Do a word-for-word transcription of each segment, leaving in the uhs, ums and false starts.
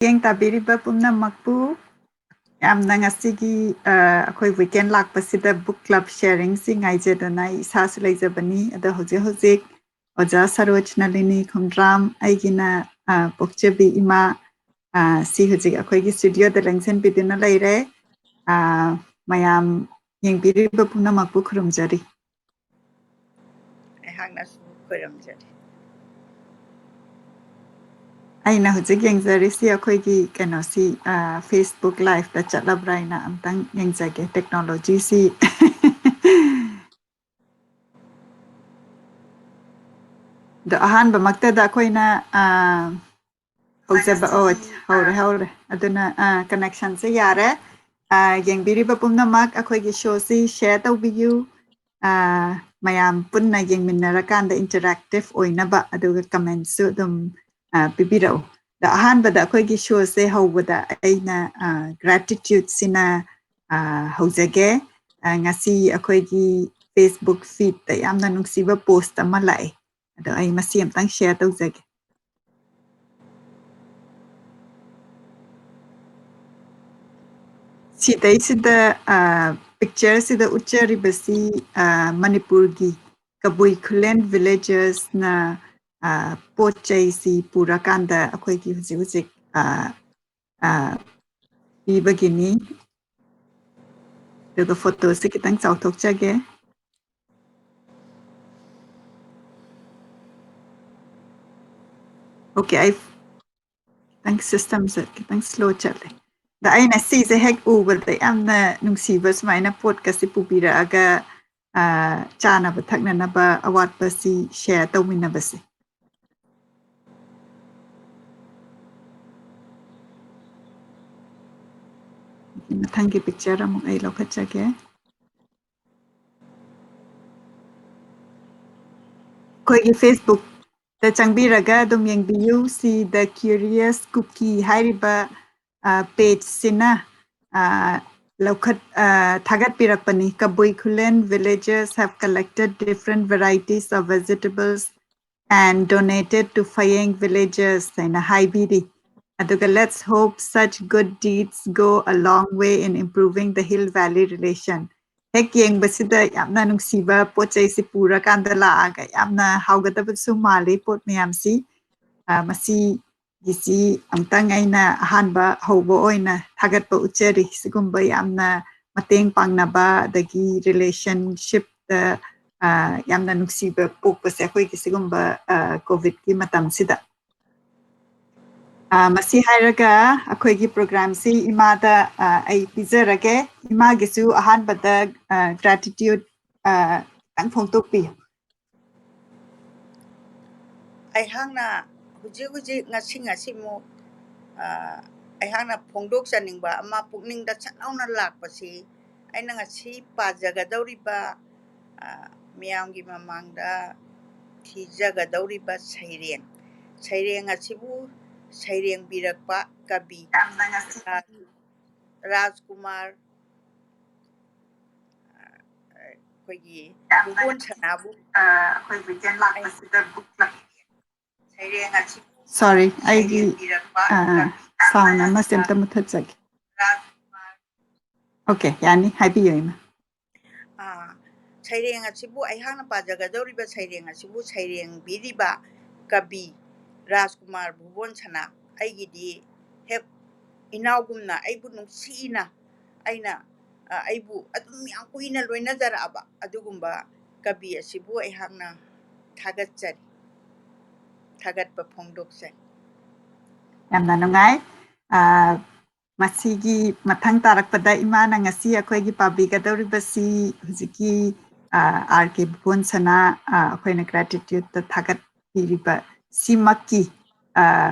ꯃꯤꯠꯌꯦꯡ ꯇꯥꯕꯤꯔꯤꯕ ꯄꯨꯝꯅꯃꯛꯄꯨ ꯌꯥꯝꯅ ꯉꯁꯤꯒꯤ ꯑ, ꯑꯩꯈꯣꯏ weekend ꯂꯥꯛꯄꯁꯤꯗ book club sharingꯁꯤ ꯉꯥꯏꯖꯗꯅ ꯑꯩ ꯏꯁꯥꯁꯨ ꯂꯩꯖꯕꯅꯤ꯫ ꯑꯗꯣ ꯍꯧꯖꯤꯛ ꯍꯧꯖꯤꯛ ꯑꯣꯖꯥ ꯁꯔꯣꯖ ꯅꯂꯤꯅꯤ ꯈꯣꯡꯗ꯭ꯔꯥꯝ, ꯑꯩꯒꯤꯅ ꯑ, ꯄꯣꯛꯆꯕꯤ ꯏꯃꯥ, ꯑ, ꯁꯤ ꯍꯧꯖꯤꯛ ꯑꯩꯈꯣꯏꯒꯤ studioꯗ ꯂꯦꯡꯁꯤꯟꯕꯤꯗꯨꯅ ꯂꯩꯔꯦ꯫ ꯑ, ꯃꯌꯥꯝ ꯌꯦꯡꯕꯤꯔꯤꯕ ꯄꯨꯝꯅꯃꯛꯄꯨ ꯈꯨꯔꯨꯝꯖꯔꯤ꯫ ꯑꯩꯍꯥꯛꯅꯁꯨ ꯈꯨꯔꯨꯝꯖꯔꯤ꯫ ꯑꯩꯅ ꯍꯧꯖꯤꯛ ꯌꯦꯡꯖꯔꯤꯁꯤ ꯑꯩꯈꯣꯏꯒꯤ ꯀꯩꯅꯣꯁꯤ, ꯑ, Facebook liveꯇ ꯆꯠꯂꯕ꯭ꯔꯥ ꯍꯥꯏꯅ ꯑꯝꯇꯪ ꯌꯦꯡꯖꯒꯦ, technologyꯁꯤ꯫ ꯑꯗꯣ ꯑꯍꯥꯟꯕꯃꯛꯇꯗ ꯑꯩꯈꯣꯏꯅ, ꯑ, ꯍꯧꯖꯕ, ꯑꯣ, ꯍꯧꯔꯦ, ꯍꯧꯔꯦ꯫ ꯑꯗꯨꯅ, ꯑ, connectionꯁꯦ ꯌꯥꯔꯦ꯫ ꯑ, ꯌꯦꯡꯕꯤꯔꯤꯕ ꯄꯨꯝꯅꯃꯛ ꯑꯩꯈꯣꯏꯒꯤ showꯁꯤ share ꯇꯧꯕꯤꯌꯨ꯫ ꯑ, ꯃꯌꯥꯝ ꯄꯨꯟꯅ ꯌꯦꯡꯃꯤꯟꯅꯔꯀꯥꯟꯗ interactive ꯑꯣꯏꯅꯕ, ꯑꯗꯨꯒ commentꯁꯨ ꯑꯗꯨꯝ, ꯑ, ꯄꯤꯕꯤꯔꯛꯎ꯫ ꯑꯗ ꯑꯍꯥꯟꯕꯗ ꯑꯩꯈꯣꯏꯒꯤ showꯁꯦ ꯍꯧꯕꯗ ꯑꯩꯅ, ꯑ, gratitudeꯁꯤꯅ, ꯑ, ꯍꯧꯖꯒꯦ꯫ ꯑ, ꯉꯁꯤ ꯑꯩꯈꯣꯏꯒꯤ Facebook feedꯇ ꯌꯥꯝꯅ ꯅꯨꯡꯁꯤꯕ post ꯑꯃ ꯂꯥꯛꯑꯦ꯫ ꯑꯗꯣ ꯑꯩ ꯃꯁꯤ ꯑꯝꯇꯪ share ꯇꯧꯖꯒꯦ꯫ ꯁꯤꯗꯩꯁꯤꯗ, ꯑ, pictureꯁꯤꯗ ꯎꯠꯆꯔꯤꯕꯁꯤ, ꯑ, ꯃꯅꯤꯄꯨꯔꯒꯤ ꯀꯕꯨꯏ ꯈꯨꯂꯦꯟ villagersꯅ, ꯑ, ꯄꯣꯠ ꯆꯩꯁꯤ ꯄꯨꯔꯀꯥꯟꯗ ꯑꯩꯈꯣꯏꯒꯤ ꯍꯧꯖꯤꯛ ꯍꯧꯖꯤꯛ, ꯑ, ꯑ, ꯄꯤꯕꯒꯤꯅꯤ꯫ ꯑꯗꯨꯒ photoꯁꯤ ꯈꯤꯇꯪ ꯆꯥꯎꯊꯣꯛꯆꯒꯦ꯫ Okay, ꯑꯩ ꯈꯤꯇꯪ systemꯁꯦ ꯈꯤꯇꯪ slow ꯆꯠꯂꯦ꯫ ꯑꯗ ꯑꯩꯅ ꯁꯤꯁꯦ ꯍꯦꯛ ꯎꯕꯗ ꯌꯥꯝꯅ ꯅꯨꯡꯁꯤꯕ ꯁꯨꯃꯥꯏꯅ ꯄꯣꯠꯀꯁꯤ ꯄꯨꯕꯤꯔꯛꯑꯒ, ꯑ, ꯆꯥꯅꯕ ꯊꯛꯅꯅꯕ ꯑꯋꯥꯠꯄꯁꯤ share ꯇꯧꯃꯤꯟꯅꯕꯁꯦ꯫ ꯃꯊꯪꯒꯤ picture ꯑꯃꯨꯛ ꯑꯩ ꯂꯧꯈꯠꯆꯒꯦ꯫ ꯑꯩꯈꯣꯏꯒꯤ Facebookꯇ ꯆꯪꯕꯤꯔꯒ ꯑꯗꯨꯝ ꯌꯦꯡꯕꯤꯌꯨ꯫ ꯁꯤ The Curious Kuki ꯍꯥꯏꯔꯤꯕ, ꯑ, pageꯁꯤꯅ, ꯑ, ꯂꯧꯈꯠ-, ꯑ, ꯊꯥꯒꯠꯄꯤꯔꯛꯄꯅꯤ꯫ Kabui Khullen villagers have collected different varieties of vegetables and donated to Fayeng villagers ꯍꯥꯏꯅ ꯍꯥꯏꯕꯤꯔꯤ꯫ ꯑꯗꯨꯒ let's hope such good deeds go a long way in improving the hill valley relation. ꯍꯦꯛ ꯌꯦꯡꯕꯁꯤꯗ ꯌꯥꯝꯅ ꯅꯨꯡꯁꯤꯕ ꯄꯣꯠ ꯆꯩꯁꯤ ꯄꯨꯔꯀꯥꯟꯗ ꯂꯥꯛꯑꯒ ꯌꯥꯝꯅ ꯍꯥꯎꯒꯗꯕꯁꯨ ꯃꯥꯜꯂꯤ ꯄꯣꯠ ꯃꯌꯥꯝꯁꯤ꯫ ꯃꯁꯤꯒꯤꯁꯤ ꯑꯃꯨꯛꯇꯪ ꯑꯩꯅ ꯑꯍꯥꯟꯕ ꯍꯧꯕ ꯑꯣꯏꯅ ꯊꯥꯒꯠꯄ ꯎꯠꯆꯔꯤ꯫ ꯁꯤꯒꯨꯝꯕ ꯌꯥꯝꯅ ꯃꯇꯦꯡ ꯄꯥꯡꯅꯕ ꯑꯗꯒꯤ ꯔꯤꯂꯦꯁꯟꯁꯤꯞꯇ ꯌꯥꯝꯅ ꯅꯨꯡꯁꯤꯕ ꯄꯣꯛꯄꯁꯦ ꯑꯩꯈꯣꯏꯒꯤ ꯁꯤꯒꯨꯝꯕ ꯀꯣꯚꯤꯗꯀꯤ ꯃꯇꯝꯁꯤꯗ꯫ ꯃꯁꯤ ꯍꯥꯏꯔꯒ ꯑꯩꯈꯣꯏꯒꯤ ꯄ꯭ꯔꯣꯒ꯭ꯔꯥꯝꯁꯤ ꯏꯃꯥꯗ ꯑꯩ ꯄꯤꯖꯔꯒꯦ꯫ ꯏꯃꯥꯒꯤꯁꯨ ꯑꯍꯥꯟꯕꯗ gratitude ꯈꯤꯇꯪ ꯐꯣꯡꯗꯣꯛꯄꯤꯌꯨ꯫ ꯑꯩꯍꯥꯛꯅ ꯍꯧꯖꯤꯛ ꯍꯧꯖꯤꯛ ꯉꯁꯤ ꯉꯁꯤꯃꯨꯛ ꯑꯩꯍꯥꯛꯅ ꯐꯣꯡꯗꯣꯛꯆꯅꯤꯡꯕ ꯑꯃ ꯄꯨꯛꯅꯤꯡꯗ ꯁꯠ ꯂꯥꯎꯅ ꯂꯥꯛꯄꯁꯤ, ꯑꯩꯅ ꯉꯁꯤ ꯄꯥꯖꯒꯗꯧꯔꯤꯕ ꯃꯤꯌꯥꯝꯒꯤ ꯃꯃꯥꯡꯗ ꯊꯤꯖꯒꯗꯧꯔꯤꯕ ꯁꯩꯔꯦꯡ ꯁꯩꯔꯦꯡ ꯑꯁꯤꯕꯨ ꯁꯩꯔꯦꯡꯕꯤꯔꯛꯄ ꯀꯕꯤ ꯔꯥꯖꯀꯨꯃꯥꯔ ꯑꯩꯈꯣꯏꯒꯤ ꯕꯨꯕꯣꯟ ꯁꯅꯥꯕꯨ ꯑꯩꯈꯣꯏ ꯋꯤꯀꯦꯟ ꯂꯥꯛꯄꯁꯤꯗ ꯕꯨꯛ ꯁꯣꯔꯤ, ꯑꯩꯒꯤ ꯁꯥꯎꯟ ꯑꯃꯁꯦ ꯑꯝꯇ ꯃꯨꯊꯠꯆꯒꯦ꯫ ꯑꯣꯀꯦ, ꯌꯥꯅꯤ, ꯍꯥꯏꯕꯤꯌꯨ ꯏꯃꯥ꯫ ꯁꯩꯔꯦꯡ ꯑꯁꯤꯕꯨ, ꯑꯩꯍꯥꯛꯅ ꯄꯥꯖꯒꯗꯧꯔꯤꯕ ꯁꯩꯔꯦꯡ ꯑꯁꯤꯕꯨ ꯁꯩꯔꯦꯡꯕꯤꯔꯤꯕ ꯀꯕꯤ ꯔꯥꯖꯀꯨꯃꯥꯔ ꯕꯨꯕꯣꯟ ꯁꯅꯥ ꯑꯩꯒꯤꯗꯤ ꯍꯦꯛ ꯏꯅꯥꯎꯒꯨꯝꯅ ꯑꯩꯕꯨ ꯅꯨꯡꯁꯤꯅ ꯑꯩꯅ ꯑꯩꯕꯨ ꯑꯗꯨꯝ ꯌꯥꯝ ꯀꯨꯏꯅ ꯂꯣꯏꯅꯖꯔꯛꯑꯕ ꯑꯗꯨꯒꯨꯝꯕ ꯀꯕꯤ ꯑꯁꯤꯕꯨ ꯑꯩꯍꯥꯛꯅ ꯊꯥꯒꯠꯆꯔꯤ, ꯊꯥꯒꯠꯄ ꯐꯣꯡꯗꯣꯛꯆꯔꯤ꯫ ꯌꯥꯝꯅ ꯅꯨꯡꯉꯥꯏ꯫ ꯃꯁꯤꯒꯤ ꯃꯊꯪ ꯇꯥꯔꯛꯄꯗ ꯏꯃꯥꯅ ꯉꯁꯤ ꯑꯩꯈꯣꯏꯒꯤ ꯄꯥꯕꯤꯒꯗꯧꯔꯤꯕꯁꯤ ꯍꯧꯖꯤꯛꯀꯤ ꯑꯥꯔ ꯀꯦ ꯕꯨꯕꯣꯟ ꯁꯅꯥ, ꯑꯩꯈꯣꯏꯅ gratitudeꯇ ꯊꯥꯒꯠꯄꯤꯔꯤꯕ ꯁꯤꯃꯛꯀꯤ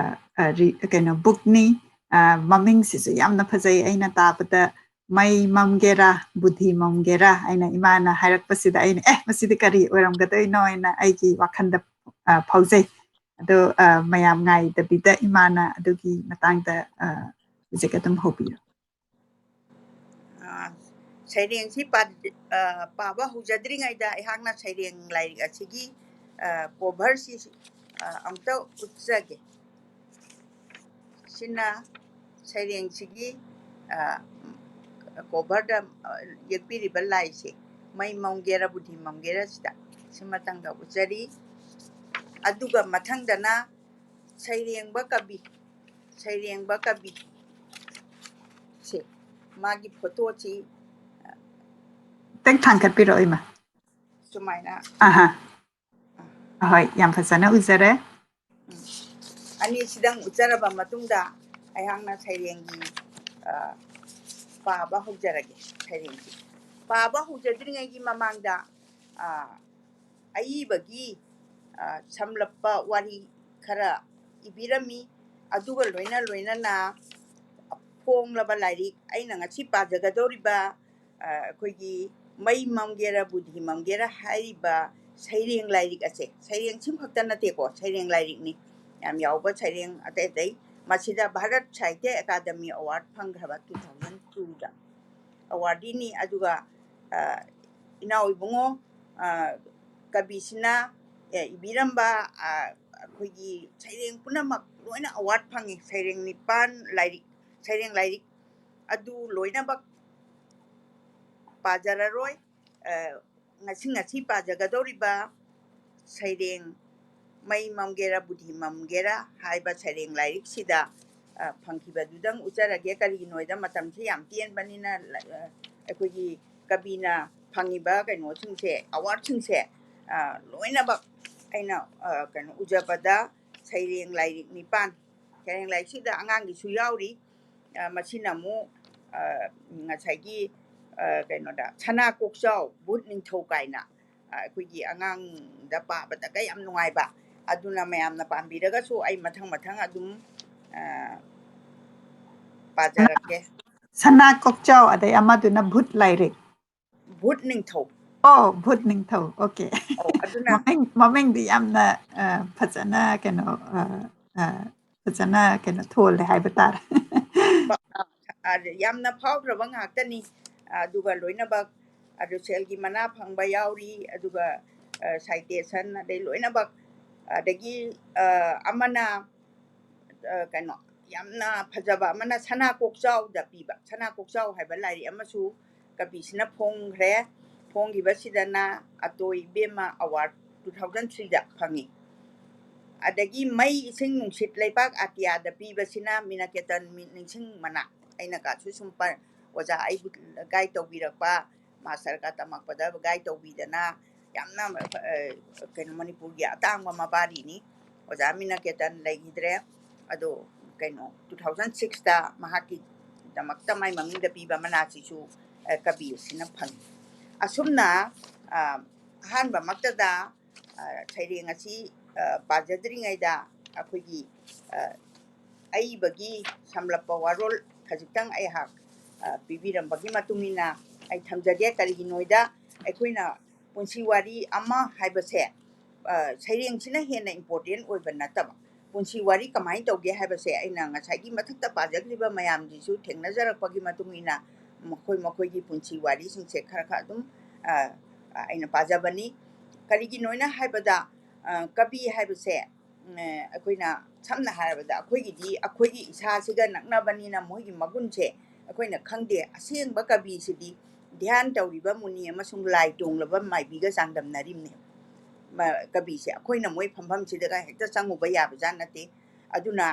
ꯀꯩꯅꯣ ꯕꯨꯛꯅꯤ꯫ ꯃꯃꯤꯡꯁꯤꯁꯨ ꯌꯥꯝꯅ ꯐꯖꯩ꯫ ꯑꯩꯅ ꯇꯥꯕꯗ "ꯃꯩ ꯃꯝꯒꯦꯔꯥ, ꯕꯨꯙꯤ ꯃꯝꯒꯦꯔꯥ" ꯍꯥꯏꯅ ꯏꯃꯥꯅ ꯍꯥꯏꯔꯛꯄꯁꯤꯗ ꯑꯩꯅ, "ꯑꯦ, ꯃꯁꯤꯗꯤ ꯀꯔꯤ ꯑꯣꯏꯔꯝꯒꯗꯣꯏꯅꯣ?" ꯍꯥꯏꯅ ꯑꯩꯒꯤ ꯋꯥꯈꯜꯗ ꯐꯥꯎꯖꯩ꯫ ꯑꯗꯣ ꯃꯌꯥꯝ ꯉꯥꯏꯗꯕꯤꯗ ꯏꯃꯥꯅ ꯑꯗꯨꯒꯤ ꯃꯇꯥꯡꯗ ꯍꯧꯖꯤꯛ ꯑꯗꯨꯝ ꯍꯧꯕꯤꯌꯨ꯫ ꯁꯩꯔꯦꯡꯁꯤ ꯄꯥꯕ ꯍꯧꯖꯗ꯭ꯔꯤꯉꯩꯗ ꯑꯩꯍꯥꯛꯅ ꯁꯩꯔꯦꯡ ꯂꯥꯏꯔꯤꯛ ꯑꯁꯤꯒꯤ ꯀꯣꯚꯔꯁꯤ ꯑꯃꯨꯛꯇ ꯎꯠꯆꯒꯦ꯫ ꯁꯤꯅ ꯁꯩꯔꯦꯡꯁꯤꯒꯤ, ꯑ, cover ꯗ, ꯑ, ꯌꯦꯛꯄꯤꯔꯤꯕ ꯂꯥꯏꯁꯦ, ꯃꯩ ꯃꯝꯒꯦꯔꯥ ꯕꯨꯙꯤ ꯃꯝꯒꯦꯔꯥ ꯁꯤꯗ, ꯁꯤꯃꯇꯪꯗ ꯎꯠꯆꯔꯤ꯫ ꯑꯗꯨꯒ ꯃꯊꯪꯗꯅ ꯁꯩꯔꯦꯡꯕ ꯀꯕꯤ, ꯁꯩꯔꯦꯡꯕ ꯀꯕꯤ꯫ ꯁꯦ, ꯃꯥꯒꯤ ꯐꯣꯇꯣꯁꯤ ꯈꯤꯇꯪ ꯊꯥꯡꯒꯠꯄꯤꯔꯛꯑꯣ, ꯏꯃꯥ꯫ ꯁꯨꯃꯥꯏꯅ꯫ ꯑꯍꯥ꯫ ꯍꯣꯏ, ꯌꯥꯝ ꯐꯖꯅ ꯎꯖꯔꯦ꯫ ꯎꯝ꯫ ꯑꯅꯤꯁꯤꯗꯪ ꯎꯠꯆꯔꯕ ꯃꯇꯨꯡꯗ ꯑꯩꯍꯥꯛꯅ ꯁꯩꯔꯦꯡꯒꯤ, ꯑ, ꯄꯥꯕ ꯍꯧꯖꯔꯒꯦ꯫ ꯁꯩꯔꯦꯡꯁꯤ ꯄꯥꯕ ꯍꯧꯖꯗ꯭ꯔꯤꯉꯩꯒꯤ ꯃꯃꯥꯡꯗ, ꯑ, ꯑꯏꯕꯒꯤ, ꯑ, ꯁꯝꯂꯞꯄ ꯋꯥꯔꯤ ꯈꯔ ꯏꯕꯤꯔꯝꯃꯤ꯫ ꯑꯗꯨꯒ ꯂꯣꯏꯅ ꯂꯣꯏꯅꯅ ꯐꯣꯡꯂꯕ ꯂꯥꯏꯔꯤꯛ, ꯑꯩꯅ ꯉꯁꯤ ꯄꯥꯖꯒꯗꯧꯔꯤꯕ, ꯑ, ꯑꯩꯈꯣꯏꯒꯤ ꯃꯩ ꯃꯝꯒꯦꯔꯥ ꯕꯨꯙꯤ ꯃꯝꯒꯦꯔꯥ ꯍꯥꯏꯔꯤꯕ ꯁꯩꯔꯦꯡ ꯂꯥꯏꯔꯤꯛ ꯑꯁꯦ, ꯁꯩꯔꯦꯡ ꯁꯤꯈꯛꯇ ꯅꯠꯇꯦꯀꯣ, ꯁꯩꯔꯦꯡ ꯂꯥꯏꯔꯤꯛꯅꯤ ꯌꯥꯝ ꯌꯥꯎꯕ ꯁꯩꯔꯦꯡ ꯑꯇꯩ ꯑꯇꯩ꯫ ꯃꯁꯤꯗ ꯚꯥꯔꯠ ꯁꯥꯍꯤꯇ꯭ꯌ ꯑꯦꯀꯥꯗꯃꯤ ꯑꯦꯋꯥꯔꯗ ꯐꯪꯈ꯭ꯔꯕ two thousand two ꯗ ꯑꯦꯋꯥꯔꯗꯤꯅꯤ꯫ ꯑꯗꯨꯒ, ꯑ, ꯏꯅꯥꯎ ꯏꯕꯨꯡꯉꯣ, ꯑ, ꯀꯕꯤꯁꯤꯅ, ꯑ, ꯏꯕꯤꯔꯝꯕ, ꯑ, ꯑꯩꯈꯣꯏꯒꯤ ꯁꯩꯔꯦꯡ ꯄꯨꯝꯅꯃꯛ ꯂꯣꯏꯅ ꯑꯦꯋꯥꯔꯗ ꯐꯪꯉꯤ꯫ ꯁꯩꯔꯦꯡ ꯅꯤꯄꯥꯟ ꯂꯥꯏꯔꯤꯛ, ꯁꯩꯔꯦꯡ ꯂꯥꯏꯔꯤꯛ ꯑꯗꯨ ꯂꯣꯏꯅꯃꯛ ꯄꯥꯖꯔꯔꯣꯏ꯫ ꯑ, ꯉꯁꯤ, ꯉꯁꯤ ꯄꯥꯖꯒꯗꯧꯔꯤꯕ ꯁꯩꯔꯦꯡ ꯃꯩ ꯃꯝꯒꯦꯔꯥ ꯕꯨꯙꯤ ꯃꯝꯒꯦꯔꯥ ꯍꯥꯏꯕ ꯁꯩꯔꯦꯡ ꯂꯥꯏꯔꯤꯛꯁꯤꯗ, ꯑ, ꯐꯪꯈꯤꯕꯗꯨꯗꯪ ꯎꯠꯆꯔꯒꯦ꯫ ꯀꯔꯤꯒꯤꯅꯣ ꯍꯥꯏꯗ ꯃꯇꯝꯁꯤ ꯌꯥꯝ ꯇꯦꯟꯕꯅꯤꯅ, ꯑ, ꯑꯩꯈꯣꯏꯒꯤ ꯀꯕꯤꯅ ꯐꯪꯉꯤꯕ ꯀꯩꯅꯣꯁꯤꯡꯁꯦ, ꯑꯦꯋꯥꯔꯗꯁꯤꯡꯁꯦ, ꯑ, ꯂꯣꯏꯅꯃꯛ ꯑꯩꯅ, ꯑ, ꯀꯩꯅꯣ ꯎꯖꯕꯗ ꯁꯩꯔꯦꯡ ꯂꯥꯏꯔꯤꯛ ꯅꯤꯄꯥꯟ, ꯁꯩꯔꯦꯡ ꯂꯥꯏꯔꯤꯛꯁꯤꯗ ꯑꯉꯥꯡꯒꯤꯁꯨ ꯌꯥꯎꯔꯤ꯫ ꯑ, ꯃꯁꯤꯅ ꯑꯃꯨꯛ, ꯑ, ꯉꯁꯥꯏꯒꯤ, ꯑ, ꯀꯩꯅꯣꯗ, ꯁꯅꯥ ꯀꯣꯛꯆꯥꯎ, ꯚꯨꯠ ꯅꯤꯡꯊꯧ ꯀꯥꯏꯅ, ꯑ, ꯑꯩꯈꯣꯏꯒꯤ ꯑꯉꯥꯡꯗ ꯄꯥꯕꯗꯒ ꯌꯥꯝ ꯅꯨꯡꯉꯥꯏꯕ꯫ ꯑꯗꯨꯅ ꯃꯌꯥꯝꯅ ꯄꯥꯝꯕꯤꯔꯒꯁꯨ ꯑꯩ ꯃꯊꯪ ꯃꯊꯪ ꯑꯗꯨꯝ, ꯑ, ꯄꯥꯖꯔꯛꯀꯦ꯫ ꯁꯅꯥ ꯀꯣꯛꯆꯥꯎ, ꯑꯗꯩ ꯑꯃꯗꯨꯅ ꯚꯨꯠ ꯂꯥꯏꯔꯤꯛ꯫ ꯚꯨꯠ ꯅꯤꯡꯊꯧ꯫ ꯑꯣ, ꯚꯨꯠ ꯅꯤꯡꯊꯧ꯫ ꯑꯣꯀꯦ꯫ ꯑꯧ, ꯑꯗꯨꯅ ꯃꯃꯤꯡ, ꯃꯃꯤꯡꯗꯤ ꯌꯥꯝꯅ, ꯑ, ꯐꯖꯅ ꯀꯩꯅꯣ, ꯑ, ꯑ, ꯐꯖꯅ ꯀꯩꯅꯣ ꯊꯣꯜꯂꯦ ꯍꯥꯏꯕ ꯇꯥꯔꯦ꯫ ꯑ, ꯌꯥꯝꯅ ꯐꯥꯎꯈ꯭ꯔꯕ ꯉꯥꯛꯇꯅꯤ꯫ ꯑꯗꯨꯒ ꯂꯣꯏꯅꯃꯛ, ꯑꯗꯨ ꯁꯦꯜꯒꯤ ꯃꯅꯥ ꯐꯪꯕ ꯌꯥꯎꯔꯤ, ꯑꯗꯨꯒ, ꯑ, citation, ꯑꯗꯩ ꯂꯣꯏꯅꯃꯛ, ꯑꯗꯒꯤ, ꯑ, ꯑꯃꯅ, ꯑ, ꯀꯩꯅꯣ, ꯌꯥꯝꯅ ꯐꯖꯕ ꯑꯃꯅ ꯁꯅꯥ ꯀꯣꯛꯆꯥꯎꯗ ꯄꯤꯕ, ꯁꯅꯥ ꯀꯣꯛꯆꯥꯎ ꯍꯥꯏꯕ ꯂꯥꯏꯔꯤꯛ ꯑꯃꯁꯨ ꯀꯕꯤꯁꯤꯅ ꯐꯣꯡꯈ꯭ꯔꯦ꯫ ꯐꯣꯡꯈꯤꯕꯁꯤꯗꯅ ꯑꯇꯣꯏ ꯏꯕꯦꯝꯃ ꯑꯦꯋꯥꯔꯗ ꯇꯨ ꯊꯥꯎꯖꯟ ꯊ꯭ꯔꯤꯗ ꯐꯪꯉꯤ꯫ ꯑꯗꯒꯤ ꯃꯩ ꯏꯁꯤꯡ ꯅꯨꯡꯁꯤꯠ ꯂꯩꯕꯥꯛ ꯑꯇꯤꯌꯥꯗ ꯄꯤꯕꯁꯤꯅ ꯃꯤꯅꯀꯦꯇꯟ ꯃꯤ-, ꯅꯤꯡꯁꯤꯡ ꯃꯅꯥ꯫ ꯑꯩꯅ ꯀꯥꯁꯨ ꯁꯨꯝ ꯄ-, ꯑꯣꯖꯥ ꯑꯩꯕꯨ ꯒꯥꯏꯗ ꯇꯧꯕꯤꯔꯛꯄ, ꯃꯥꯁꯇꯔꯒ ꯇꯝꯃꯛꯄꯗ ꯒꯥꯏꯗ ꯇꯧꯕꯤꯗꯅ ꯌꯥꯝꯅ, ꯑ, ꯀꯩꯅꯣ, ꯃꯅꯤꯄꯨꯔꯒꯤ ꯑꯇꯥꯡꯕ ꯃꯄꯥꯔꯤꯅꯤ꯫ ꯑꯣꯖꯥ ꯃꯤꯅꯀꯦꯇꯟ ꯂꯩꯈꯤꯗ꯭ꯔꯦ꯫ ꯑꯗꯣ ꯀꯩꯅꯣ, ꯇꯨ ꯊꯥꯎꯖꯟ ꯁꯤꯛꯁꯇ ꯃꯍꯥꯛꯀꯤꯗꯃꯛꯇ ꯃꯥꯏ ꯃꯃꯤꯡꯗ ꯄꯤꯕ ꯃꯅꯥꯁꯤꯁꯨ, ꯑ, ꯀꯕꯤ ꯑꯁꯤꯅ ꯐꯪꯉꯤ꯫ ꯑꯁꯨꯝꯅ, ꯑ, ꯑꯍꯥꯟꯕꯃꯛꯇꯗ, ꯑ, ꯁꯩꯔꯦꯡ ꯑꯁꯤ, ꯑ, ꯄꯥꯖꯗ꯭ꯔꯤꯉꯩꯗ ꯑꯩꯈꯣꯏꯒꯤ, ꯑ, ꯑꯏꯕꯒꯤ ꯁꯝꯂꯞꯄ ꯋꯥꯔꯣꯜ ꯈꯖꯤꯛꯇꯪ ꯑꯩꯍꯥꯛ, ꯑ, ꯄꯤꯕꯤꯔꯝꯕꯒꯤ ꯃꯇꯨꯡ ꯏꯟꯅ ꯑꯩ ꯊꯝꯖꯒꯦ꯫ ꯀꯔꯤꯒꯤꯅꯣꯗ ꯑꯩꯈꯣꯏꯅ ꯄꯨꯟꯁꯤ ꯋꯥꯔꯤ ꯑꯃ ꯍꯥꯏꯕꯁꯦ, ꯑ, ꯁꯩꯔꯦꯡꯁꯤꯅ ꯍꯦꯟꯅ ꯏꯝꯄꯣꯔꯇꯦꯟ ꯑꯣꯏꯕ ꯅꯠꯇꯕ, ꯄꯨꯟꯁꯤ ꯋꯥꯔꯤ ꯀꯃꯥꯏꯅ ꯇꯧꯒꯦ ꯍꯥꯏꯕꯁꯦ ꯑꯩꯅ ꯉꯁꯥꯏꯒꯤ ꯃꯊꯛꯇ ꯄꯥꯖꯈ꯭ꯔꯤꯕ ꯃꯌꯥꯝꯁꯤꯁꯨ ꯊꯦꯡꯅꯖꯔꯛꯄꯒꯤ ꯃꯇꯨꯡ ꯏꯟꯅ ꯃꯈꯣꯏ ꯃꯈꯣꯏꯒꯤ ꯄꯨꯟꯁꯤ ꯋꯥꯔꯤꯁꯤꯡꯁꯦ ꯈꯔ ꯈꯔ ꯑꯗꯨꯝ, ꯑ, ꯑ, ꯑꯩꯅ ꯄꯥꯖꯕꯅꯤ꯫ ꯀꯔꯤꯒꯤꯅꯣꯅ ꯍꯥꯏꯕꯗ, ꯑ, ꯀꯕꯤ ꯍꯥꯏꯕꯁꯦ, ꯎꯝ, ꯑ, ꯑꯩꯈꯣꯏꯅ ꯁꯝꯅ ꯍꯥꯏꯔꯕꯗ ꯑꯩꯈꯣꯏꯒꯤꯗꯤ ꯑꯩꯈꯣꯏꯒꯤ ꯏꯁꯥꯁꯤꯒ ꯅꯛꯅꯕꯅꯤꯅ ꯃꯣꯏꯒꯤ ꯃꯒꯨꯟꯁꯦ ꯑꯩꯈꯣꯏꯅ ꯈꯪꯗꯦ꯫ ꯑꯁꯦꯡꯕ ꯀꯕꯤꯁꯤꯗꯤ ꯙ꯭ꯌꯥꯟ ꯇꯧꯔꯤꯕ ꯃꯨꯅꯤ ꯑꯃꯁꯨꯡ ꯂꯥꯏ ꯇꯣꯡꯂꯕ ꯃꯥꯏꯕꯤꯒ ꯆꯥꯡꯗꯝꯅꯔꯤꯕꯅꯦ꯫ ꯃ-, ꯀꯕꯤꯁꯦ ꯑꯩꯈꯣꯏꯅ ꯃꯣꯏ ꯐꯝꯐꯝꯁꯤꯗꯒ ꯍꯦꯛꯇ ꯆꯪꯉꯨꯕ ꯌꯥꯕꯖꯥꯠ ꯅꯠꯇꯦ꯫ ꯑꯗꯨꯅ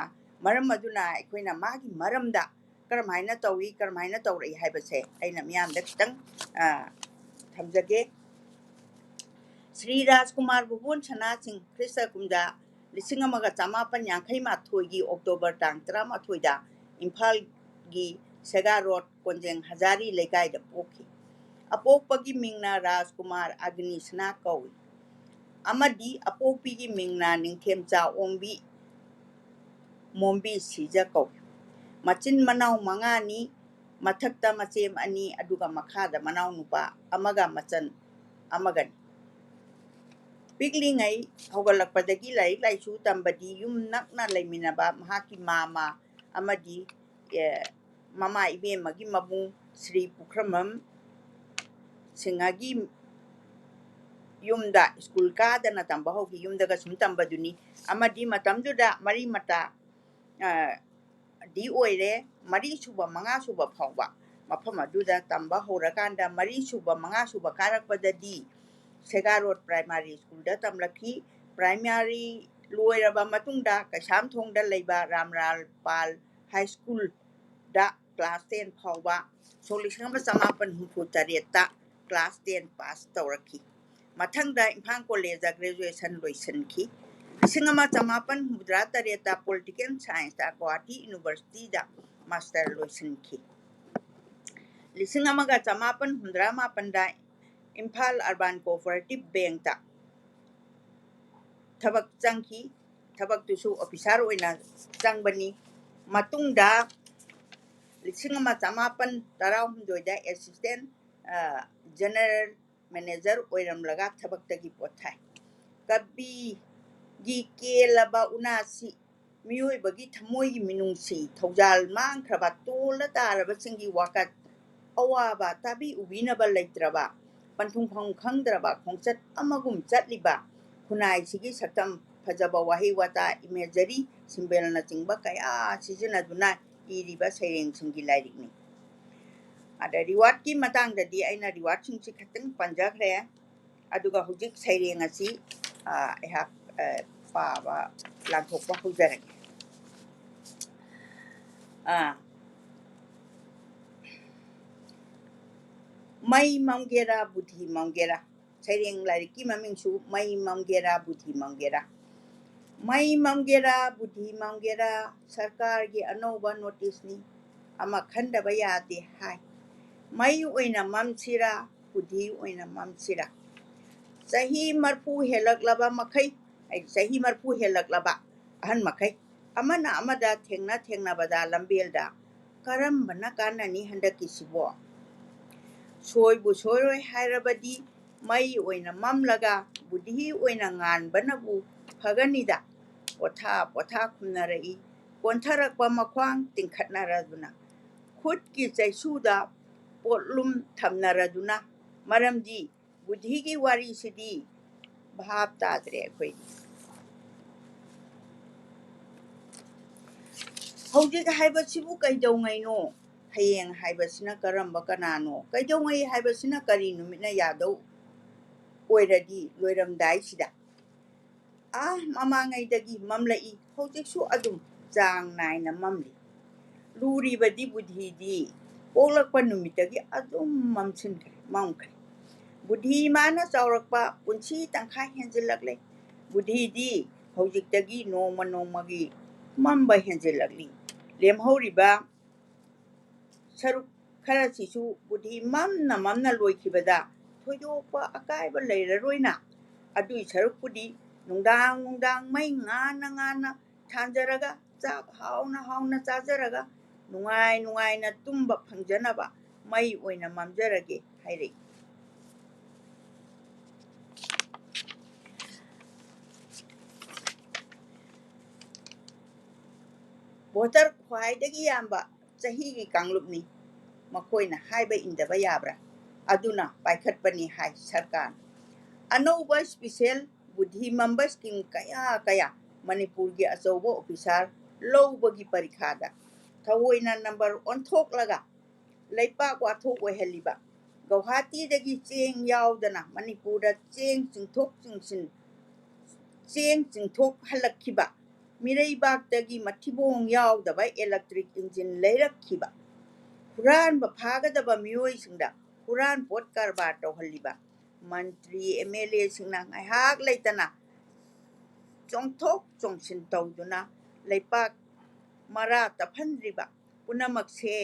ꯃꯔꯝ ꯑꯗꯨꯅ ꯑꯩꯈꯣꯏꯅ ꯃꯥꯒꯤ ꯃꯔꯝꯗ ꯀꯔꯝꯍꯥꯏꯅ ꯇꯧꯏ, ꯀꯔꯝꯍꯥꯏꯅ ꯇꯧꯔꯛꯏ ꯍꯥꯏꯕꯁꯦ ꯑꯩꯅ ꯃꯤꯌꯥꯝꯗ ꯈꯤꯇꯪ, ꯑ, ꯊꯝꯖꯒꯦ꯫ ꯁ꯭ꯔꯤ ꯔꯥꯖꯀꯨꯃꯥꯔ ꯚꯨꯕꯣꯟ ꯁꯅꯥꯁꯤꯡ ꯈ꯭ꯔꯤꯁꯇ ꯀꯨꯝꯖꯥ ꯂꯤꯁꯤꯡ ꯑꯃꯒ ꯆꯃꯥꯄꯟ ꯌꯥꯡꯈꯩ ꯃꯥꯊꯣꯏꯒꯤ ꯑꯣꯛꯇꯣꯕꯔ ꯇꯥꯡ ꯇꯔꯥꯃꯥꯊꯣꯏꯗ ꯏꯝꯐꯥꯜꯒꯤ ꯁꯦꯒꯥ ꯔꯣꯗ ꯀꯣꯟꯖꯦꯡ ꯍꯖꯥꯔꯤ ꯂꯩꯀꯥꯏꯗ ꯄꯣꯛꯈꯤ꯫ ꯑꯄꯣꯛꯄꯒꯤ ꯃꯤꯡꯅ ꯔꯥꯖꯀꯨꯃꯥꯔ ꯑꯒꯅꯤ ꯁꯅꯥ ꯀꯧꯏ ꯑꯃꯗꯤ ꯑꯄꯣꯛꯄꯤꯒꯤ ꯃꯤꯡꯅ ꯅꯤꯡꯊꯦꯝꯆꯥ ꯑꯣꯡꯕꯤ ꯃꯣꯝꯕꯤ ꯁꯤꯖ ꯀꯧꯏ꯫ ꯃꯆꯤꯟ ꯃꯅꯥꯎ ꯃꯉꯥꯅꯤ, ꯃꯊꯛꯇ ꯃꯆꯦꯝ ꯑꯅꯤ, ꯑꯗꯨꯒ ꯃꯈꯥꯗ ꯃꯅꯥꯎꯅꯨꯄꯥ ꯑꯃꯒ ꯃꯆꯟ ꯑꯃꯒꯅꯤ꯫ ꯄꯤꯛꯂꯤꯉꯩ ꯍꯧꯒꯠꯂꯛꯄꯗꯒꯤ ꯂꯥꯏꯔꯤꯛ ꯂꯥꯏꯁꯨ ꯇꯝꯕꯗꯤ ꯌꯨꯝ ꯅꯛꯅ ꯂꯩꯃꯤꯟꯅꯕ ꯃꯍꯥꯛꯀꯤ ꯃꯥꯃ ꯑꯃꯗꯤ, ꯑꯦ, ꯃꯃꯥ ꯏꯕꯦꯝꯃꯒꯤ ꯃꯕꯨꯡ ꯁ꯭ꯔꯤ ꯄꯨꯈ꯭ꯔꯝꯕꯝ ꯁꯤꯡꯍꯒꯤ ꯌꯨꯝꯗ ꯁ꯭ꯀꯨꯜ ꯀꯥꯗꯅ ꯇꯝꯕ ꯍꯧꯈꯤ꯫ ꯌꯨꯝꯗꯒ ꯁꯨꯝ ꯇꯝꯕꯗꯨꯅꯤ꯫ ꯑꯃꯗꯤ ꯃꯇꯝꯗꯨꯗ ꯃꯔꯤ ꯃꯇꯥ, ꯑ, ꯗꯤ ꯑꯣꯏꯔꯦ꯫ ꯃꯔꯤꯁꯨꯕ, ꯃꯉꯥꯁꯨꯕ ꯐꯥꯎꯕ ꯃꯐꯝ ꯑꯗꯨꯗ ꯇꯝꯕ ꯍꯧꯔꯀꯥꯟꯗ, ꯃꯔꯤꯁꯨꯕ, ꯃꯉꯥꯁꯨꯕ ꯀꯥꯔꯛꯄꯗꯗꯤ ꯁꯦꯒꯥ ꯔꯣꯗ ꯄ꯭ꯔꯥꯏꯃꯥꯔꯤ ꯁ꯭ꯀꯨꯜꯗ ꯇꯝꯂꯛꯈꯤ꯫ ꯄ꯭ꯔꯥꯏꯃꯥꯔꯤ ꯂꯣꯏꯔꯕ ꯃꯇꯨꯡꯗ ꯀꯩꯁꯥꯝꯊꯣꯡꯗ ꯂꯩꯕ ꯔꯥꯝꯂꯥꯜ ꯄꯥꯜ ꯍꯥꯏ ꯁ꯭ꯀꯨꯜꯗ ꯀ꯭ꯂꯥꯁ ꯇꯦꯟ ꯐꯥꯎꯕ ꯁꯣꯛ ꯂꯤꯁꯤꯡ ꯑꯃ ꯆꯃꯥꯄꯟ ꯍꯨꯝꯐꯨ ꯇꯔꯦꯠꯇ ꯀ꯭ꯂꯥꯁ ꯇꯦꯟ ꯄꯥꯁ ꯇꯧꯔꯛꯈꯤ꯫ ꯃꯊꯪꯗ ꯏꯝꯐꯥꯜ ꯀꯣꯂꯦꯖꯇ ꯒ꯭ꯔꯦꯖꯨꯑꯦꯁꯟ ꯂꯣꯏꯁꯤꯟꯈꯤ꯫ ꯂꯤꯁꯤꯡ ꯑꯃ ꯆꯃꯥꯄꯟ ꯍꯨꯝꯐꯨꯇꯔꯥ ꯇꯔꯦꯠꯇ ꯄꯣꯂꯤꯇꯤꯀꯦꯜ ꯁꯥꯏꯟꯁꯇ ꯒꯨꯋꯥꯍꯥꯇꯤ ꯌꯨꯅꯤꯚꯔꯁꯤꯇꯤꯗ ꯃꯥꯁꯇꯔ ꯂꯣꯏꯁꯤꯟꯈꯤ꯫ ꯂꯤꯁꯤꯡ ꯑꯃꯒ ꯆꯃꯥꯄꯟ ꯍꯨꯝꯐꯨꯇꯔꯥ ꯃꯥꯄꯟꯗ ꯏꯝꯐꯥꯜ ꯑꯔꯕꯥꯟ ꯀꯣꯑꯣꯄꯔꯦꯇꯤꯚ ꯕꯦꯡꯛꯇ ꯊꯕꯛ ꯆꯪꯈꯤ꯫ ꯊꯕꯛꯇꯨꯁꯨ ꯑꯣꯐꯤꯁꯥꯔ ꯑꯣꯏꯅ ꯆꯪꯕꯅꯤ꯫ ꯃꯇꯨꯡꯗ ꯂꯤꯁꯤꯡ ꯑꯃ ꯆꯃꯥꯄꯟ ꯇꯔꯥꯍꯨꯝꯗꯣꯏꯗ ꯑꯦꯁꯤꯁꯇꯦꯟ, ꯑ, ꯖꯦꯅꯔꯦꯜ ꯃꯦꯅꯦꯖꯔ ꯑꯣꯏꯔꯝꯂꯒ ꯊꯕꯛꯇꯒꯤ ꯄꯣꯊꯥꯏ꯫ ꯀꯕꯤꯒꯤ ꯀꯦꯜꯂꯕ ꯎꯅꯥꯁꯤ ꯃꯤꯑꯣꯏꯕꯒꯤ ꯊꯃꯣꯏꯒꯤ ꯃꯤꯅꯨꯡꯁꯤ, ꯊꯧꯖꯥꯜ ꯃꯥꯡꯈ꯭ꯔꯕ, ꯇꯣꯜꯂ ꯇꯥꯔꯕꯁꯤꯡꯒꯤ ꯋꯥꯀꯠ, ꯑꯋꯥꯕ ꯇꯥꯕꯤ ꯎꯕꯤꯅꯕ ꯂꯩꯇ꯭ꯔꯕ, ꯄꯟꯊꯨꯡꯐꯝ ꯈꯪꯗ꯭ꯔꯕ ꯈꯣꯡꯆꯠ ꯑꯃꯒꯨꯝ ꯆꯠꯂꯤꯕ ꯈꯨꯟꯅꯥꯏꯁꯤꯒꯤ ꯁꯛꯇꯝ ꯐꯖꯕ ꯋꯥꯍꯩ ꯋꯥꯇꯥ, ꯏꯃꯦꯖꯔꯤ, ꯁꯤꯝꯕꯦꯜꯅꯆꯤꯡꯕ ꯀꯌꯥ ꯁꯤꯖꯤꯟꯅꯗꯨꯅ ꯏꯔꯤꯕ ꯁꯩꯔꯦꯡꯁꯤꯡꯒꯤ ꯂꯥꯏꯔꯤꯛꯅꯤ꯫ ꯑꯗ ꯔꯤꯋꯥꯔꯗꯀꯤ ꯃꯇꯥꯡꯗꯗꯤ ꯑꯩꯅ ꯔꯤꯋꯥꯔꯗꯁꯤꯡꯁꯤ ꯈꯛꯇꯪ ꯄꯟꯖꯈ꯭ꯔꯦ꯫ ꯑꯗꯨꯒ ꯍꯧꯖꯤꯛ ꯁꯩꯔꯦꯡ ꯑꯁꯤ, ꯑ, ꯑꯩꯍꯥꯛ, ꯑ, ꯄꯥꯕ, ꯂꯥꯟꯊꯣꯛꯄ ꯍꯧꯖꯔꯒꯦ꯫ ꯑ, ꯃꯩ ꯃꯝꯒꯦꯔꯥ, ꯕꯨꯙꯤ ꯃꯝꯒꯦꯔꯥ, ꯁꯩꯔꯦꯡ ꯂꯥꯏꯔꯤꯛꯀꯤ ꯃꯃꯤꯡꯁꯨ ꯃꯩ ꯃꯝꯒꯦꯔꯥ, ꯕꯨꯙꯤ ꯃꯝꯒꯦꯔꯥ꯫ ꯃꯩ ꯃꯝꯒꯦꯔꯥ, ꯕꯨꯙꯤ ꯃꯝꯒꯦꯔꯥ, ꯁꯔꯀꯥꯔꯒꯤ ꯑꯅꯧꯕ ꯅꯣꯇꯤꯁꯅꯤ, ꯑꯃ ꯈꯟꯗꯕ ꯌꯥꯗꯦ ꯍꯥꯏ꯫ ꯃꯩ ꯑꯣꯏꯅ ꯃꯝꯁꯤꯔꯥ, ꯕꯨꯙꯤ ꯑꯣꯏꯅ ꯃꯝꯁꯤꯔꯥ? ꯆꯍꯤ ꯃꯔꯐꯨ ꯍꯦꯜꯂꯛꯂꯕ ꯃꯈꯩ, ꯑꯩ ꯆꯍꯤ ꯃꯔꯐꯨ ꯍꯦꯜꯂꯛꯂꯕ ꯑꯍꯟ ꯃꯈꯩ, ꯑꯃꯅ ꯑꯃꯗ ꯊꯦꯡꯅ ꯊꯦꯡꯅꯕꯗ ꯂꯝꯕꯦꯜꯗ ꯀꯔꯝꯕꯅ ꯀꯥꯟꯅꯅꯤ ꯍꯟꯗꯛꯀꯤꯁꯤꯕꯣ? ꯁꯣꯏꯕꯨ ꯁꯣꯏꯔꯣꯏ ꯍꯥꯏꯔꯕꯗꯤ ꯃꯩ ꯑꯣꯏꯅ ꯃꯝꯂꯒ ꯕꯨꯙꯤ ꯑꯣꯏꯅ ꯉꯥꯟꯕꯅꯕꯨ ꯐꯒꯅꯤꯗ꯫ ꯄꯣꯊꯥ ꯄꯣꯊꯥ ꯈꯨꯝꯅꯔꯛꯏ ꯀꯣꯟꯊꯔꯛꯄ ꯃꯈ꯭ꯋꯥꯡ ꯇꯤꯡꯈꯠꯅꯔꯗꯨꯅ, ꯈꯨꯠꯀꯤ ꯆꯩꯁꯨꯗ ꯄꯣꯠꯂꯨꯝ ꯊꯝꯅꯔꯗꯨꯅ꯫ ꯃꯔꯝꯗꯤ ꯕꯨꯙꯤꯒꯤ ꯋꯥꯔꯤꯁꯤꯗꯤ ꯚꯥꯞ ꯇꯥꯗ꯭ꯔꯦ ꯑꯩꯈꯣꯏꯗꯤ꯫ ꯍꯧꯖꯤꯛ ꯍꯥꯏꯕꯁꯤꯕꯨ ꯀꯩꯗꯧꯉꯩꯅꯣ? ꯍꯌꯦꯡ ꯍꯥꯏꯕꯁꯤꯅ ꯀꯔꯝꯕ ꯀꯅꯥꯅꯣ? ꯀꯩꯗꯧꯉꯩ ꯍꯥꯏꯕꯁꯤꯅ ꯀꯔꯤ ꯅꯨꯃꯤꯠꯅ ꯌꯥꯗꯧ ꯑꯣꯏꯔꯗꯤ ꯂꯣꯏꯔꯝꯗꯥꯏꯁꯤꯗ? ꯑꯥ, ꯃꯃꯥꯡꯉꯩꯗꯒꯤ ꯃꯝꯂꯛꯏ, ꯍꯧꯖꯤꯛꯁꯨ ꯑꯗꯨꯝ ꯆꯥꯡ ꯅꯥꯏꯅ ꯃꯝꯂꯤ꯫ ꯂꯨꯔꯤꯕꯗꯤ ꯕꯨꯙꯤꯗꯤ ꯄꯣꯛꯂꯛꯄ ꯅꯨꯃꯤꯠꯇꯒꯤ ꯑꯗꯨꯝ ꯃꯝꯁꯤꯟꯈ꯭ꯔꯦ, ꯃꯝꯈ꯭ꯔꯦ꯫ ꯕꯨꯙꯤ ꯏꯃꯥꯅ ꯆꯥꯎꯔꯛꯄ ꯄꯨꯟꯁꯤ ꯇꯪꯈꯥꯏ ꯍꯦꯟꯖꯤꯜꯂꯛꯂꯦ꯫ ꯕꯨꯙꯤꯗꯤ ꯍꯧꯖꯤꯛꯇꯒꯤ ꯅꯣꯡꯃ ꯅꯣꯡꯃꯒꯤ ꯃꯝꯕ ꯍꯦꯟꯖꯤꯜꯂꯛꯂꯤ꯫ ꯂꯦꯝꯍꯧꯔꯤꯕ ꯁꯔꯨꯛ ꯈꯔꯁꯤꯁꯨ ꯕꯨꯙꯤ ꯃꯝꯅ ꯃꯝꯅ ꯂꯣꯏꯈꯤꯕꯗ ꯊꯣꯏꯗꯣꯛꯄ ꯑꯀꯥꯏꯕ ꯂꯩꯔꯔꯣꯏꯅ꯫ ꯑꯗꯨꯏ ꯁꯔꯨꯛꯄꯨꯗꯤ ꯅꯨꯡꯗꯥꯡ ꯅꯨꯡꯗꯥꯡ ꯃꯩ ꯉꯥꯟꯅ ꯉꯥꯟꯅ ꯊꯥꯟꯖꯔꯒ, ꯆꯥꯛ ꯍꯥꯎꯅ ꯍꯥꯎꯅ ꯆꯥꯖꯔꯒ, ꯅꯨꯡꯉꯥꯏ ꯅꯨꯡꯉꯥꯏꯅ ꯇꯨꯝꯕ ꯐꯪꯖꯅꯕ ꯃꯩ ꯑꯣꯏꯅ ꯃꯝꯖꯔꯒꯦ ꯍꯥꯏꯔꯛꯏ꯫ ꯚꯣꯇꯔ ꯈ꯭ꯋꯥꯏꯗꯒꯤ ꯌꯥꯝꯕ ꯆꯍꯤꯒꯤ ꯀꯥꯡꯂꯨꯞꯅꯤ꯫ ꯃꯈꯣꯏꯅ ꯍꯥꯏꯕ ꯏꯟꯗꯕ ꯌꯥꯕ꯭ꯔꯥ? ꯑꯗꯨꯅ ꯄꯥꯏꯈꯠꯄꯅꯤ ꯍꯥꯏ ꯁꯔꯀꯥꯔꯅ꯫ ꯑꯅꯧꯕ ꯏꯁꯄꯤꯁꯦꯜ ꯕꯨꯙꯤ ꯃꯝꯕ ꯁ꯭ꯀꯤꯝ ꯀꯌꯥ ꯀꯌꯥ ꯃꯅꯤꯄꯨꯔꯒꯤ ꯑꯆꯧꯕ ꯑꯣꯐꯤꯁꯥꯔ ꯂꯧꯕꯒꯤ ꯄꯔꯤꯈꯥꯗ ꯊꯑꯣꯏꯅ ꯅꯝꯕꯔ ꯑꯣꯟꯊꯣꯛꯂꯒ ꯂꯩꯄꯥꯛ ꯋꯥꯊꯣꯛ ꯑꯣꯏꯍꯜꯂꯤꯕ ꯒꯧꯍꯥꯇꯤꯗꯒꯤ ꯆꯦꯡ ꯌꯥꯎꯗꯅ ꯃꯅꯤꯄꯨꯔꯗ ꯆꯦꯡ ꯆꯤꯡꯊꯣꯛ ꯆꯤꯡꯁꯤꯟ, ꯆꯦꯡ ꯆꯤꯡꯊꯣꯛꯍꯜꯂꯛꯈꯤꯕ ꯃꯤꯔꯩꯕꯥꯛꯇꯒꯤ ꯃꯊꯤꯕꯣꯡ ꯌꯥꯎꯗꯕ ꯏꯂꯦꯛꯇ꯭ꯔꯤꯛ ꯏꯟꯖꯤꯟ ꯂꯩꯔꯛꯈꯤꯕ, ꯍꯨꯔꯥꯟꯕ ꯐꯥꯒꯗꯕ ꯃꯤꯑꯣꯏꯁꯤꯡꯗ ꯍꯨꯔꯥꯟ ꯄꯣꯠ ꯀꯔꯕꯥꯔ ꯇꯧꯍꯜꯂꯤꯕ ꯃꯟꯇ꯭ꯔꯤ, ꯑꯦꯝ ꯑꯦꯜ ꯑꯦꯁꯤꯡꯅ ꯉꯥꯏꯍꯥꯛ ꯂꯩꯇꯅ ꯆꯣꯡꯊꯣꯛ ꯆꯣꯡꯁꯤꯟ ꯇꯧꯗꯨꯅ ꯂꯩꯄꯥꯛ ꯃꯔꯥ ꯇꯞꯍꯟꯗ꯭ꯔꯤꯕ ꯄꯨꯝꯅꯃꯛꯁꯦ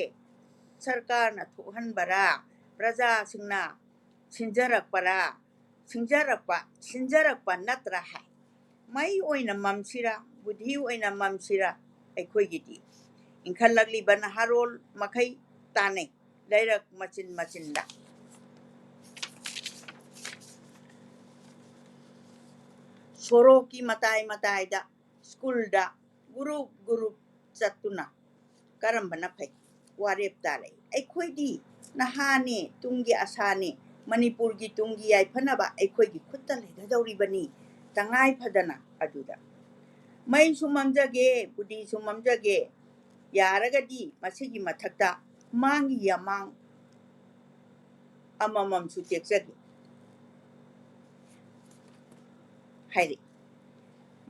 ꯁꯔꯀꯥꯔꯅ ꯊꯣꯛꯍꯟꯕꯔꯥ, ꯄ꯭ꯔꯖꯥꯁꯤꯡꯅ ꯁꯤꯟꯖꯔꯛꯄꯔꯥ, ꯁꯤꯟꯖꯔꯛꯄ, ꯁꯤꯟꯖꯔꯛꯄ ꯅꯠꯇ꯭ꯔꯥ ꯍꯥꯏ꯫ ꯃꯩ ꯑꯣꯏꯅ ꯃꯝꯁꯤꯔꯥ, ꯕꯨꯙꯤ ꯑꯣꯏꯅ ꯃꯝꯁꯤꯔꯥ, ꯑꯩꯈꯣꯏꯒꯤꯗꯤ ꯏꯟꯈꯠꯂꯛꯂꯤꯕ ꯅꯍꯥꯔꯣꯜ ꯃꯈꯩ ꯇꯥꯟꯅꯩ꯫ ꯂꯩꯔꯛ ꯃꯆꯤꯟ ꯃꯆꯤꯟꯗ, ꯁꯣꯔꯣꯛꯀꯤ ꯃꯇꯥꯏ ꯃꯇꯥꯏꯗ, ꯁ꯭ꯀꯨꯜꯗ ꯒ꯭ꯔꯨꯞ ꯒ꯭ꯔꯨꯞ ꯆꯠꯇꯨꯅ ꯀꯔꯝꯕꯅ ꯐꯩ? ꯋꯥꯔꯦꯞ ꯇꯥꯔꯛꯏ꯫ ꯑꯩꯈꯣꯏꯗꯤ ꯅꯍꯥꯅꯦ, ꯇꯨꯡꯒꯤ ꯑꯁꯥꯅꯦ, ꯃꯅꯤꯄꯨꯔꯒꯤ ꯇꯨꯡꯒꯤ ꯌꯥꯏꯐꯅꯕ ꯑꯩꯈꯣꯏꯒꯤ ꯈꯨꯠꯇ ꯂꯩꯒꯗꯧꯔꯤꯕꯅꯤ꯫ ꯇꯉꯥꯏ ꯐꯗꯅ ꯑꯗꯨꯗ ꯃꯩꯁꯨ ꯃꯝꯖꯒꯦ, ꯕꯨꯙꯤꯁꯨ ꯃꯝꯖꯒꯦ, ꯌꯥꯔꯒꯗꯤ ꯃꯁꯤꯒꯤ ꯃꯊꯛꯇ ꯃꯥꯡꯒꯤ ꯌꯥꯃꯥꯡ ꯑꯃꯃꯝꯁꯨ ꯇꯦꯛꯆꯒꯦ ꯍꯥꯏꯔꯤ꯫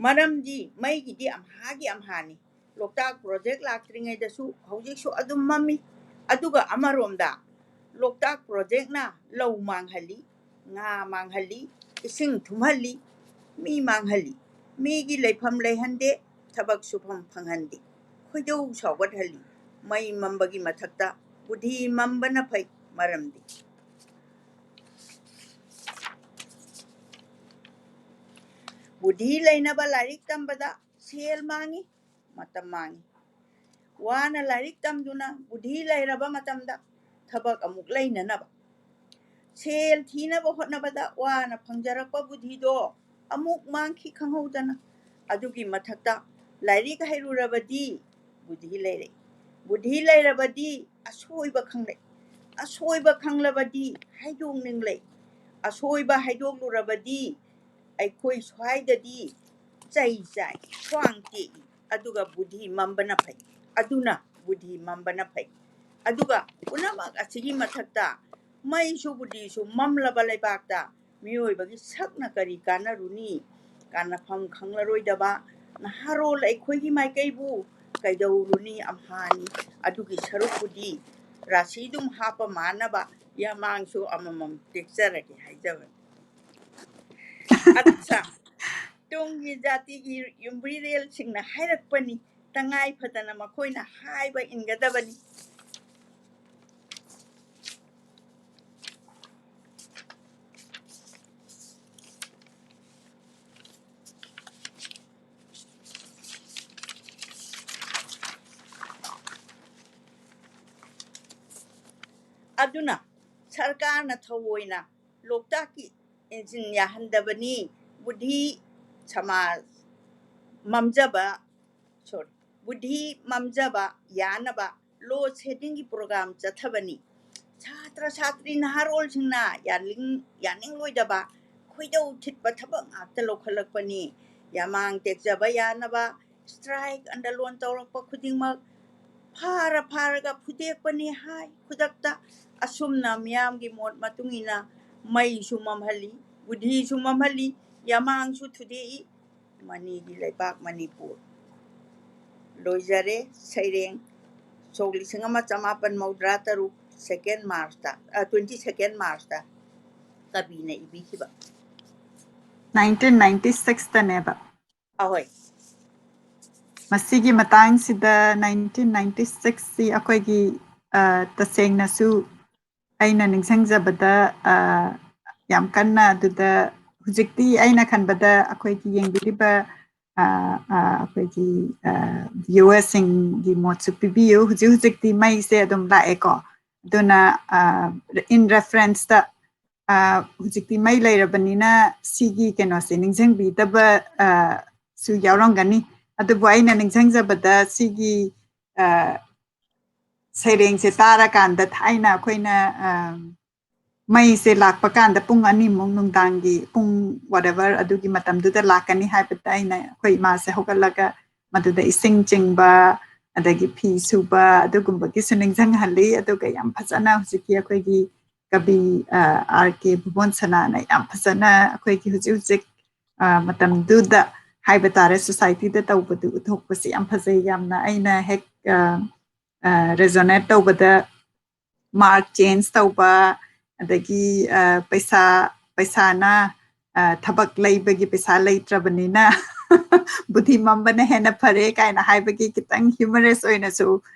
ꯃꯔꯝꯗꯤ ꯃꯩꯒꯤꯗꯤ ꯑꯝꯍꯥꯒꯤ ꯑꯝꯍꯥꯅꯤ꯫ ꯂꯣꯛꯇꯥꯛ ꯄ꯭ꯔꯣꯖꯦꯛ ꯂꯥꯛꯇ꯭ꯔꯤꯉꯩꯗꯁꯨ ꯍꯧꯖꯤꯛꯁꯨ ꯑꯗꯨꯝ ꯃꯝꯃꯤ꯫ ꯑꯗꯨꯒ ꯑꯃꯔꯣꯝꯗ ꯂꯣꯛꯇꯥꯛ ꯄ꯭ꯔꯣꯖꯦꯛꯅ ꯂꯧ ꯃꯥꯡꯍꯜꯂꯤ, ꯉꯥ ꯃꯥꯡꯍꯜꯂꯤ, ꯏꯁꯤꯡ ꯊꯨꯝꯍꯜꯂꯤ, ꯃꯤ ꯃꯥꯡꯍꯜꯂꯤ꯫ ꯃꯤꯒꯤ ꯂꯩꯐꯝ ꯂꯩꯍꯟꯗꯦ, ꯊꯕꯛ ꯁꯨꯐꯝ ꯐꯪꯍꯟꯗꯦ꯫ ꯈꯣꯏꯗꯧ ꯁꯥꯎꯒꯠꯍꯜꯂꯤ꯫ ꯃꯩ ꯃꯝꯕꯒꯤ ꯃꯊꯛꯇ ꯕꯨꯙꯤ ꯃꯝꯕꯅ ꯐꯩ꯫ ꯃꯔꯝꯗꯤ ꯕꯨꯙꯤ ꯂꯩꯅꯕ ꯂꯥꯏꯔꯤꯛ ꯇꯝꯕꯗ ꯁꯦꯜ ꯃꯥꯡꯉꯤ, ꯃꯇꯝ ꯃꯥꯡꯉꯤ꯫ ꯋꯥꯅ ꯂꯥꯏꯔꯤꯛ ꯇꯝꯗꯨꯅ ꯕꯨꯙꯤ ꯂꯩꯔꯕ ꯃꯇꯝꯗ ꯊꯕꯛ ꯑꯃꯨꯛ ꯂꯩꯅꯅꯕ, ꯁꯦꯜ ꯊꯤꯅꯕ ꯍꯣꯠꯅꯕꯗ ꯋꯥꯅ ꯐꯪꯖꯔꯛꯄ ꯕꯨꯙꯤꯗꯣ ꯑꯃꯨꯛ ꯃꯥꯡꯈꯤ ꯈꯪꯍꯧꯗꯅ꯫ ꯑꯗꯨꯒꯤ ꯃꯊꯛꯇ ꯂꯥꯏꯔꯤꯛ ꯍꯩꯔꯨꯔꯕꯗꯤ ꯕꯨꯙꯤ ꯂꯩꯔꯦ, ꯕꯨꯙꯤ ꯂꯩꯔꯕꯗꯤ ꯑꯁꯣꯏꯕ ꯈꯪꯂꯦ, ꯑꯁꯣꯏꯕ ꯈꯪꯂꯕꯗꯤ ꯍꯥꯏꯗꯣꯛꯅꯤꯡꯂꯦ, ꯑꯁꯣꯏꯕ ꯍꯥꯏꯗꯣꯛꯂꯨꯔꯕꯗꯤ ꯑꯩꯈꯣꯏ ꯁ꯭ꯋꯥꯏꯗꯗꯤ ꯆꯩ ꯆꯥꯏ, ꯈ꯭ꯋꯥꯡ ꯇꯦꯛꯏ꯫ ꯑꯗꯨꯒ ꯕꯨꯙꯤ ꯃꯝꯕꯅ ꯐꯩ꯫ ꯑꯗꯨꯅ ꯕꯨꯙꯤ ꯃꯝꯕꯅ ꯐꯩ꯫ ꯑꯗꯨꯒ ꯄꯨꯝꯅꯃꯛ ꯑꯁꯤꯒꯤ ꯃꯊꯛꯇ ꯃꯩꯁꯨ ꯕꯨꯙꯤꯁꯨ ꯃꯝꯂꯕ ꯂꯩꯕꯥꯛꯇ ꯃꯤꯑꯣꯏꯕꯒꯤ ꯁꯛꯅ ꯀꯔꯤ ꯀꯥꯟꯅꯔꯨꯅꯤ? ꯀꯥꯟꯅꯐꯝ ꯈꯪꯂꯔꯣꯏꯗꯕ ꯅꯍꯥꯔꯣꯜ ꯑꯩꯈꯣꯏꯒꯤ ꯃꯥꯏꯀꯩꯕꯨ ꯀꯩꯗꯧꯔꯨꯅꯤ? ꯑꯝꯍꯥꯅꯤ꯫ ꯑꯗꯨꯒꯤ ꯁꯔꯨꯛꯄꯨꯗꯤ ꯔꯥꯁꯤꯗꯨꯝ ꯍꯥꯞꯄ ꯃꯥꯟꯅꯕ ꯌꯥꯃꯥꯡꯁꯨ ꯑꯃꯃꯝ ꯇꯦꯛꯆꯔꯒꯦ ꯍꯥꯏꯖꯕꯅꯤ꯫ ꯑꯠꯆꯥ, ꯇꯨꯡꯒꯤ ꯖꯥꯇꯤꯒꯤ ꯌꯨꯝꯕꯤꯔꯦꯜꯁꯤꯡꯅ ꯍꯥꯏꯔꯛꯄꯅꯤ, ꯇꯉꯥꯏ ꯐꯗꯅ ꯃꯈꯣꯏꯅ ꯍꯥꯏꯕ ꯏꯟꯒꯗꯕꯅꯤ꯫ ꯑꯗꯨꯅ ꯁꯔꯀꯥꯔꯅ ꯊꯑꯣꯏꯅ ꯂꯣꯛꯇꯥꯛꯀꯤ ꯏꯟꯖꯤꯟ ꯌꯥꯍꯟꯗꯕꯅꯤ꯫ ꯕꯨꯙꯤ ꯁꯃꯥꯖ ꯃꯝꯖꯕ, ꯁꯣꯔꯤ, ꯕꯨꯙꯤ ꯃꯝꯖꯕ ꯌꯥꯅꯕ ꯂꯣꯗ ꯁꯦꯗꯤꯡꯒꯤ ꯄ꯭ꯔꯣꯒ꯭ꯔꯥꯝ ꯆꯠꯊꯕꯅꯤ꯫ ꯁꯥꯇ꯭ꯔ ꯁꯥꯇ꯭ꯔꯤ ꯅꯍꯥꯔꯣꯜꯁꯤꯡꯅ ꯌꯥꯅꯤꯡ-, ꯌꯥꯅꯤꯡꯂꯣꯏꯗꯕ ꯈꯣꯏꯗꯧ ꯊꯤꯠꯄ ꯊꯕꯛ ꯉꯥꯛꯇ ꯂꯧꯈꯠꯂꯛꯄꯅꯤ꯫ ꯌꯥꯃꯥꯡ ꯇꯦꯛꯆꯕ ꯌꯥꯅꯕ ꯁ꯭ꯇ꯭ꯔꯥꯏꯛ ꯑꯟꯗꯂꯣꯟ ꯇꯧꯔꯛꯄ ꯈꯨꯗꯤꯡꯃꯛ ꯐꯥꯔ ꯐꯥꯔꯒ ꯐꯨꯗꯦꯛꯄꯅꯤ ꯍꯥꯏ ꯈꯨꯗꯛꯇ꯫ ꯑꯁꯨꯝꯅ ꯃꯤꯌꯥꯝꯒꯤ ꯃꯣꯠ ꯃꯇꯨꯡ ꯏꯟꯅ ꯃꯩꯁꯨ ꯃꯝꯍꯜꯂꯤ, ꯕꯨꯙꯤꯁꯨ ꯃꯝꯍꯜꯂꯤ, ꯌꯥꯃꯥꯡꯁꯨ ꯊꯨꯗꯦꯛꯏ꯫ ꯃꯅꯤꯒꯤ ꯂꯩꯕꯥꯛ ꯃꯅꯤꯄꯨꯔ꯫ ꯂꯣꯏꯖꯔꯦ ꯁꯩꯔꯦꯡ꯫ ꯁꯣꯛ ꯂꯤꯁꯤꯡ ꯑꯃ ꯆꯃꯥꯄꯟ ꯃꯧꯗ꯭ꯔꯥ ꯇꯔꯨꯛ second March ꯇ, ꯑ, twenty second March ꯇ ꯀꯕꯤꯅ ꯏꯕꯤꯈꯤꯕ꯫ nineteen ninety six ꯇꯅꯦꯕ꯫ ꯑꯍꯣꯏ꯫ ꯃꯁꯤꯒꯤ ꯃꯇꯥꯡꯁꯤꯗ nineteen ninety six ꯁꯤ ꯑꯩꯈꯣꯏꯒꯤ, ꯑ, ꯇꯁꯦꯡꯅꯁꯨ ꯑꯩꯅ ꯅꯤꯡꯁꯤꯡꯖꯕꯗ, ꯑ, ꯌꯥꯝ ꯀꯟꯅ ꯑꯗꯨꯗ ꯍꯧꯖꯤꯛꯇꯤ ꯑꯩꯅ ꯈꯟꯕꯗ ꯑꯩꯈꯣꯏꯒꯤ ꯌꯦꯡꯕꯤꯔꯤꯕ, ꯑ, ꯑ, ꯑꯩꯈꯣꯏꯒꯤ, ꯑ, viewersꯁꯤꯡꯒꯤ ꯃꯣꯠꯁꯨ ꯄꯤꯕꯤꯌꯨ꯫ ꯍꯧꯖꯤꯛ ꯍꯧꯖꯤꯛꯇꯤ ꯃꯩꯁꯦ ꯑꯗꯨꯝ ꯂꯥꯛꯑꯦꯀꯣ꯫ ꯑꯗꯨꯅ, ꯑ, in referenceꯇ, ꯑ, ꯍꯧꯖꯤꯛꯇꯤ ꯃꯩ ꯂꯩꯔꯕꯅꯤꯅ ꯁꯤꯒꯤ ꯀꯩꯅꯣꯁꯦ ꯅꯤꯡꯁꯤꯡꯕꯤꯗꯕ, ꯑ, ꯁꯨ ꯌꯥꯎꯔꯝꯒꯅꯤ꯫ ꯑꯗꯨꯕꯨ ꯑꯩꯅ ꯅꯤꯡꯁꯤꯡꯖꯕꯗ ꯁꯤꯒꯤ, ꯑ, ꯁꯩꯔꯦꯡꯁꯦ ꯇꯥꯔꯀꯥꯟꯗ ꯊꯥꯏꯅ ꯑꯩꯈꯣꯏꯅ, ꯑ, ꯃꯩꯁꯦ ꯂꯥꯛꯄ ꯀꯥꯟꯗ ꯄꯨꯡ ꯑꯅꯤꯃꯨꯛ ꯅꯨꯡꯗꯥꯡꯒꯤ ꯄꯨꯡ whatever ꯑꯗꯨꯒꯤ ꯃꯇꯝꯗꯨꯗ ꯂꯥꯛꯀꯅꯤ ꯍꯥꯏꯕꯗ ꯑꯩꯅ ꯑꯩꯈꯣꯏ ꯏꯃꯥꯁꯦ ꯍꯧꯒꯠꯂꯒ ꯃꯗꯨꯗ ꯏꯁꯤꯡ ꯆꯤꯡꯕ, ꯑꯗꯒꯤ ꯐꯤ ꯁꯨꯕ ꯑꯗꯨꯒꯨꯝꯕꯒꯤꯁꯨ ꯅꯤꯡꯁꯤꯡꯍꯜꯂꯤ꯫ ꯑꯗꯨꯒ ꯌꯥꯝ ꯐꯖꯅ ꯍꯧꯖꯤꯛꯀꯤ ꯑꯩꯈꯣꯏꯒꯤ ꯀꯕꯤ, ꯑ, R K ꯚꯨꯕꯣꯟ ꯁꯅꯥꯅ ꯌꯥꯝ ꯐꯖꯅ ꯑꯩꯈꯣꯏꯒꯤ ꯍꯧꯖꯤꯛ ꯍꯧꯖꯤꯛ, ꯑ, ꯃꯇꯝꯗꯨꯗ ꯍꯥꯏꯕ ꯇꯥꯔꯦ, societyꯗ ꯇꯧꯕꯗꯨ ꯎꯠꯊꯣꯛꯄꯁꯤ ꯌꯥꯝ ꯐꯖꯩ꯫ ꯌꯥꯝꯅ ꯑꯩꯅ ꯍꯦꯛ, ꯑ, ꯑ, resonate ꯇꯧꯕꯗ mark change ꯇꯧꯕ, ꯑꯗꯒꯤ, ꯑ, ꯄꯩꯁꯥ, ꯄꯩꯁꯥꯅ, ꯑ, ꯊꯕꯛ ꯂꯩꯕꯒꯤ ꯄꯩꯁꯥ ꯂꯩꯇ꯭ꯔꯕꯅꯤꯅ ꯕꯨꯙꯤ ꯃꯝꯕꯅ ꯍꯦꯟꯅ ꯐꯔꯦ ꯀꯥꯏꯅ ꯍꯥꯏꯕꯒꯤ ꯈꯤꯇꯪ humorous ꯑꯣꯏꯅꯁꯨ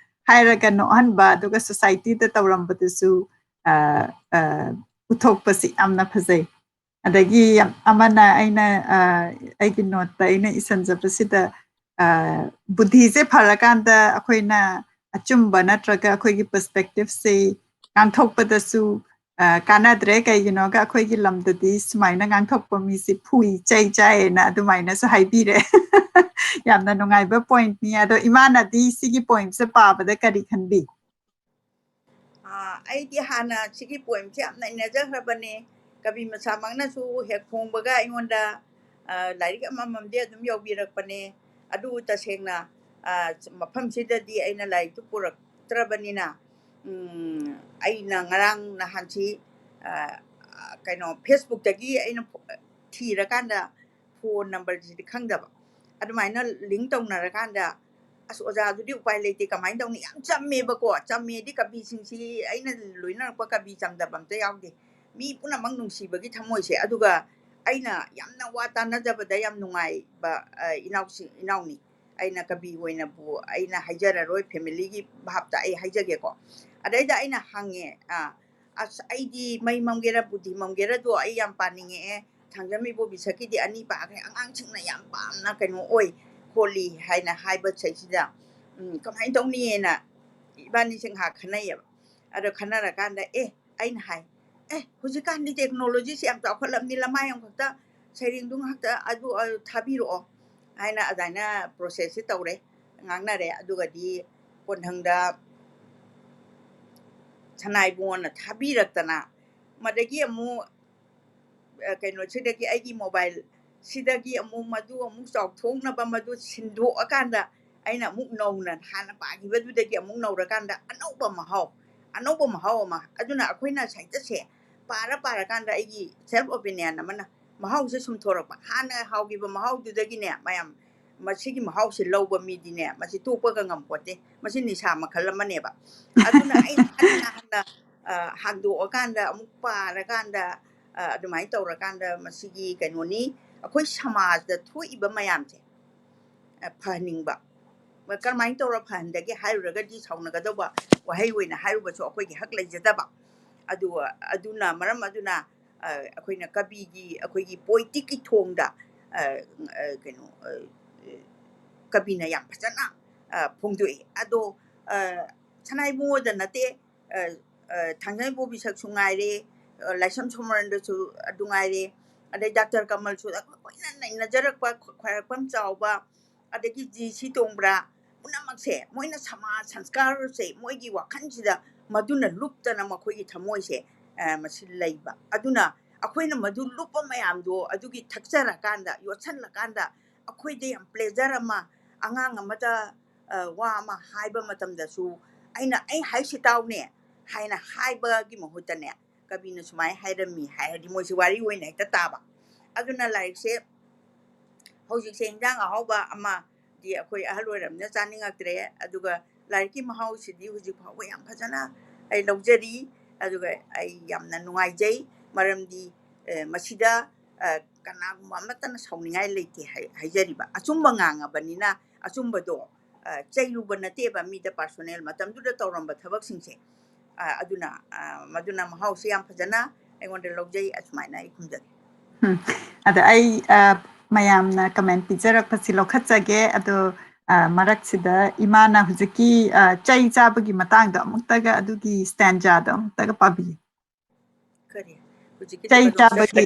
ꯍꯥꯏꯔꯒ ꯅꯣꯛꯍꯟꯕ, ꯑꯗꯨꯒ societyꯗ ꯇꯧꯔꯝꯕꯗꯨꯁꯨ, ꯑ, ꯑ, ꯎꯠꯊꯣꯛꯄꯁꯤ ꯌꯥꯝꯅ ꯐꯖꯩ꯫ ꯑꯗꯒꯤ ꯌꯥꯝ, ꯑꯃꯅ ꯑꯩꯅ, ꯑ, ꯑꯩꯒꯤ noteꯇ ꯑꯩꯅ ꯏꯁꯟꯖꯕꯁꯤꯗ, ꯑ, ꯕꯨꯙꯤꯁꯦ ꯐꯔꯀꯥꯟꯗ ꯑꯩꯈꯣꯏꯅ ꯑꯆꯨꯝꯕ ꯅꯠꯇ꯭ꯔꯒ ꯑꯩꯈꯣꯏꯒꯤ perspectiveꯁꯦ ꯉꯥꯡꯊꯣꯛꯄꯗꯁꯨ, ꯑ, ꯀꯥꯟꯅꯗ꯭ꯔꯦ꯫ ꯀꯩꯒꯤꯅꯣꯒ ꯑꯩꯈꯣꯏꯒꯤ ꯂꯝꯗꯗꯤ ꯁꯨꯃꯥꯏꯅ ꯉꯥꯡꯊꯣꯛꯄ ꯃꯤꯁꯤ ꯐꯨꯏ, ꯆꯩ ꯆꯥꯏꯌꯦꯅ ꯑꯗꯨꯃꯥꯏꯅꯁꯨ ꯍꯥꯏꯕꯤꯔꯦ꯫ ꯌꯥꯝꯅ ꯅꯨꯡꯉꯥꯏꯕ pointꯅꯤ꯫ ꯑꯗꯣ ꯏꯃꯥꯅꯗꯤ ꯁꯤꯒꯤ poemꯁꯦ ꯄꯥꯕꯗ ꯀꯔꯤ ꯈꯟꯕꯤ? ꯑꯥ, ꯑꯩꯗꯤ ꯍꯥꯟꯅ ꯁꯤꯒꯤ poemꯁꯦ ꯌꯥꯝ ꯅꯩꯅꯖꯈ꯭ꯔꯕꯅꯦ꯫ ꯀꯕꯤ ꯃꯁꯥꯃꯛꯅꯁꯨ ꯍꯦꯛ ꯐꯣꯡꯕꯒ ꯑꯩꯉꯣꯟꯗ, ꯑ, ꯂꯥꯏꯔꯤꯛ ꯑꯃꯃꯝꯗꯤ ꯑꯗꯨꯝ ꯌꯧꯕꯤꯔꯛꯄꯅꯦ꯫ ꯑꯗꯨꯕꯨ ꯇꯁꯦꯡꯅ, ꯑ, ꯃꯐꯝꯁꯤꯗꯗꯤ ꯑꯩꯅ ꯂꯥꯏꯔꯤꯛꯇꯨ ꯄꯨꯔꯛꯇ꯭ꯔꯕꯅꯤꯅ, ꯎꯝ, ꯑꯩꯅ ꯉꯔꯥꯡ ꯅꯍꯥꯟꯁꯤ, ꯑ, ꯀꯩꯅꯣ, Facebookꯇꯒꯤ ꯑꯩꯅ ꯊꯤꯔꯀꯥꯟꯗ phone numberꯁꯤꯗꯤ ꯈꯪꯗꯕ꯫ ꯑꯗꯨꯃꯥꯏꯅ link ꯇꯧꯅꯔꯀꯥꯟꯗ, ꯑꯁ, ꯑꯣꯖꯥꯗꯨꯗꯤ ꯎꯄꯥꯏ ꯂꯩꯇꯦ, ꯀꯃꯥꯏꯅ ꯇꯧꯅꯤ? ꯌꯥꯝ ꯆꯝꯃꯦꯕꯀꯣ꯫ ꯆꯝꯃꯦꯗꯤ ꯀꯕꯤꯁꯤꯡꯁꯤ ꯑꯩꯅ ꯂꯣꯏꯅꯔꯛꯄ ꯀꯕꯤ ꯆꯝꯗꯕ ꯑꯝꯇ ꯌꯥꯎꯗꯦ꯫ ꯃꯤ ꯄꯨꯝꯅꯃꯛ ꯅꯨꯡꯁꯤꯕꯒꯤ ꯊꯃꯣꯏꯁꯦ꯫ ꯑꯗꯨꯒ ꯑꯩꯅ ꯌꯥꯝꯅ ꯋꯥ ꯇꯥꯟꯅꯖꯕꯗ ꯌꯥꯝ ꯅꯨꯡꯉꯥꯏꯕ, ꯑ, ꯏꯅꯥꯎꯁꯤ-, ꯏꯅꯥꯎꯅꯤ꯫ ꯑꯩꯅ ꯀꯕꯤ ꯑꯣꯏꯅꯕꯨ ꯑꯩꯅ ꯍꯥꯏꯖꯔꯔꯣꯏ, familyꯒꯤ ꯚꯥꯞꯇ ꯑꯩ ꯍꯥꯏꯖꯒꯦꯀꯣ꯫ ꯑꯗꯩꯗ ꯑꯩꯅ ꯍꯪꯉꯦ, ꯑ, "ꯑꯁ, ꯑꯩꯗꯤ ꯃꯩ ꯃꯝꯒꯦꯔꯥ ꯕꯨꯙꯤ ꯃꯝꯒꯦꯔꯥꯗꯣ ꯑꯩ ꯌꯥꯝ ꯄꯥꯅꯤꯡꯉꯛꯑꯦ꯫ ꯊꯥꯡꯖꯝ ꯏꯕꯣꯕꯤ ꯁꯛꯀꯤꯗꯤ ꯑꯅꯤ ꯄꯥꯈ꯭ꯔꯦ, ꯑꯉꯥꯡꯁꯤꯡꯅ ꯌꯥꯝ ꯄꯥꯝꯅ ꯀꯩꯅꯣ ꯑꯣꯏ ꯈꯣꯠꯂꯤ" ꯍꯥꯏꯅ ꯍꯥꯏꯕ ꯁꯩꯁꯤꯗ, ꯎꯝ, ꯀꯃꯥꯏꯅ ꯇꯧꯅꯤꯅ ꯏꯕꯥꯅꯤꯁꯦ ꯉꯥꯏꯍꯥꯛ ꯈꯟꯅꯩꯌꯦꯕ꯫ ꯑꯗꯣ ꯈꯟꯅꯔꯀꯥꯟꯗ, ꯑꯦ, ꯑꯩꯅ ꯍꯥꯏ, "ꯑꯦ, ꯍꯧꯖꯤꯛꯀꯥꯟꯗꯤ technologyꯁꯦ ꯌꯥꯝ ꯆꯥꯎꯈꯠꯂꯕꯅꯤ, ꯂꯃꯥꯏ ꯑꯃꯈꯛꯇ ꯁꯩꯔꯦꯡꯗꯨ ꯉꯥꯛꯇ ꯑꯗꯨ, ꯑ, ꯊꯥꯕꯤꯔꯛꯑꯣ" ꯍꯥꯏꯅ ꯑꯗꯨꯃꯥꯏꯅ processꯁꯦ ꯇꯧꯔꯦ꯫ ꯉꯥꯡꯅꯔꯦ꯫ ꯑꯗꯨꯒꯗꯤ ꯀꯣꯟꯊꯪꯗ ꯁꯅꯥ ꯏꯕꯨꯡꯉꯣꯅ ꯊꯥꯕꯤꯔꯛꯇꯅ, ꯃꯗꯒꯤ ꯑꯃꯨꯛ, ꯑ, ꯀꯩꯅꯣꯁꯤꯗꯒꯤ, ꯑꯩꯒꯤ mobileꯁꯤꯗꯒꯤ ꯑꯃꯨꯛ ꯃꯗꯨ ꯑꯃꯨꯛ ꯆꯥꯎꯊꯣꯛꯅꯕ, ꯃꯗꯨ ꯁꯤꯟꯗꯣꯛꯑꯀꯥꯟꯗ ꯑꯩꯅ ꯑꯃꯨꯛ ꯅꯧꯅ ꯍꯥꯟꯅ ꯄꯥꯈꯤꯕꯗꯨꯗꯒꯤ ꯑꯃꯨꯛ ꯅꯧꯔꯀꯥꯟꯗ ꯑꯅꯧꯕ ꯃꯍꯥꯎ, ꯑꯅꯧꯕ ꯃꯍꯥꯎ ꯑꯃ꯫ ꯑꯗꯨꯅ ꯑꯩꯈꯣꯏꯅ ꯁꯥꯍꯤꯇ꯭ꯌꯁꯦ ꯄꯥꯔ ꯄꯥꯔꯀꯥꯟꯗ ꯑꯩꯒꯤ self opinion ꯑꯃꯅ ꯃꯍꯥꯎꯁꯦ ꯁꯨꯝ ꯊꯣꯔꯛꯄ꯫ ꯍꯥꯟꯅ ꯍꯥꯎꯈꯤꯕ ꯃꯍꯥꯎꯗꯨꯗꯒꯤꯅꯦ, ꯃꯌꯥꯝ ꯃꯁꯤꯒꯤ ꯃꯍꯥꯎꯁꯦ ꯂꯧꯕ ꯃꯤꯗꯤꯅꯦ, ꯃꯁꯤ ꯇꯣꯛꯄꯒ ꯉꯝꯄꯣꯠꯇꯦ꯫ ꯃꯁꯤ ꯅꯤꯁꯥ ꯃꯈꯜ ꯑꯃꯅꯦꯕ꯫ ꯑꯗꯨꯅ ꯑꯩꯅ ꯍꯟꯅ ꯍꯟꯅ, ꯑ, ꯍꯥꯡꯗꯣꯛꯑꯀꯥꯟꯗ, ꯑꯃꯨꯛ ꯄꯥꯔꯀꯥꯟꯗ, ꯑ, ꯑꯗꯨꯃꯥꯏꯅ ꯇꯧꯔꯀꯥꯟꯗ ꯃꯁꯤꯒꯤ ꯀꯩꯅꯣꯅꯤ, ꯑꯩꯈꯣꯏ ꯁꯃꯥꯖꯗ ꯊꯣꯛꯏꯕ ꯃꯌꯥꯝꯁꯦ, ꯑ, ꯐꯍꯟꯅꯤꯡꯕ꯫ ꯀꯔꯝꯍꯥꯏꯅ ꯇꯧꯔ ꯐꯍꯟꯗꯒꯦ ꯍꯥꯏꯔꯨꯔꯒꯗꯤ, ꯁꯥꯎꯅꯒꯗꯧꯕ ꯋꯥꯍꯩ ꯑꯣꯏꯅ ꯍꯥꯏꯔꯨꯕꯁꯨ ꯑꯩꯈꯣꯏꯒꯤ ꯍꯛ ꯂꯩꯖꯗꯕ꯫ ꯑꯗꯨ, ꯑꯗꯨꯅ, ꯃꯔꯝ ꯑꯗꯨꯅ, ꯑ, ꯑꯩꯈꯣꯏꯅ ꯀꯕꯤꯒꯤ, ꯑꯩꯈꯣꯏꯒꯤ poeticꯀꯤ ꯊꯣꯡꯗ, ꯑ, ꯑ, ꯀꯩꯅꯣ, ꯑ, ꯀꯕꯤꯅ ꯌꯥꯝ ꯐꯖꯅ, ꯑ, ꯐꯣꯡꯗꯣꯛꯏ꯫ ꯑꯗꯣ, ꯑ, ꯁꯅꯥ ꯏꯕꯨꯡꯉꯣꯗ ꯅꯠꯇꯦ, ꯑ, ꯑ, ꯊꯥꯡꯖꯝ ꯏꯕꯣꯕꯤ ꯁꯛꯁꯨ ꯉꯥꯏꯔꯦ, ꯑ, ꯂꯥꯏꯁ꯭ꯔꯝ ꯁꯣꯃꯣꯔꯟꯗꯁꯨ ꯑꯗꯨ ꯉꯥꯏꯔꯦ, ꯑꯗꯩ ꯗꯥꯛꯇꯔ ꯀꯃꯜꯁꯨ ꯑꯩꯈꯣꯏꯅ ꯅꯩꯅꯖꯔꯛꯄ ꯈ꯭ꯋꯥꯏꯔꯥꯛꯄꯝ ꯆꯥꯎꯕ, ꯑꯗꯒꯤ ꯖꯤ ꯁꯤ ꯇꯣꯡꯕ꯭ꯔꯥ, ꯄꯨꯝꯅꯃꯛꯁꯦ ꯃꯣꯏꯅ ꯁꯃꯥꯖ ꯁꯪꯁꯀꯥꯔꯁꯦ ꯃꯣꯏꯒꯤ ꯋꯥꯈꯜꯁꯤꯗ ꯃꯗꯨꯅ ꯂꯨꯞꯇꯅ ꯃꯈꯣꯏꯒꯤ ꯊꯃꯣꯏꯁꯦ, ꯑ, ꯃꯁꯤ ꯂꯩꯕ꯫ ꯑꯗꯨꯅ ꯑꯩꯈꯣꯏꯅ ꯃꯗꯨ ꯂꯨꯞꯄ ꯃꯌꯥꯝꯗꯣ ꯑꯗꯨꯒꯤ ꯊꯛꯆꯔꯀꯥꯟꯗ, ꯌꯣꯠꯁꯜꯂꯀꯥꯟꯗ ꯑꯩꯈꯣꯏꯗ ꯌꯥꯝ pleasure ꯑꯃ, ꯑꯉꯥꯡ ꯑꯃꯗ ꯋꯥ ꯑꯃ ꯍꯥꯏꯕ ꯃꯇꯝꯗꯁꯨ ꯑꯩꯅ "ꯑꯩ ꯍꯥꯏꯁꯤ ꯇꯥꯎꯅꯦ" ꯍꯥꯏꯅ ꯍꯥꯏꯕꯒꯤ ꯃꯍꯨꯠꯇꯅꯦ, ꯀꯕꯤꯅ ꯁꯨꯃꯥꯏꯅ ꯍꯥꯏꯔꯝꯃꯤ ꯍꯥꯏꯔꯗꯤ ꯃꯣꯏꯁꯦ ꯋꯥꯔꯤ ꯑꯣꯏꯅ ꯍꯦꯛꯇ ꯇꯥꯕ꯫ ꯑꯗꯨꯅ ꯂꯥꯏꯔꯤꯛꯁꯦ ꯍꯧꯖꯤꯛꯁꯦ ꯏꯟꯖꯥꯡ ꯑꯍꯥꯎꯕ ꯑꯃꯗꯤ ꯑꯩꯈꯣꯏ ꯑꯍꯜ ꯑꯣꯏꯔꯕꯅꯤꯅ ꯆꯥꯅꯤꯡꯉꯛꯇ꯭ꯔꯦ, ꯑꯗꯨꯒ ꯂꯥꯏꯔꯤꯛꯀꯤ ꯃꯍꯥꯎꯁꯤꯗꯤ ꯍꯧꯖꯤꯛ ꯐꯥꯎꯕ ꯌꯥꯝ ꯐꯖꯅ ꯑꯩ ꯂꯧꯖꯔꯤ꯫ ꯑꯗꯨꯒ ꯑꯩ ꯌꯥꯝꯅ ꯅꯨꯡꯉꯥꯏꯖꯩ, ꯃꯔꯝꯗꯤ ꯃꯁꯤꯗ ꯀꯅꯥꯒꯨꯝꯕ ꯑꯃꯠꯇꯅ ꯁꯥꯎꯅꯤꯡꯉꯥꯏ ꯂꯩꯇꯦ ꯍꯥꯏꯖꯔꯤꯕ꯫ ꯑꯆꯨꯝꯕ ꯉꯥꯡꯉꯕꯅꯤꯅ ꯑꯆꯨꯝꯕꯗꯣ ꯆꯩꯔꯨꯕ ꯅꯠꯇꯦꯕ, ꯃꯤꯗ ꯄꯥꯔꯁꯣꯅꯦꯜ ꯃꯇꯝꯗꯨꯗ ꯇꯧꯔꯝꯕ ꯊꯕꯛꯁꯤꯡꯁꯦ꯫ ꯑꯗꯨꯅ ꯃꯗꯨꯅ ꯃꯍꯥꯎꯁꯦ ꯌꯥꯝ ꯐꯖꯅ ꯑꯩꯉꯣꯟꯗ ꯂꯧꯖꯩ꯫ ꯑꯁꯨꯃꯥꯏꯅ ꯑꯩ ꯈꯨꯝꯖꯒꯦ꯫ ꯎꯝ, ꯑꯗ ꯑꯩ ꯃꯌꯥꯝꯅ ꯀꯃꯦꯟ ꯄꯤꯖꯔꯛꯄꯁꯤ ꯂꯧꯈꯠꯆꯒꯦ꯫ ꯑꯗꯣ ꯃꯔꯛꯁꯤꯗ ꯏꯃꯥꯅ ꯍꯧꯖꯤꯛꯀꯤ ꯆꯩ ꯆꯥꯕꯒꯤ ꯃꯇꯥꯡꯗꯣ ꯑꯃꯨꯛꯇꯒ, ꯑꯗꯨꯒꯤ ꯁ꯭ꯇꯦꯟꯖꯥꯗꯣ ꯑꯃꯨꯛꯇꯒ ꯄꯥꯕꯤꯌꯨ꯫ ꯆꯩ ꯆꯥꯕꯒꯤ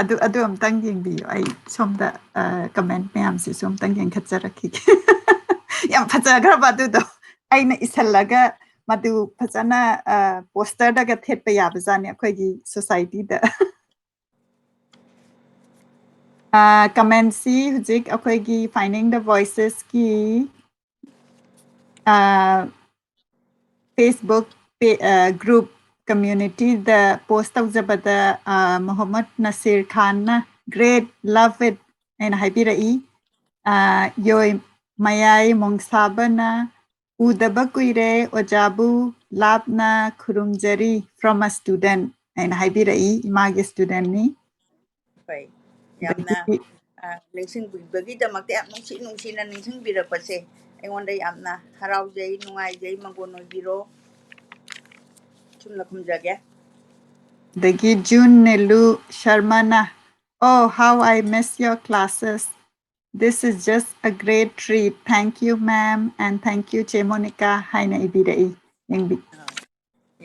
ꯑꯗꯨ ꯑꯗꯨ ꯑꯝꯇꯪ ꯌꯦꯡꯕꯤꯌꯨ꯫ ꯑꯩ ꯁꯣꯝꯗ ꯀꯃꯦꯟ ꯃꯌꯥꯝꯁꯤꯁꯨ ꯑꯝꯇꯪ ꯌꯦꯡꯈꯠꯆꯔꯛꯈꯤꯒꯦ꯫ ꯌꯥꯝ ꯐꯖꯈ꯭ꯔꯕ ꯑꯗꯨꯗꯣ꯫ ꯑꯩꯅ ꯏꯁꯜꯂꯒ ꯃꯗꯨ ꯐꯖꯅ ꯄꯣꯁꯇꯔꯗꯒ ꯊꯦꯠꯄ ꯌꯥꯕꯖꯥꯠꯅꯤ ꯑꯩꯈꯣꯏꯒꯤ ꯁꯣꯁꯥꯏꯇꯤꯗ꯫ ꯀꯃꯦꯟꯁꯤ ꯍꯧꯖꯤꯛ ꯑꯩꯈꯣꯏꯒꯤ Finding the Voicesꯀꯤ Facebook group communityꯗ post ꯇꯧꯖꯕꯗ Mohammad Nasir Khan "Great, love it" ꯍꯥꯏꯅ ꯍꯥꯏꯕꯤꯔꯛꯏ꯫ ꯌꯣꯏ ꯃꯌꯥꯏ ꯃꯣꯡꯁꯥꯕꯅ "ꯎꯗꯕ ꯀꯨꯏꯔꯦ ꯑꯣꯖꯥꯕꯨ, ꯂꯥꯞꯅ ꯈꯨꯔꯨꯝꯖꯔꯤ from a student" ꯍꯥꯏꯅ ꯍꯥꯏꯕꯤꯔꯛꯏ, ꯏꯃꯥꯒꯤ studentꯅꯤ꯫ ꯐꯩ, ꯌꯥꯝꯅ ꯅꯤꯡꯁꯤꯡꯕꯤꯕꯒꯤꯗꯃꯛꯇ ꯌꯥꯝ ꯅꯨꯡꯁꯤ ꯅꯨꯡꯁꯤꯅ ꯅꯤꯡꯁꯤꯡꯕꯤꯔꯛꯄꯁꯦ ꯑꯩꯉꯣꯟꯗ ꯌꯥꯝꯅ ꯍꯔꯥꯎꯖꯩ, ꯅꯨꯡꯉꯥꯏꯖꯩ꯫ ꯃꯪꯒꯣꯟ ꯑꯣꯏꯕꯤꯔꯣ꯫ ꯆꯨꯝꯅ ꯈꯨꯝꯖꯒꯦ꯫ ꯑꯗꯒꯤ June ꯅꯦꯂꯨ ꯁꯔꯃꯅ "Oh, how I miss your classes. This is just a great treat. Thank you, ma'am, and thank you, ꯆꯦ ꯃꯣꯅꯤꯀꯥ" ꯍꯥꯏꯅ ꯏꯕꯤꯔꯛꯏ꯫ ꯌꯦꯡꯕꯤ꯫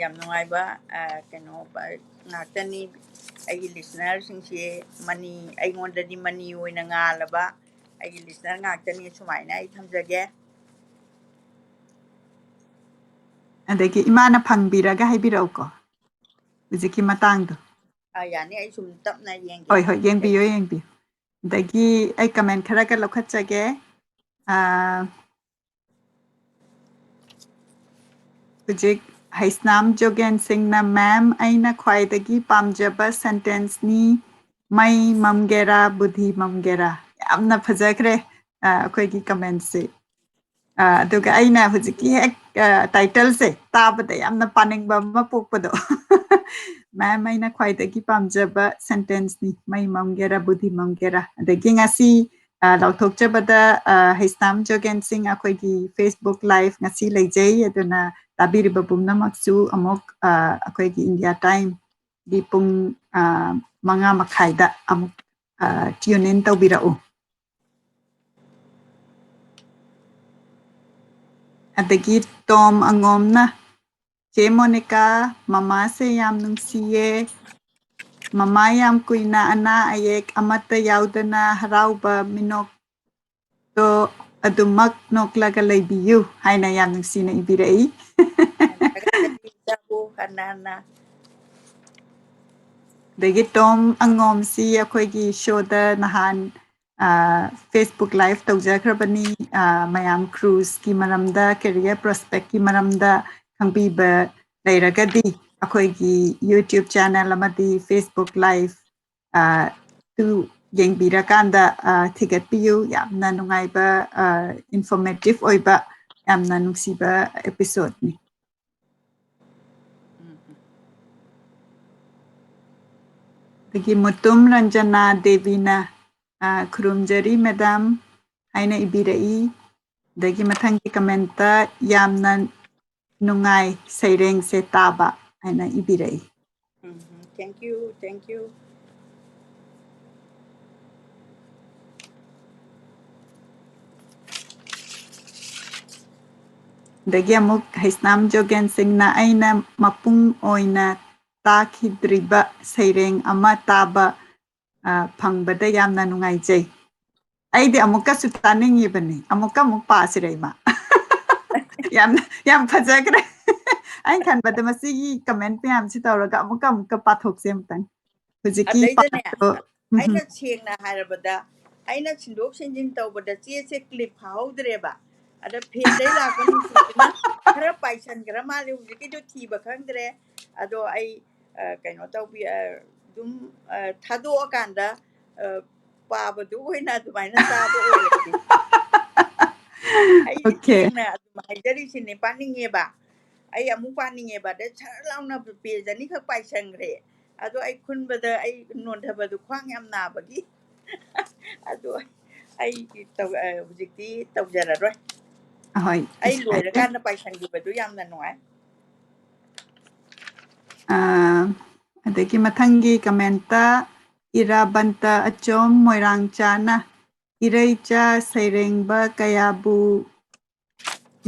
ꯌꯥꯝ ꯅꯨꯡꯉꯥꯏꯕ ꯀꯩꯅꯣ ꯉꯥꯛꯇꯅꯤ꯫ ꯑꯩꯒꯤ listenerꯁꯤꯡꯁꯦ ꯃꯅꯤ, ꯑꯩꯉꯣꯟꯗꯗꯤ ꯃꯅꯤ ꯑꯣꯏꯅ ꯉꯥꯜꯂꯕ ꯑꯩꯒꯤ listener ꯉꯥꯛꯇꯅꯤ꯫ ꯁꯨꯃꯥꯏꯅ ꯑꯩ ꯊꯝꯖꯒꯦ꯫ ꯑꯗꯒꯤ ꯏꯃꯥꯅ ꯐꯪꯕꯤꯔꯒ ꯍꯥꯏꯕꯤꯔꯛꯎꯀꯣ ꯍꯧꯖꯤꯛꯀꯤ ꯃꯇꯥꯡꯗꯣ꯫ ꯑꯥ, ꯌꯥꯅꯤ, ꯑꯩ ꯁꯨꯝ ꯇꯞꯅ ꯌꯦꯡꯒꯦ꯫ ꯍꯣꯏ, ꯍꯣꯏ, ꯌꯦꯡꯕꯤꯌꯣ, ꯌꯦꯡꯕꯤꯌꯣ꯫ ꯑꯗꯒꯤ ꯑꯩ ꯀꯃꯦꯟ ꯈꯔꯒ ꯂꯧꯈꯠꯆꯒꯦ꯫ ꯑꯥ, ꯍꯧꯖꯤꯛ ꯍꯩꯁꯅꯥꯝ ꯖꯣꯒꯦꯟ ꯁꯤꯡꯅ, "ꯃꯦꯝ, ꯑꯩꯅ ꯈ꯭ꯋꯥꯏꯗꯒꯤ ꯄꯥꯝꯖꯕ ꯁꯦꯟꯇꯦꯟꯁꯅꯤ, ꯃꯩ ꯃꯝꯒꯦꯔꯥ ꯕꯨꯙꯤ ꯃꯝꯒꯦꯔꯥ"꯫ ꯌꯥꯝꯅ ꯐꯖꯈ꯭ꯔꯦ, ꯑ, ꯑꯩꯈꯣꯏꯒꯤ ꯀꯃꯦꯟꯁꯦ꯫ ꯑ, ꯑꯗꯨꯒ ꯑꯩꯅ ꯍꯧꯖꯤꯛꯀꯤ ꯍꯦꯛ, ꯑ, ꯇꯥꯏꯇꯜꯁꯦ ꯇꯥꯕꯗ ꯌꯥꯝꯅ ꯄꯥꯅꯤꯡꯕ ꯑꯃ ꯄꯣꯛꯄꯗꯣ꯫ "ꯃꯦꯝ, ꯑꯩꯅ ꯈ꯭ꯋꯥꯏꯗꯒꯤ ꯄꯥꯝꯖꯕ ꯁꯦꯟꯇꯦꯟꯁꯅꯤ, ꯃꯩ ꯃꯝꯒꯦꯔꯥ ꯕꯨꯙꯤ ꯃꯝꯒꯦꯔꯥ"꯫ ꯑꯗꯒꯤ ꯉꯁꯤ, ꯑ, ꯂꯥꯎꯊꯣꯛꯆꯕꯗ, ꯑ, ꯍꯩꯁꯅꯥꯝ ꯖꯣꯒꯦꯟ ꯁꯤꯡ, ꯑꯩꯈꯣꯏꯒꯤ Facebook Live ꯉꯁꯤ ꯂꯩꯖꯩ꯫ ꯑꯗꯨꯅ ꯇꯥꯕꯤꯔꯤꯕ ꯄꯨꯝꯅꯃꯛꯁꯨ ꯑꯃꯨꯛ, ꯑ, ꯑꯩꯈꯣꯏꯒꯤ India Time ꯒꯤ ꯄꯨꯡ, ꯑ, ꯃꯉꯥ ꯃꯈꯥꯏꯗ ꯑꯃꯨꯛ, ꯑ, tune in ꯇꯧꯕꯤꯔꯛꯎ꯫ ꯑꯗꯒꯤ ꯇꯣꯝ ꯑꯉꯣꯝꯅ, "ꯆꯦ ꯃꯣꯅꯤꯀꯥ, ꯃꯃꯥꯁꯦ ꯌꯥꯝ ꯅꯨꯡꯁꯤꯌꯦ꯫ ꯃꯃꯥ ꯌꯥꯝ ꯀꯨꯏꯅ ꯑꯅꯥ ꯑꯌꯦꯛ ꯑꯃꯠꯇ ꯌꯥꯎꯗꯅ ꯍꯔꯥꯎꯕ ꯃꯤꯅꯣꯛꯇꯣ ꯑꯗꯨꯃꯛ ꯅꯣꯛꯂꯒ ꯂꯩꯕꯤꯌꯨ" ꯍꯥꯏꯅ ꯌꯥꯝ ꯅꯨꯡꯁꯤꯅ ꯏꯕꯤꯔꯛꯏ꯫ ꯊꯥꯒꯠꯆꯔꯤ ꯏꯆꯥꯕꯨ ꯍꯟꯅ ꯍꯟꯅ꯫ ꯑꯗꯒꯤ ꯇꯣꯝ ꯑꯉꯣꯝꯁꯤ ꯑꯩꯈꯣꯏꯒꯤ ꯁꯣꯗ ꯅꯍꯥꯟ, ꯑ, Facebook Live ꯇꯧꯖꯈ꯭ꯔꯕꯅꯤ꯫ ꯑ, ꯃꯌꯥꯝ cruiseꯀꯤ ꯃꯔꯝꯗ, career prospectꯀꯤ ꯃꯔꯝꯗ ꯈꯪꯕꯤꯕ ꯂꯩꯔꯒꯗꯤ ꯑꯩꯈꯣꯏꯒꯤ YouTube channel ꯑꯃꯗꯤ Facebook Live, ꯑ, ꯇꯨ ꯌꯦꯡꯕꯤꯔꯀꯥꯟꯗ, ꯑ, ꯊꯤꯒꯠꯄꯤꯌꯨ꯫ ꯌꯥꯝꯅ ꯅꯨꯡꯉꯥꯏꯕ, ꯑ, informative ꯑꯣꯏꯕ, ꯌꯥꯝꯅ ꯅꯨꯡꯁꯤꯕ episodeꯅꯤ꯫ ꯑꯗꯒꯤ ꯃꯨꯇꯨꯝ ꯔꯟꯖꯅꯥ ꯗꯦꯕꯤꯅ, ꯑ, "ꯈꯨꯔꯨꯝꯖꯔꯤ ꯃꯦꯗꯥꯝ" ꯍꯥꯏꯅ ꯏꯕꯤꯔꯛꯏ꯫ ꯑꯗꯒꯤ ꯃꯊꯪꯒꯤ commentꯇ, "ꯌꯥꯝꯅ ꯅꯨꯡꯉꯥꯏ ꯁꯩꯔꯦꯡꯁꯦ ꯇꯥꯕ" ꯍꯥꯏꯅ ꯏꯕꯤꯔꯛꯏ꯫ ꯎꯝ, thank you, thank you꯫ ꯑꯗꯒꯤ ꯑꯃꯨꯛ ꯍꯩꯁꯅꯥꯝ ꯖꯣꯒꯦꯟ ꯁꯤꯡꯅ, "ꯑꯩꯅ ꯃꯄꯨꯡ ꯑꯣꯏꯅ ꯇꯥꯈꯤꯗ꯭ꯔꯤꯕ ꯁꯩꯔꯦꯡ ꯑꯃ ꯇꯥꯕ, ꯑ, ꯐꯪꯕꯗ ꯌꯥꯝꯅ ꯅꯨꯡꯉꯥꯏꯖꯩ꯫ ꯑꯩꯗꯤ ꯑꯃꯨꯛꯀꯁꯨ ꯇꯥꯅꯤꯡꯉꯤꯕꯅꯤ꯫ ꯑꯃꯨꯛꯀ ꯑꯃꯨꯛ ꯄꯥꯁꯤꯔ, ꯏꯃꯥ?" ꯌꯥꯝ, ꯌꯥꯝ ꯐꯖꯈ꯭ꯔꯦ꯫ ꯑꯩꯅ ꯈꯟꯕꯗ ꯃꯁꯤꯒꯤ comment ꯃꯌꯥꯝꯁꯤ ꯇꯧꯔꯒ ꯑꯃꯨꯛꯀ ꯑꯃꯨꯛꯀ ꯄꯥꯊꯣꯛꯁꯦ ꯑꯃꯨꯛꯇꯪ꯫ ꯍꯧꯖꯤꯛꯀꯤ ꯑꯗꯩꯗꯅꯦ, part ꯇꯣ, ꯎꯝ꯫ ꯑꯩꯅ ꯁꯦꯡꯅ ꯍꯥꯏꯔꯕꯗ, ꯑꯩꯅ ꯁꯤꯟꯗꯣꯛ ꯁꯤꯟꯖꯤꯟ ꯇꯧꯕꯗ ꯆꯦꯁꯦ ꯀ꯭ꯂꯤꯞ ꯐꯥꯍꯧꯗ꯭ꯔꯦꯕ꯫ ꯑꯗ ꯐꯦꯟꯗꯩ ꯂꯥꯛꯄ ꯅꯨꯡꯁꯤꯠꯁꯤꯅ ꯈꯔ ꯄꯥꯏꯁꯟꯈ꯭ꯔ ꯃꯥꯜꯂꯦ꯫ ꯍꯧꯖꯤꯛꯀꯤꯗꯣ ꯊꯤꯕ ꯈꯪꯗ꯭ꯔꯦ꯫ ꯑꯗꯣ ꯑꯩ, ꯑ, ꯀꯩꯅꯣ ꯇꯧꯕꯤ-, ꯑ, ꯑꯗꯨꯝ, ꯑ, ꯊꯥꯗꯣꯛꯑꯀꯥꯟꯗ, ꯑ, ꯄꯥꯕꯗꯨ ꯑꯣꯏꯅ ꯑꯗꯨꯃꯥꯏꯅ ꯆꯥꯕ ꯑꯣꯏꯔꯗꯤ꯫ ꯑꯩ Okay. ꯁꯦꯡꯅ ꯑꯗꯨꯝ ꯍꯥꯏꯖꯔꯤꯁꯤꯅꯦ, ꯄꯥꯅꯤꯡꯉꯦꯕ꯫ ꯑꯩ ꯑꯃꯨꯛ ꯄꯥꯅꯤꯡꯉꯦꯕ꯫ ꯑꯗ ꯁꯔ ꯂꯥꯎꯅ ꯄꯦꯖ ꯑꯅꯤꯈꯛ ꯄꯥꯏꯁꯟꯈ꯭ꯔꯦ꯫ ꯑꯗꯣ ꯑꯩ ꯈꯨꯟꯕꯗ ꯑꯩ ꯅꯣꯟꯊꯕꯗꯣ ꯈ꯭ꯋꯥꯡ ꯌꯥꯝ ꯅꯥꯕꯒꯤ꯫ ꯑꯗꯣ ꯑꯩ ꯇꯧ-, ꯑ, ꯍꯧꯖꯤꯛꯇꯤ ꯇꯧꯖꯔꯔꯣꯏ꯫ ꯑꯍꯣꯏ, ꯑꯩ ꯀꯩꯁꯨ ꯀꯥꯏꯗꯦ꯫ ꯂꯣꯏꯔꯀꯥꯟꯗ ꯄꯥꯏꯁꯟꯈꯤꯕꯗꯨ ꯌꯥꯝꯅ ꯅꯨꯡꯉꯥꯏ꯫ ꯑ, ꯑꯗꯒꯤ ꯃꯊꯪꯒꯤ comment ꯇ ꯏꯔꯥꯕꯟꯇ ꯑꯆꯣꯝ ꯃꯣꯏꯔꯥꯡ ꯆꯥꯅ ꯏꯔꯩꯆꯥ ꯁꯩꯔꯦꯡꯕ ꯀꯌꯥꯕꯨ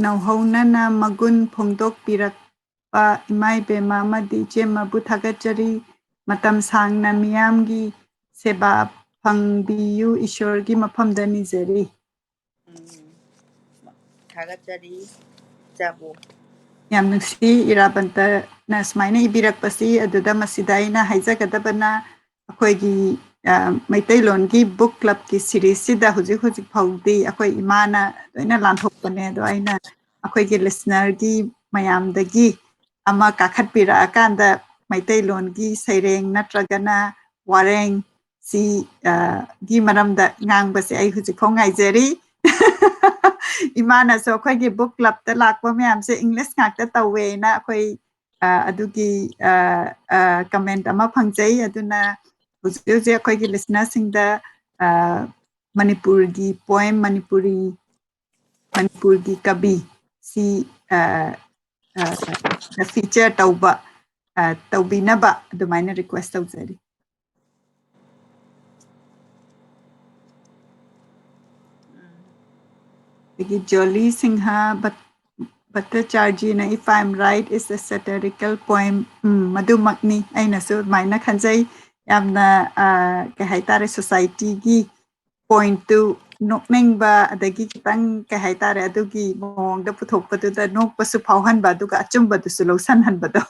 ꯅꯧꯍꯧꯅꯅ ꯃꯒꯨꯟ ꯐꯣꯡꯗꯣꯛꯄꯤꯔꯛꯄ ꯏꯃꯥ ꯏꯕꯦꯝꯃ ꯑꯃꯗꯤ ꯏꯆꯦꯝꯃꯕꯨ ꯊꯥꯒꯠꯆꯔꯤ꯫ ꯃꯇꯝ ꯁꯥꯡꯅ ꯃꯤꯌꯥꯝꯒꯤ ꯁꯦꯕꯥ ꯐꯪꯕꯤꯌꯨ, ꯏꯁꯣꯔꯒꯤ ꯃꯐꯝꯗ ꯅꯤꯖꯔꯤ꯫ ꯎꯝ, ꯊꯥꯒꯠꯆꯔꯤ, ꯏꯆꯥꯕꯨ꯫ ꯌꯥꯝ ꯅꯨꯡꯁꯤ, ꯏꯔꯥꯕꯟꯇꯅ ꯁꯨꯃꯥꯏꯅ ꯏꯕꯤꯔꯛꯄꯁꯤ꯫ ꯑꯗꯨꯗ ꯃꯁꯤꯗ ꯑꯩꯅ ꯍꯥꯏꯖꯒꯗꯕꯅ, ꯑꯩꯈꯣꯏꯒꯤ, ꯑ, ꯃꯩꯇꯩꯂꯣꯟꯒꯤ book club ꯀꯤ series ꯁꯤꯗ ꯍꯧꯖꯤꯛ ꯍꯧꯖꯤꯛ ꯐꯥꯎꯗꯤ ꯑꯩꯈꯣꯏ ꯏꯃꯥꯅ ꯂꯣꯏꯅ ꯂꯥꯟꯊꯣꯛꯄꯅꯦ꯫ ꯑꯗꯣ ꯑꯩꯅ ꯑꯩꯈꯣꯏꯒꯤ listener ꯒꯤ ꯃꯌꯥꯝꯗꯒꯤ ꯑꯃ ꯀꯥꯈꯠꯄꯤꯔꯛꯑꯀꯥꯟꯗ ꯃꯩꯇꯩꯂꯣꯟꯒꯤ ꯁꯩꯔꯦꯡ ꯅꯠꯇ꯭ꯔꯒꯅ ꯋꯥꯔꯦꯡ ꯁꯤ, ꯑ, ꯒꯤ ꯃꯔꯝꯗ ꯉꯥꯡꯕꯁꯦ ꯑꯩ ꯍꯧꯖꯤꯛꯐꯥꯎ ꯉꯥꯏꯖꯔꯤ꯫ ꯏꯃꯥꯅꯁꯨ ꯑꯩꯈꯣꯏꯒꯤ book club ꯇ ꯂꯥꯛꯄ ꯃꯌꯥꯝꯁꯦ English ꯉꯥꯛꯇ ꯇꯧꯋꯦꯅ ꯑꯩꯈꯣꯏ, ꯑ, ꯑꯗꯨꯒꯤ, ꯑ, ꯑ, comment ꯑꯃ ꯐꯪꯖꯩ꯫ ꯑꯗꯨꯅ ꯍꯧꯖꯤꯛ ꯍꯧꯖꯤꯛ ꯑꯩꯈꯣꯏꯒꯤ listener ꯁꯤꯡꯗ, ꯑ, ꯃꯅꯤꯄꯨꯔꯒꯤ poem, ꯃꯅꯤꯄꯨꯔꯤ, ꯃꯅꯤꯄꯨꯔꯒꯤ ꯀꯕꯤ ꯁꯤ, ꯑ, ꯑ, feature ꯇꯧꯕ, ꯑ, ꯇꯧꯕꯤꯅꯕ ꯑꯗꯨꯃꯥꯏꯅ request ꯇꯧꯖꯔꯤ꯫ ꯑꯗꯒꯤ ꯖꯣꯂꯤ Singh ꯚꯠ-, ꯚꯠꯇꯆꯥꯔꯖꯤꯅ, "If I am right, it's a satirical poem." ꯎꯝ, ꯃꯗꯨꯃꯛꯅꯤ꯫ ꯑꯩꯅꯁꯨ ꯑꯗꯨꯃꯥꯏꯅ ꯈꯟꯖꯩ꯫ ꯌꯥꯝꯅ, ꯑ, ꯀꯩ ꯍꯥꯏꯇꯥꯔꯦ, society ꯒꯤ point ꯇꯨ ꯅꯣꯛꯅꯤꯡꯕ, ꯑꯗꯒꯤ ꯈꯤꯇꯪ, ꯀꯩ ꯍꯥꯏꯇꯥꯔꯦ, ꯑꯗꯨꯒꯤ ꯃꯑꯣꯡꯗ ꯄꯨꯊꯣꯛꯄꯗꯨꯗ ꯅꯣꯛꯄꯁꯨ ꯐꯥꯎꯍꯟꯕ, ꯑꯗꯨꯒ ꯑꯆꯨꯝꯕꯗꯨꯁꯨ ꯂꯧꯁꯟꯍꯟꯕꯗꯣ꯫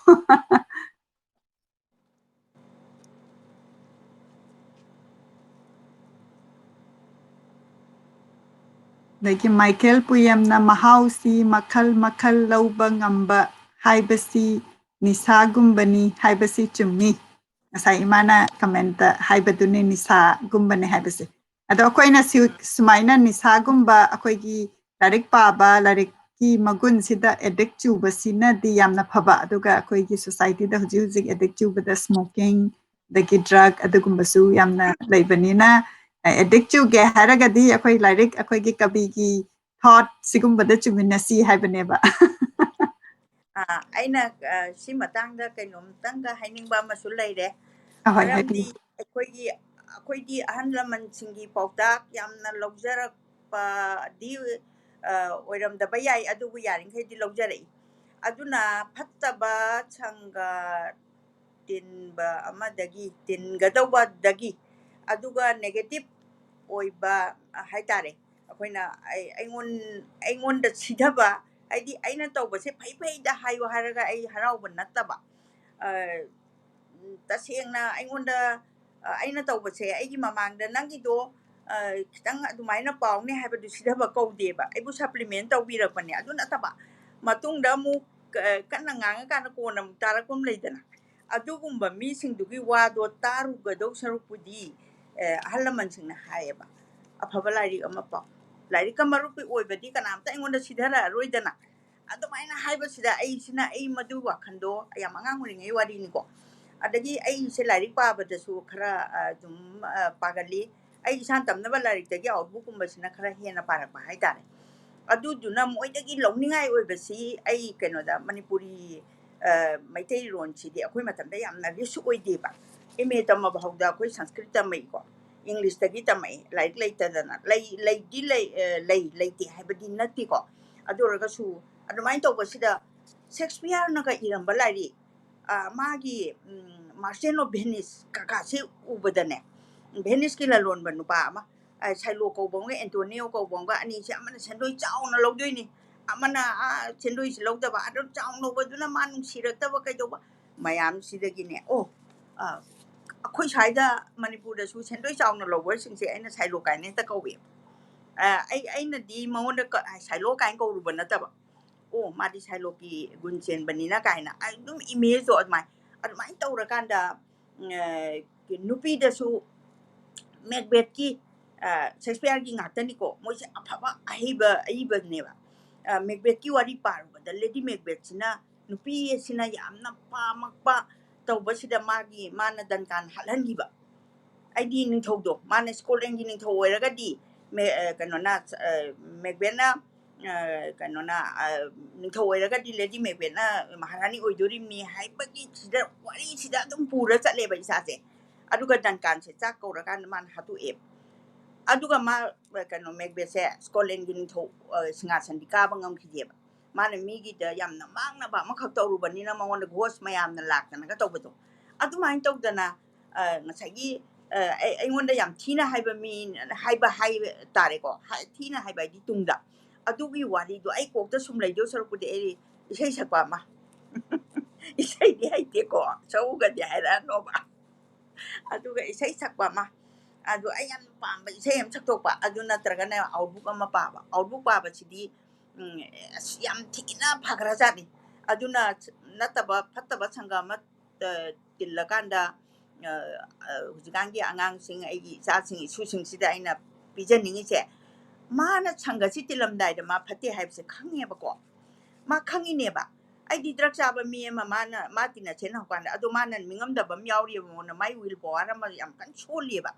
ꯑꯗꯒꯤ ꯃꯥꯏꯀꯦꯜ ꯄꯨꯌꯝꯅ "ꯃꯍꯥꯎꯁꯤ ꯃꯈꯜ ꯃꯈꯜ ꯂꯧꯕ ꯉꯝꯕ ꯍꯥꯏꯕꯁꯤ ꯅꯤꯁꯥꯒꯨꯝꯕꯅꯤ ꯍꯥꯏꯕꯁꯤ ꯆꯨꯝꯃꯤ"꯫ ꯉꯁꯥꯏ ꯏꯃꯥꯅ ꯀꯃꯦꯟꯇ ꯍꯥꯏꯕꯗꯨꯅꯤ, ꯅꯤꯁꯥꯒꯨꯝꯕꯅꯤ ꯍꯥꯏꯕꯁꯦ꯫ ꯑꯗꯣ ꯑꯩꯈꯣꯏꯅ ꯁꯤ-, ꯁꯨꯃꯥꯏꯅ ꯅꯤꯁꯥꯒꯨꯝꯕ, ꯑꯩꯈꯣꯏꯒꯤ ꯂꯥꯏꯔꯤꯛ ꯄꯥꯕ, ꯂꯥꯏꯔꯤꯛꯀꯤ ꯃꯒꯨꯟꯁꯤꯗ ꯑꯦꯗꯤꯛ ꯆꯨꯕꯁꯤꯅꯗꯤ ꯌꯥꯝꯅ ꯐꯕ, ꯑꯗꯨꯒ ꯑꯩꯈꯣꯏꯒꯤ ꯁꯣꯁꯥꯏꯇꯤꯗ ꯍꯧꯖꯤꯛ ꯍꯧꯖꯤꯛ ꯑꯦꯗꯤꯛ ꯆꯨꯕꯗ ꯁ꯭ꯃꯣꯀꯤꯡ, ꯑꯗꯒꯤ ꯗ꯭ꯔꯒ, ꯑꯗꯨꯒꯨꯝꯕꯁꯨ ꯌꯥꯝꯅ ꯂꯩꯕꯅꯤꯅ, ꯑ, ꯑꯦꯗꯤꯛ ꯆꯨꯒꯦ ꯍꯥꯏꯔꯒꯗꯤ ꯑꯩꯈꯣꯏ ꯂꯥꯏꯔꯤꯛ, ꯑꯩꯈꯣꯏꯒꯤ ꯀꯕꯤꯒꯤ ꯊꯣꯠ ꯁꯤꯒꯨꯝꯕꯗ ꯆꯨꯃꯤꯟꯅꯁꯤ ꯍꯥꯏꯕꯅꯦꯕ꯫ ꯑ, ꯑꯩꯅ, ꯑ, ꯁꯤ ꯃꯇꯥꯡꯗ ꯀꯩꯅꯣꯝꯇꯪꯒ ꯍꯥꯏꯅꯤꯡꯕ ꯑꯃꯁꯨ ꯂꯩꯔꯦ꯫ ꯑꯍꯣꯏ, ꯃꯔꯝꯗꯤ ꯍꯥꯏꯕꯤꯌꯨ꯫ ꯑꯩꯈꯣꯏꯒꯤ, ꯑꯩꯈꯣꯏꯗꯤ ꯑꯍꯜ ꯂꯃꯟꯁꯤꯡꯒꯤ ꯄꯥꯎꯇꯥꯛ ꯌꯥꯝꯅ ꯂꯧꯖꯔꯛꯄꯗꯤ, ꯑ, ꯑꯣꯏꯔꯝꯗꯕ ꯌꯥꯏ, ꯑꯗꯨꯕꯨ ꯌꯥꯔꯤꯈꯩꯗꯤ ꯂꯧꯖꯔꯛꯏ꯫ ꯑꯗꯨꯅ ꯐꯠꯇꯕ ꯁꯪꯒ ꯇꯤꯟꯕ ꯑꯃꯗꯒꯤ, ꯇꯤꯟꯒꯗꯧꯕꯗꯒꯤ, ꯑꯗꯨꯒ ꯅꯦꯒꯦꯇꯤꯚ ꯑꯣꯏꯕ, ꯑ, ꯍꯥꯏꯇꯥꯔꯦ, ꯑꯩꯈꯣꯏꯅ ꯑꯩ-, ꯑꯩꯉꯣꯟ-, ꯑꯩꯉꯣꯟꯗ ꯁꯤꯊꯕ, ꯍꯥꯏꯗꯤ ꯑꯩꯅ ꯇꯧꯕꯁꯦ ꯐꯩ ꯐꯩꯗ ꯍꯥꯏꯌꯣ ꯍꯥꯏꯔꯒ ꯑꯩ ꯍꯔꯥꯎꯕ ꯅꯠꯇꯕ, ꯑ, ꯎꯝ, ꯇꯁꯦꯡꯅ ꯑꯩꯉꯣꯟꯗ, ꯑ, ꯑꯩꯅ ꯇꯧꯕꯁꯦ ꯑꯩꯒꯤ ꯃꯃꯥꯡꯗ ꯅꯪꯒꯤꯗꯣ, ꯑ, ꯈꯤꯇꯪ ꯑꯗꯨꯃꯥꯏꯅ ꯄꯥꯎꯅꯦ ꯍꯥꯏꯕꯗꯨ ꯁꯤꯊꯕ ꯀꯧꯗꯦꯕ, ꯑꯩꯕꯨ ꯁꯄ꯭ꯂꯤꯃꯦꯟ ꯇꯧꯕꯤꯔꯛꯄꯅꯦ꯫ ꯑꯗꯨ ꯅꯠꯇꯕ ꯃꯇꯨꯡꯗ ꯑꯃꯨꯛ, ꯑ, ꯀꯟꯅ ꯉꯥꯡꯉꯀꯥꯟꯗ ꯀꯣꯟꯅ ꯑꯃꯨꯛ ꯇꯥꯔꯛꯄ ꯑꯃ ꯂꯩꯗꯅ, ꯑꯗꯨꯒꯨꯝꯕ ꯃꯤꯁꯤꯡꯗꯨꯒꯤ ꯋꯥꯗꯣ ꯇꯥꯔꯨꯒꯗꯧ ꯁꯔꯨꯛꯄꯨꯗꯤ, ꯑ, ꯑꯍꯜ ꯂꯃꯟꯁꯤꯡꯅ ꯍꯥꯏꯌꯦꯕ, "ꯑꯐꯕ ꯂꯥꯏꯔꯤꯛ ꯑꯃ ꯄꯥꯎ, ꯂꯥꯏꯔꯤꯛꯀ ꯃꯔꯨꯞꯀꯤ ꯑꯣꯏꯕꯗꯤ ꯀꯅꯥꯝꯇ ꯑꯩꯉꯣꯟꯗ ꯁꯤꯊꯔꯛꯑꯔꯣꯏꯗꯅ"꯫ ꯑꯗꯨꯃꯥꯏꯅ ꯍꯥꯏꯕꯁꯤꯗ ꯑꯩꯁꯤꯅ, ꯑꯩ ꯃꯗꯨ ꯋꯥꯈꯜꯗꯣ ꯌꯥꯝ ꯑꯉꯥꯡ ꯑꯣꯏꯔꯤꯉꯩ ꯋꯥꯔꯤꯅꯤꯀꯣ, ꯑꯗꯒꯤ ꯑꯩꯁꯦ ꯂꯥꯏꯔꯤꯛ ꯄꯥꯕꯗꯁꯨ ꯈꯔ, ꯑ, ꯑꯗꯨꯝ, ꯑ, ꯄꯥꯒꯜꯂꯤ꯫ ꯑꯩ ꯏꯁꯥꯅ ꯇꯝꯅꯕ ꯂꯥꯏꯔꯤꯛꯇꯒꯤ ꯑꯥꯎꯠꯕꯨꯛꯀꯨꯝꯕꯁꯤꯅ ꯈꯔ ꯍꯦꯟꯅ ꯄꯥꯔꯛꯄ ꯍꯥꯏꯇꯥꯔꯦ꯫ ꯑꯗꯨꯗꯨꯅ ꯃꯣꯏꯗꯒꯤ ꯂꯧꯅꯤꯡꯉꯥꯏ ꯑꯣꯏꯕꯁꯤ ꯑꯩ ꯀꯩꯅꯣꯗ, ꯃꯅꯤꯄꯨꯔꯤ, ꯑ, ꯃꯩꯇꯩꯂꯣꯟꯁꯤꯗꯤ ꯑꯩꯈꯣꯏ ꯃꯇꯝꯗ ꯌꯥꯝꯅ ꯔꯤꯆ ꯑꯣꯏꯗꯦꯕ꯫ ꯑꯦꯝ ꯑꯦ ꯇꯝꯃꯕ ꯍꯧꯗ ꯑꯩꯈꯣꯏ ꯁꯪꯁꯀ꯭ꯔꯤꯠ ꯇꯝꯃꯛꯏꯀꯣ, ꯏꯪꯂꯤꯁꯇꯒꯤ ꯇꯝꯃꯛꯏ, ꯂꯥꯏꯔꯤꯛ ꯂꯩꯇꯗꯅ꯫ ꯂꯩ, ꯂꯩꯗꯤ ꯂꯩ, ꯑ, ꯂꯩ, ꯂꯩꯇꯦ ꯍꯥꯏꯕꯗꯤ ꯅꯠꯇꯦꯀꯣ꯫ ꯑꯗꯨ ꯑꯣꯏꯔꯒꯁꯨ ꯑꯗꯨꯃꯥꯏꯅ ꯇꯧꯕꯁꯤꯗ ꯁꯦꯛꯁꯄꯤꯌꯔꯅꯒ ꯏꯔꯝꯕ ꯂꯥꯏꯔꯤꯛ, ꯑ, ꯃꯥꯒꯤ, ꯎꯝ, Merchant of Venice ꯀꯀꯥꯁꯦ ꯎꯕꯗꯅꯦ, ꯚꯦꯅꯤꯁꯀꯤ ꯂꯂꯣꯟꯕ ꯅꯨꯄꯥ ꯑꯃ, ꯑ, ꯁꯥꯏꯂꯣ ꯀꯧꯕ ꯑꯃꯒ ꯑꯦꯟꯇꯣꯅꯤꯌꯣ ꯀꯧꯕ ꯑꯃꯒ, ꯑꯅꯤꯁꯦ ꯑꯃꯅ ꯁꯦꯟꯗꯣꯏ ꯆꯥꯎꯅ ꯂꯧꯗꯣꯏꯅꯤ, ꯑꯃꯅ, ꯑ, ꯁꯦꯟꯗꯣꯏꯁꯤ ꯂꯧꯗꯕ, ꯑꯗꯨ ꯆꯥꯎꯅ ꯂꯧꯕꯗꯨꯅ ꯃꯥ ꯅꯨꯡꯁꯤꯔꯛꯇꯕ ꯀꯩꯗꯧꯕ ꯃꯌꯥꯝꯁꯤꯗꯒꯤꯅꯦ, ꯑꯣ, ꯑ, ꯑꯩꯈꯣꯏ ꯁ꯭ꯋꯥꯏꯗ ꯃꯅꯤꯄꯨꯔꯗꯁꯨ ꯁꯦꯟꯗꯣꯏ ꯆꯥꯎꯅ ꯂꯧꯕꯁꯤꯡꯁꯦ ꯑꯩꯅ ꯁꯥꯏꯂꯣ ꯀꯥꯏꯅ ꯍꯦꯛꯇ ꯀꯧꯏ꯫ ꯑ, ꯑꯩ, ꯑꯩꯅꯗꯤ ꯃꯉꯣꯟꯗ ꯀ-, "ꯁꯥꯏꯂꯣ" ꯀꯥꯏꯅ ꯀꯧꯔꯨꯕ ꯅꯠꯇꯕ꯫ "ꯑꯣ, ꯃꯥꯗꯤ ꯁꯥꯏꯂꯣꯛꯀꯤ ꯒꯨꯟ ꯆꯦꯟꯕꯅꯤꯅ" ꯀꯥꯏꯅ ꯑꯩ ꯑꯗꯨꯝ ꯏꯃꯦꯖꯇꯣ ꯑꯗꯨꯃꯥꯏꯅ, ꯑꯗꯨꯃꯥꯏꯅ ꯇꯧꯔꯀꯥꯟꯗ, ꯎꯝ, ꯑ, ꯅꯨꯄꯤꯗꯁꯨ ꯃꯦꯛꯕꯦꯠꯀꯤ, ꯑ, ꯁꯦꯛꯁꯄꯤꯌꯔꯒꯤ ꯉꯥꯛꯇꯅꯤꯀꯣ, ꯃꯣꯏꯁꯦ ꯑꯐꯕ ꯑꯍꯩꯕ, ꯑꯏꯕꯅꯦꯕ꯫ ꯑ, ꯃꯦꯛꯕꯦꯠꯀꯤ ꯋꯥꯔꯤ ꯄꯥꯔꯨꯕꯗ ꯂꯦꯗꯤ ꯃꯦꯛꯕꯦꯠꯁꯤꯅ ꯅꯨꯄꯤ ꯑꯁꯤꯅ ꯌꯥꯝꯅ ꯄꯥꯝꯃꯛꯄ ꯇꯧꯕꯁꯤꯗ ꯃꯥꯒꯤ, ꯃꯥꯅ ꯗꯟꯀꯥꯟ ꯍꯥꯠꯍꯟꯈꯤꯕ꯫ ꯑꯩꯗꯤ ꯅꯤꯡꯊꯧꯗꯣ, ꯃꯥꯅ ꯁ꯭ꯀꯣꯠꯂꯦꯟꯒꯤ ꯅꯤꯡꯊꯧ ꯑꯣꯏꯔꯒꯗꯤ, ꯃꯦ-, ꯑ, ꯀꯩꯅꯣꯅ, ꯑ, ꯃꯦꯛꯕꯦꯠꯅ, ꯑ, ꯀꯩꯅꯣꯅ, ꯑ, ꯅꯤꯡꯊꯧ ꯑꯣꯏꯔꯒꯗꯤ ꯂꯦꯗꯤ ꯃꯦꯛꯕꯦꯠꯅ ꯃꯍꯥꯔꯥꯅꯤ ꯑꯣꯏꯗꯣꯔꯤꯕꯅꯤ ꯍꯥꯏꯕꯒꯤ ꯁꯤꯗ ꯋꯥꯔꯤꯁꯤꯗ ꯑꯗꯨꯝ ꯄꯨꯔ ꯆꯠꯂꯦꯕ ꯏꯁꯥꯁꯦ꯫ ꯑꯗꯨꯒ ꯗꯟꯀꯥꯟꯁꯦ ꯆꯥꯛ ꯀꯧꯔꯀꯥꯟꯗ ꯃꯥꯅ ꯍꯥꯠꯇꯣꯛꯑꯦꯕ꯫ ꯑꯗꯨꯒ ꯃꯥ, ꯑ, ꯀꯩꯅꯣ, ꯃꯦꯛꯕꯦꯠꯁꯦ ꯁ꯭ꯀꯣꯠꯂꯦꯟꯒꯤ ꯅꯤꯡꯊꯧ, ꯑ, ꯁꯤꯡꯍꯥꯁꯟꯗꯤ ꯀꯥꯕ ꯉꯝꯈꯤꯗꯦꯕ꯫ ꯃꯥꯅ ꯃꯤꯒꯤꯗ ꯌꯥꯝꯅ ꯃꯥꯡꯅꯕ ꯑꯃꯈꯛ ꯇꯧꯔꯨꯕꯅꯤꯅ ꯃꯉꯣꯟꯗ ꯒꯣꯁ ꯃꯌꯥꯝꯅ ꯂꯥꯛꯇꯅꯒ ꯇꯧꯕꯗꯣ꯫ ꯑꯗꯨꯃꯥꯏꯅ ꯇꯧꯗꯅ, ꯑ, ꯉꯁꯥꯏꯒꯤ, ꯑ, ꯑꯩ-, ꯑꯩꯉꯣꯟꯗ ꯌꯥꯝ ꯊꯤꯅ ꯍꯥꯏꯕ ꯃꯤ, ꯍꯥꯏꯕ ꯍꯥꯏꯕ ꯇꯥꯔꯦꯀꯣ꯫ ꯍꯥꯏ-, ꯊꯤꯅ ꯍꯥꯏꯕ ꯍꯥꯏꯗꯤ ꯇꯨꯡꯗ꯫ ꯑꯗꯨꯒꯤ ꯋꯥꯔꯤꯗꯣ ꯑꯩ ꯀꯣꯛꯇ ꯁꯨꯝ ꯂꯩꯗꯧ ꯁꯔꯨꯛꯄꯨꯗꯤ ꯑꯩ ꯏꯁꯩ ꯁꯛꯄ ꯑꯃ꯫ ꯏꯁꯩꯗꯤ ꯍꯩꯇꯦꯀꯣ, ꯁꯛꯎꯒꯗꯤ ꯍꯥꯏꯔꯛꯑꯅꯣꯕ꯫ ꯑꯗꯨꯒ ꯏꯁꯩ ꯁꯛꯄ ꯑꯃ, ꯑꯗꯨ ꯑꯩ ꯌꯥꯝ ꯄꯥꯝꯕ ꯏꯁꯩ ꯑꯃ ꯁꯛꯇꯣꯛꯄ, ꯑꯗꯨ ꯅꯠꯇ꯭ꯔꯒꯅ ꯑꯥꯎꯠꯕꯨꯛ ꯑꯃ ꯄꯥꯕ꯫ ꯑꯥꯎꯠꯕꯨꯛ ꯄꯥꯕꯁꯤꯗꯤ, ꯎꯝ, ꯑꯁ, ꯌꯥꯝ ꯊꯤꯅ ꯐꯈ꯭ꯔꯖꯥꯠꯅꯤ꯫ ꯑꯗꯨꯅ ꯅꯠꯇꯕ ꯐꯠꯇꯕ ꯁꯪꯒ ꯑꯃ, ꯑ, ꯇꯤꯜꯂꯀꯥꯟꯗ, ꯑ, ꯑ, ꯍꯧꯖꯤꯛꯀꯥꯟꯒꯤ ꯑꯉꯥꯡꯁꯤꯡ, ꯑꯩꯒꯤ ꯏꯆꯥꯁꯤꯡ, ꯏꯁꯨꯁꯤꯡꯁꯤꯗ ꯑꯩꯅ ꯄꯤꯖꯅꯤꯡꯉꯤꯁꯦ, ꯃꯥꯅ ꯁꯪꯒꯁꯤ ꯇꯤꯜꯂꯝꯗꯥꯏꯗ ꯃꯥ ꯐꯠꯇꯦ ꯍꯥꯏꯕꯁꯦ ꯈꯪꯉꯦꯕꯀꯣ꯫ ꯃꯥ ꯈꯪꯉꯤꯅꯦꯕ꯫ ꯑꯩꯗꯤ ꯗ꯭ꯔꯒ ꯆꯥꯕ ꯃꯤ ꯑꯃ ꯃꯥꯅ, ꯃꯥ ꯇꯤꯟꯅꯁꯦꯅ ꯍꯧꯀꯥꯟꯗ, ꯑꯗꯣ ꯃꯥꯅ ꯅꯤꯡꯉꯝꯗꯕ ꯑꯃ ꯌꯥꯎꯔꯤꯑꯕ ꯃꯉꯣꯟꯗ, ꯃꯥꯏ ꯋꯤꯜ ꯄꯋꯥꯔ ꯑꯃ ꯌꯥꯝ ꯀꯟꯅ ꯁꯣꯜꯂꯤꯑꯕ꯫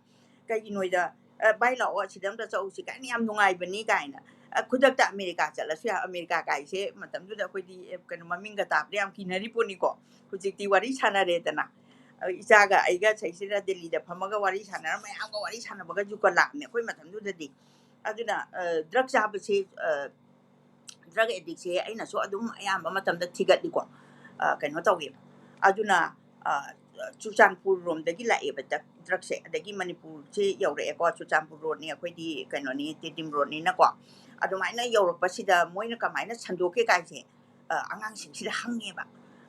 ꯀꯩꯒꯤꯅꯣꯗ, "ꯑ, ꯚꯥꯏ ꯂꯥꯛꯑꯣ, ꯑꯁꯤꯗ ꯑꯝꯇ ꯆꯧꯁꯤ ꯀꯥꯏꯅ, ꯌꯥꯝ ꯅꯨꯡꯉꯥꯏꯕꯅꯤ" ꯀꯥꯏꯅ꯫ ꯑ, ꯈꯨꯗꯛꯇ ꯑꯃꯦꯔꯤꯀꯥ ꯆꯠꯂꯁꯨ ꯌꯥꯏ꯫ ꯑꯃꯦꯔꯤꯀꯥ ꯀꯥꯏꯁꯦ ꯃꯇꯝꯗꯨꯗ ꯑꯩꯈꯣꯏꯗꯤ, ꯑ, ꯀꯩꯅꯣ, ꯃꯃꯤꯡꯒ ꯇꯥꯕꯗ ꯌꯥꯝ ꯀꯤꯅꯔꯤ ꯄꯣꯠꯅꯤꯀꯣ꯫ ꯍꯧꯖꯤꯛꯇꯤ ꯋꯥꯔꯤ ꯁꯥꯟꯅꯔꯦꯗꯅ꯫ ꯑ, ꯏꯆꯥꯒ ꯑꯩꯒ ꯁꯩꯁꯤꯗ ꯗꯦꯜꯂꯤꯗ ꯐꯝꯃꯒ ꯋꯥꯔꯤ ꯁꯥꯟꯅꯔ, ꯃꯌꯥꯝꯒ ꯋꯥꯔꯤ ꯁꯥꯟꯅꯕꯒ ꯖꯨꯒ ꯂꯥꯛꯑꯕꯅꯦ ꯑꯩꯈꯣꯏ ꯃꯇꯝꯗꯨꯗꯗꯤ꯫ ꯑꯗꯨꯅ, ꯑ, ꯗ꯭ꯔꯒ ꯆꯥꯕꯁꯦ, ꯑ, ꯗ꯭ꯔꯒ ꯑꯦꯗꯤꯛꯁꯦ ꯑꯩꯅꯁꯨ ꯑꯗꯨꯝ ꯑꯌꯥꯝꯕ ꯃꯇꯝꯗ ꯊꯤꯒꯠꯂꯤꯀꯣ꯫ ꯑ, ꯀꯩꯅꯣ ꯇꯧꯋꯦꯕ꯫ ꯑꯗꯨꯅ, ꯑ, ꯆꯨꯔꯆꯥꯟꯄꯨꯔ ꯔꯣꯝꯗꯒꯤ ꯂꯥꯛꯑꯦꯕ ꯗ꯭ꯔꯒ-, ꯗ꯭ꯔꯒꯁꯦ꯫ ꯑꯗꯒꯤ ꯃꯅꯤꯄꯨꯔꯁꯦ ꯌꯧꯔꯛꯑꯦꯀꯣ, ꯆꯨꯔꯆꯥꯟꯄꯨꯔ ꯔꯣꯗꯅꯤ, ꯑꯩꯈꯣꯏꯗꯤ ꯀꯩꯅꯣꯅꯤ, ꯇꯦꯗꯤꯝ ꯔꯣꯗꯅꯤꯅꯀꯣ꯫ ꯑꯗꯨꯃꯥꯏꯅ ꯌꯧꯔꯛꯄꯁꯤꯗ ꯃꯣꯏꯅ ꯀꯃꯥꯏꯅ ꯁꯟꯗꯣꯛꯀꯦ ꯀꯥꯏꯁꯦ, ꯑ, ꯑꯉꯥꯡꯁꯤꯡꯁꯤꯗ ꯍꯪꯉꯦꯕ꯫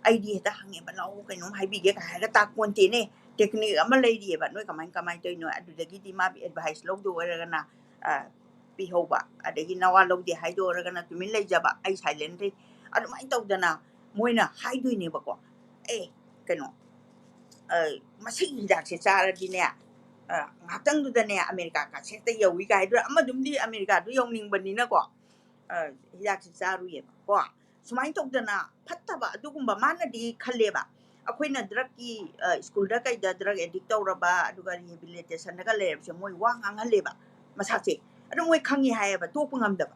ꯑꯩꯗꯤ ꯍꯦꯛꯇ ꯍꯪꯉꯦꯕ, "ꯂꯥꯛꯑꯣ, ꯀꯩꯅꯣꯝ ꯍꯥꯏꯕꯤꯒꯦ" ꯀꯥꯏ ꯍꯥꯏꯔꯒ ꯇꯥꯛꯄꯣꯟꯇꯦꯅꯦ꯫ ꯇꯦꯛꯅꯤꯛ ꯑꯃ ꯂꯩꯔꯤꯑꯕ, ꯅꯣꯏ ꯀꯃꯥꯏ, ꯀꯃꯥꯏꯅ ꯇꯧꯔꯤꯅꯣ? ꯑꯗꯨꯗꯒꯤꯗꯤ ꯃꯥꯒꯤ ꯑꯦꯗꯚꯥꯏꯁ ꯂꯧꯗꯧ ꯑꯣꯏꯔꯒꯅ, ꯑ, ꯄꯤꯍꯧꯕ, ꯑꯗꯒꯤ ꯅꯋꯥ ꯂꯧꯗꯦ ꯍꯥꯏꯗꯣꯛꯑꯔꯒꯅ ꯇꯨꯃꯤꯟ ꯂꯩꯖꯕ, ꯑꯩ silent ꯂꯩ꯫ ꯑꯗꯨꯃꯥꯏꯅ ꯇꯧꯗꯅ ꯃꯣꯏꯅ ꯍꯥꯏꯗꯣꯏꯅꯦꯕꯀꯣ꯫ "ꯑꯦ, ꯀꯩꯅꯣ, ꯑ, ꯃꯁꯤꯒꯤ ꯍꯤꯗꯥꯛꯁꯦ ꯆꯥꯔꯗꯤꯅꯦ, ꯑ, ꯉꯥꯏꯍꯥꯛꯇꯪꯗꯨꯗꯅꯦ ꯑꯃꯦꯔꯤꯀꯥ ꯀꯥꯁꯦ ꯍꯦꯛꯇ ꯌꯧꯏ" ꯀꯥꯏ ꯍꯥꯏꯗꯣꯏꯔꯥ, ꯑꯃꯗꯨꯝꯗꯤ ꯑꯃꯦꯔꯤꯀꯥꯗꯨ ꯌꯧꯅꯤꯡꯕꯅꯤꯅꯀꯣ, ꯑ, ꯍꯤꯗꯥꯛꯁꯦ ꯆꯥꯔꯨꯏꯌꯦꯕ ꯀꯣ꯫ ꯁꯨꯃꯥꯏꯅ ꯇꯧꯗꯅ ꯐꯠꯇꯕ ꯑꯗꯨꯒꯨꯝꯕ ꯃꯥꯅꯗꯤ ꯈꯜꯂꯦꯕ꯫ ꯑꯩꯈꯣꯏꯅ drugꯀꯤ, ꯑ, ꯁ꯭ꯀꯨꯜꯗ ꯀꯩꯗ drug addict ꯇꯧꯔꯕ, ꯑꯗꯨꯒ rehabilitationꯗꯒ ꯂꯩꯔꯕꯁꯦ ꯃꯣꯏ ꯋꯥ ꯉꯥꯡꯍꯜꯂꯦꯕ ꯃꯁꯥꯁꯦ꯫ ꯑꯗꯨ ꯃꯣꯏ ꯈꯪꯉꯤ ꯍꯥꯏꯌꯦꯕ, ꯇꯣꯛꯄ ꯉꯝꯗꯕ꯫